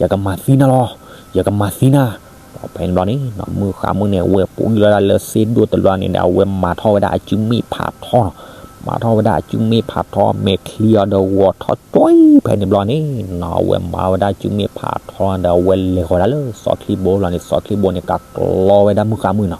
ယကမၤသံနၤလီၤ, ယကမၤသံနၤ. ဒီးဖဲန့ၣ်ဘျီန့ၣ်နီၤ မုၣ်ဃါမုၣ်န့ၣ် အဝဲပှ့ၤလီၤဒၣ်လၢစ့ဒိၣ်တလွဲန့ၣ်ဒီး အဝဲမၤထီၣ်ဝဲဒၣ်အစုမ့ၣ်ဖးထီနီၤ. မၤထီၣ်ဝဲဒၣ်အစုမ့ၣ်ဖးထီ မဲာ်ချံအီၤဒီးဂီၤထီၣ်ကွံာ် ဖဲန့ၣ်ဘျီန့ၣ်နီၤ အဝဲမၤထီၣ်ဝဲဒၣ်အစုမ့ၣ်ဖးထီဒီး အဝဲလဲၤဃီၤဒၣ်လၢစီၤချံဘိလီၤန့ၣ် စီၤချံဘိန့ၣ် ကကျီဝဲဒၣ်မုၣ်ဃါမုၣ်နီၤ.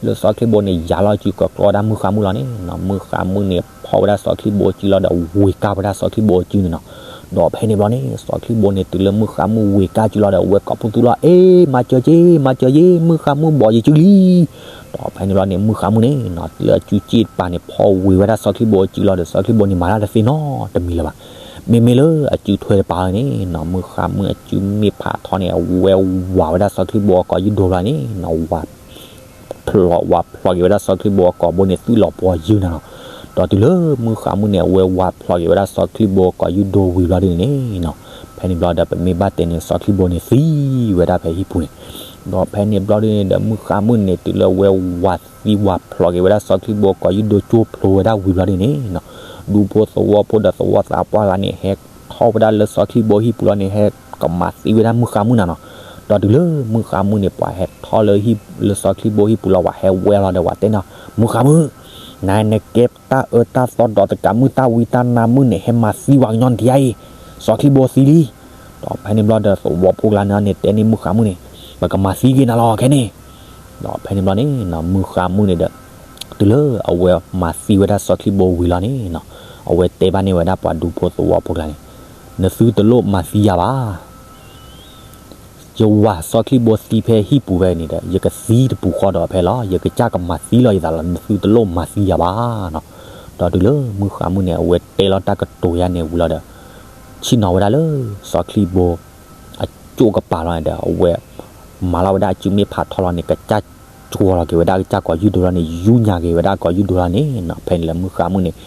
လၢစီၤချံဘိန့ၣ် ယၤလီၤစုကကျီဝဲဒၣ်မုၣ်ဃါမုၣ်လီၤန့ၣ်နီၤ မုၣ်ဃါမုၣ်န့ၣ် ဖီၣ်ဝဲဒၣ်စီၤချံဘိစုလီၤဒီး ဝ့ၤကၢ်ဝဲဒၣ်စီၤချံဘိစုန့ၣ်နီၤ. ဒီးဖဲန့ၣ်ဘျီန့ၣ် စီၤချံဘိန့ၣ် တုၤလၢမုၣ်ဃါမုၣ်ဝ့ၤကၢ်စုလီၤဒီး အဝဲကိးပသူလီၤ အ့ မၤစၢၤက့ၤ မၤစၢၤက့ၤ မုၣ်ဃါမုၣ်ဘီးယစုလံ. ဒီးဖဲန့ၣ်ဘျီန့ၣ် မုၣ်ဃါမုၣ်န့ၣ်နီၤ တုၤလၢအစုစ့ၣ်တပၤန့ၣ် ဖီၣ်ဝ့ၤဝဲဒၣ်စီၤချံဘိအစုလီၤဒီး စီၤချံဘိန့ၣ် မၤတၢ်တသ့နီတမံၤလၢၤဘၣ်. မ့မ့ၢ်လၢအစုထွဲတပၤန့ၣ်နီၤ မုၣ်ဃါမုၣ်အစုမ့ၣ်ဖးထီန့ၣ် အဝဲဝၤဝဲဒၣ်စီၤချံဘိအကိာ်ယူၢ်ဒိလီၤန့ၣ်နီၤ ဝၤ ဖျိး ဝၤဖျိးက့ၤဝဲဒၣ်စီၤချံဘိအကိာ်ဘိန့ၣ် သွံၣ်လီၤပှီၢ်ယုၢ်နၤနီၤ. ဒီးတုၤလၢမုၣ်ဃါမုၣ်န့ၣ် အဝဲဝၤဖျိးက့ၤဝဲဒၣ်စီၤချံဘိအကိာ်ယူၢ်ဒိဝံၤဘျီဒုန့ၣ်နီၤ ဖဲန့ၣ်ဘျီဒီး ပမ့ၢ်ဘၣ်တဲန့ၣ် စီၤချံဘိန့ၣ်သံဝဲဒၣ်ဖဲဟံၣ်ပူၤန့ၣ်. ဒီးဖဲန့ၣ်ဘျီဒုန့ၣ်ဒီး မုၣ်ဃါမုၣ်န့ၣ် တုၤလၢအဝဲဝၤသံဝၤဖျိးက့ၤဝဲဒၣ်စီၤချံဘိအကိာ်ယူၢ်ဒိကၠိဖျိဝဲဒၣ်ဝံၤဘျီဒုန့ၣ်နီၤ ဒူဖိသဝီဖိဒီးသဝီသးပှၢ်တဂၤန့ၣ် ဟဲထီၣ်ဝဲဒၣ်လၢစီၤချံဘိဟံၣ်ပူၤလီၤန့ၣ် ဟဲကမၤသံဝဲဒၣ်မုၣ်ဃါမုၣ်နၤနီၤ. ဒီးတုၤလၢမုၣ်ဃါမုၣ်န့ၣ် ပှၤဟဲထီၣ်လၢဟံၣ် လၢစီၤချံဘိဟံၣ်ပူၤလီၤ ပှၤဟဲဝဲလီၤဒီး ပှၤတဲနီၤ မုၣ်ဃါမုၣ်, နၤနကဲတၢ်အၢတၢ်သီဒီးတကးမုၣ်တၢ်ဝံတၢ်နါမုၣ်န့ၣ် ဟဲမၤသံပှၤကညီနထံအံၤ, စီၤချံဘိသံလံ. ဒီးဖဲန့ၣ်ဘျီဒီး သဝီဖိကျါန့ၣ်န့ၣ် တဲန့ၢ်မုၣ်ဃါမုၣ်န့ၣ် ပကမၤသံက့ၤနၤလီၤခဲန့ၣ်. ဒီးဖဲန့ၣ်ဘျီန့ၣ် မုၣ်ဃါမုၣ်န့ၣ်ဒီး တုၤလၢအဝဲမၤသံဝဲဒၣ်စီၤချံဘိဝံၤလီၤန့ၣ်နီၤ အဝဲတဲဘၣ်န့ၢ်ဝဲဒၣ်ပှၤဒူဖိသဝီဖိကျါန့ၣ် နသုတလိၣ်မၤသံယၤဘၣ်. ယဝၤစီၤချံဘိသံဖဲဟံၣ်ပူၤဖဲန့ၣ်ဒီး ယကသံတပူၤဃီဒီးဖဲလီၤ. ယကစၢ်ကမၤသံလီၤယသးလီၤ. နသုတလိၣ်မၤသံယၤဘၣ်နီၤ. ဒီးတုၤလၢမုၣ်ဃါမုၣ်န့ၣ် အဝဲတဲလီၤတၢ်ကတိၤယါန့ၣ်ဝံၤလီၤဒီး ဆ့ၣ်နီၤဝဲဒၣ်လၢ စီၤချံဘိ အကၠိၣ်ကပၤလီၤန့ၣ်ဒီး အဝဲမၤလီၤဝဲဒၣ်အစုမ့ၣ်ဖးထီလီၤန့ၣ် ကစၢ်ကွီၤလီၤက့ၤဝဲဒၣ်ကစၢ်ကိာ်ယူၢ်ဒိလီၤန့ၣ် ယူၢ်ညါက့ၤဝဲဒၣ်ကိာ်ယူၢ်ဒိလီၤန့ၣ်နီၤ. ဖဲန့ၣ်လၢမုၣ်ဃါမုၣ်န့ၣ်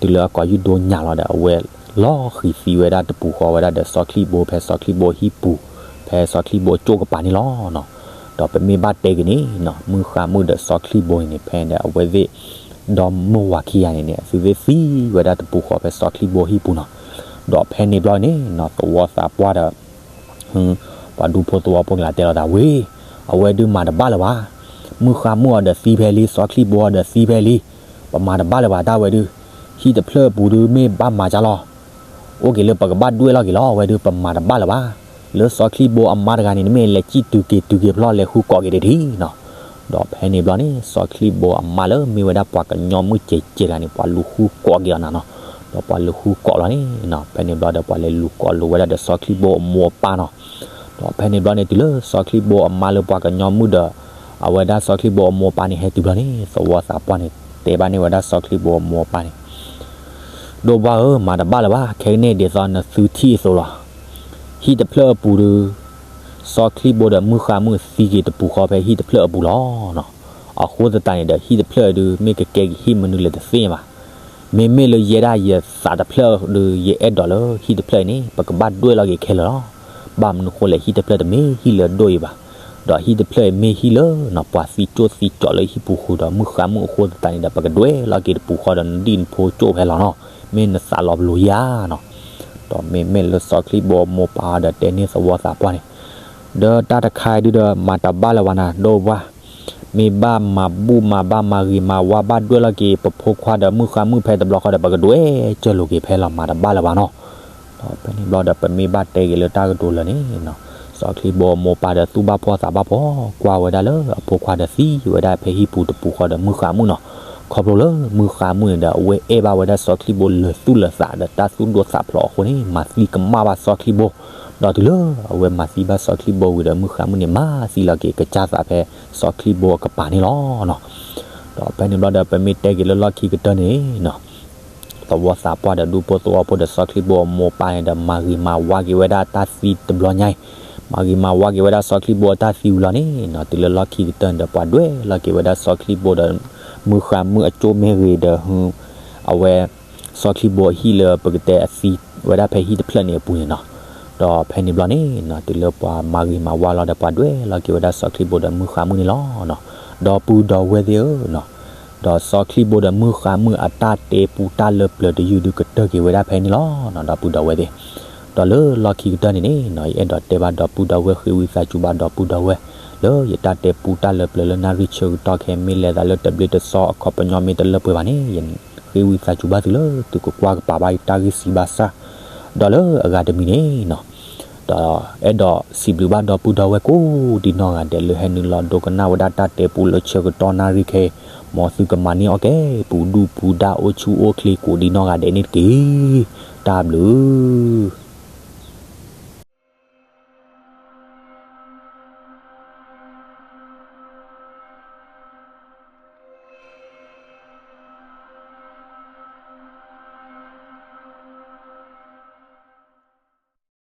တုၤလၢအကိာ်ယူၢ်ဒိညါလီၤဒီး အဝဲလီၤဃံၤသံဝဲဒၣ်တပူၤဃီဝဲဒၣ်ဒီးစီၤချံဘိဖဲစီၤချံဘိဟံၣ်ပူၤ ဖဲစီၤချံဘိကၠိၣ်ကပၤန့ၣ်လီၤနီၤ. ဒီးပမ့ၢ်ဘၣ်တဲက့ၤန့ၣ်နီၤ မုၣ်ဃါမုၣ်ဒီးစီၤချံဘိန့ၣ်န့ၣ် ဖဲန့ၣ်ဒီးအဝဲသ့ၣ် ဒီမုၢ်ဝၤခံဂၤန့ၣ်န့ၣ် အဝဲသ့ၣ်သံဝဲဒၣ်တပူၤဃီဖဲစီၤချံဘိဟံၣ်ပူၤနီၤ. ဒီးဖဲန့ၣ်ဘျီန့ၣ်နီၤ သဝီသးပှၢ်ဒီး ပှၤဒူဖိသဝီဖိကျါတဲလီၤသးဝံၤ အဝဲဒုးမၤတဘၣ်လၢၤဘၣ်. မုၣ်ဃါမုၣ်အီၤဒီးသံဖဲလံ စီၤချံဘိအီၤဒီးသံဖဲလံ ပမၤတဘၣ်လၢၤဘၣ်တၢ်ဝဲဒုး ဟံၣ်တဖျၢၣ်အပူၤဒုးမ့ၢ်ဘၣ်မၤကၢ်လီၤ အိၣ်က့ၤလၢပကဘၣ်ဒွဲၣ်လီၤက့ၤလီၤ အဝဲဒုးပမၤတဘၣ်လၢၤဘၣ်. လၢစီၤချံဘိအမါတဂၤန့ၣ် နမ့ၢ်လဲၤစံၣ်တုၤက့ၤတုၤက့ၤဖျီလဲၤဃုကိးက့ၤတထံၣ်နီၤ. ဒီးဖဲန့ၣ်ဘျီန့ၣ် စီၤချံဘိအမါလၢမ့ၢ်ဝဲဒၣ်ပှၤကညီမုၣ်ကဲးကဲးတဂၤန့ၣ် ပှၤလူၤဃုကိးက့ၤအီၤနၤနီၤ. ဒီးပှၤလူၤဃုကိးလီၤန့ၣ်နီၤ ဖဲန့ၣ်ဘျီဒီးပှၤလဲၤလူၤကိးလိာ်ဝဲဒၣ်ဒီးစီၤချံဘိအမိၢ်အပၢ်နီၤ. ဒီးဖဲန့ၣ်ဘျီန့ၣ် တုၤလၢစီၤချံဘိအမါလၢပှၤကညီမုၣ်ဒီး အဝဲဒၣ်စီၤချံဘိအမိၢ်အပၢ်န့ၣ် ဟဲတုၤဘျီန့ၣ် သဝီသးပှၢ်န့ၣ် တဲဘၣ်န့ၢ်ဝဲဒၣ်စီၤချံဘိအမိၢ်အပၢ်န့ၣ် ဒိၣ်ဘၣ်ဧၢ မၤတဘၣ်လၢၤဘၣ် ခဲကနံၣ်ဒ်သိးနသုထံၣ်အသိးလီၤ. ဟံၣ်တဖျၢၣ်အပူၤဒီး စီၤချံဘိဒီးမုၣ်ဃါမုၣ်သံက့ၤတပူၤဃီဖဲဟံၣ်တဖျၢၣ်အပူၤလီၤနီၤ. အဃိသတးန့ၣ်ဒီး ဟံၣ်တဖျၢၣ်အံၤဒုး မ့ၢ်ကကဲက့ၤဟံၣ်မနုၤလဲၣ်တသ့ဘၣ်. မ့မ့ၢ်လၢယဲဒၣ်ယသးတဖျၢၣ်ဒီး ယအဲၣ်ဒိးလၢဟံၣ်တဖျၢၣ်အံၤန့ၣ် ပကဘၣ်ဒွဲၣ်လီၤက့ၤခဲလၢာ်လီၤ. ဘၣ်မနုၤဃိလဲၣ် ဟံၣ်တဖျၢၣ်တမ့ၢ်ဟံၣ်လၢအဒိၣ်အံၤဘၣ်. ဒီးဟံၣ်တဖျၢၣ်အံၤမ့ၢ်ဟံၣ်လၢနီၤ ပှၤသံကၠိၣ်သံကၠီးလၢဟံၣ်ပူၤဃုာ်ဒီးမုၣ်ဃါမုၣ်အဃိသတးန့ၣ်ဒီး ပကဒွဲၣ်လီၤက့ၤတပူၤဃီဒီးနဒံၣ်နဖိကၠိၣ်ဖဲလီၤနီၤ. မ့ၢ်နသးလီၤပလိာ်ယၤနီၤ. ဒီးမ့မ့ၢ်လၢစီၤချံဘိအမိၢ်ပၢ်ဒီးတဲန့ၢ်သဝီသးပှၢ်န့ၣ် ဒီးတၢ်တခါအံၤဒုးဒီး မၤတဘၣ်လၢၤဘၣ်နၤ ဒိၣ်ဘၣ်. မ့ၢ်ဘၣ်မၤဘူၣ်မၤဘါမၤဂ့ၤမၤဝါဘၣ်ဒွဲၣ်လီၤက့ၤ ပဖိခွါဒီးမုၣ်ဃါမုၣ်ဖဲတဘျီဃီဒီး ပကဒွဲၣ်စၢၤလိာ်က့ၤဖဲလီၤ မၤတဘၣ်လၢၤဘၣ်နီၤ. ဖဲန့ၣ်ဘျီဒီး ပမ့ၢ်ဘၣ်တဲက့ၤလၢတၢ်ကတိၤလၢာ်န့ၣ်နီၤ, စီၤချံဘိအမိၢ်ပၢ်ဒီးသူၣ်ဘၣ်ဖှီၣ်သးဘၣ်ဖှီၣ် ကွၢ်ဝဲဒၣ်လၢအဖိခွါဒီးသံဝဲဒၣ်ဖဲဟံၣ်ပူၤတပူၤဃီဒီးမုၢ်ဃါမုၣ်နီၤ, ခီဖျိလၢမုၢ်ဃါမုၣ်န့ၣ်ဒီး အဝဲအဲၣ်ဘၣ်ဝဲဒၣ်စီၤချံဘိလၢာ်သူၣ်လၢာ်သးဒီးတၢ်သူၣ်ဒိၣ်သးဖျိးအဃိန့ၣ် မၤသံကမၣ်ဘၣ်စီၤချံဘိ, ဒီးတုၤလၢအဝဲမၤသံဘၣ်စီၤချံဘိဝံၤဒီး မုၢ်ဃါမုၣ်န့ၣ် မၤသံလီၤက့ၤကစၢ်သးဖဲစီၤချံဘိအကပၤန့ၣ်လီၤနီၤ. ဒီးဖဲန့ၣ်ဘျီဒီး ပမ့ၢ်တဲက့ၤလၢလီၢ်ခံကတၢၢ်န့ၣ်နီၤ သဝီသးပှၢ်ဒီးဒူဖိသဝီဖိဒီးစီၤချံဘိအမိၢ်ပၢ်န့ၣ်ဒီး မၤဂ့ၤမၤဝါက့ၤဝဲဒၣ်တၢ်သံတဘျီညါအံၤ, မၤဂ့ၤမၤဝါက့ၤဝဲဒၣ်စီၤချံဘိအတၢ်သံဝံၤလီၤန့ၣ်နီၤ, တုၤလၢလီၢ်ခံကတၢၢ်န့ၣ်ဒီး ပှၤဒွဲၣ်လီၤက့ၤဝဲဒၣ်စီၤချံဘိဒီး မုၢ်ဃါမုၣ်အကၠိမ့ၢ်ဂ့ၤဒီး အဝဲ စီၤချံဘိအဟံၣ်လၢပကတဲအသံဝဲဒၣ်ဖဲဟံၣ်တဖျၢၣ်န့ၣ်အပူၤန့ၣ်နီၤ. ဒီးဖဲန့ၣ်ဘျီန့ၣ်နီၤ တုၤလၢပှၤမၤဂ့ၤမၤဝါလီၤဒီး ပှၤဒွဲၣ်လီၤက့ၤဝဲဒၣ်စီၤချံဘိဒီးမုၢ်ဃါမုၣ်န့ၣ်လီၤနီၤ. ဒီပုၢ်ဒီဝဲၢ်သ့ၣ်ဧၢနီၤ, ဒီးစီၤချံဘိဒီးမုၢ်ဃါမုၣ်အတၢ်တဲပူတၢ်လၢပျၢၤတယုၢ်ဒုးကတၢၢ်က့ၤဝဲဒၣ်ဖဲန့ၣ်လီၤနီၤ, ဒီပုၢ်ဒီဝဲၢ်သ့ၣ်. ဒီးလၢလီၢ်ခံကတၢၢ်န့ၣ်န့ၣ်နီၤ ယအဲၣ်ဒိးတဲဘၣ်ဒီပုၢ်ဒီဝဲၢ် ဃ့ဝံသးစူၤဘၣ်ဒီပုၢ်ဒီဝဲၢ် လၢယတၢ်တဲပူတၢ်လၢပျၢၤလၢနၣ်ရံၣ်ဆၢကတီၢ်ခဲ မ့ၢ်လဲၤသးလၢတဘျ့တစီ အခီပညီမ့ၢ်တလၢပှဲၤဘၣ်န့ၣ် ယဃ့ဝံသးစူၤဘၣ်သုလၢသုကကွၢ်ကပာ်ဘၣ်ယတၢ်ဂ့ၢ်စံးဘၣ်ဆၣ်, ဒီးလၢအဂၤတမံၤန့ၣ်နီၤ ဒီးအဲၣ်ဒိးစံးဘျုးဘၣ်ဒီပုၢ်ဒီဝဲၢ်ကိးဒံးနီၢ်ဂၤဒဲး လၢဟဲနုာ်လီၤဒိကနၣ်ဝဲဒၣ်တၢ်တဲပူလၢဆၢကတီၢ်နၣ်ရံၣ်ခဲအံၤ, မ်သုကမၤန့ၢ်အီၣ်ကဲ ပူၤဒူၣ်ပူၤဒါအိၣ်ဆူၣ်အိၣ်ချ့ကိးဒံးနီၢ်ဂၤဒဲးန့ၣ်တက့ၢ်. တၢ်ဘျုး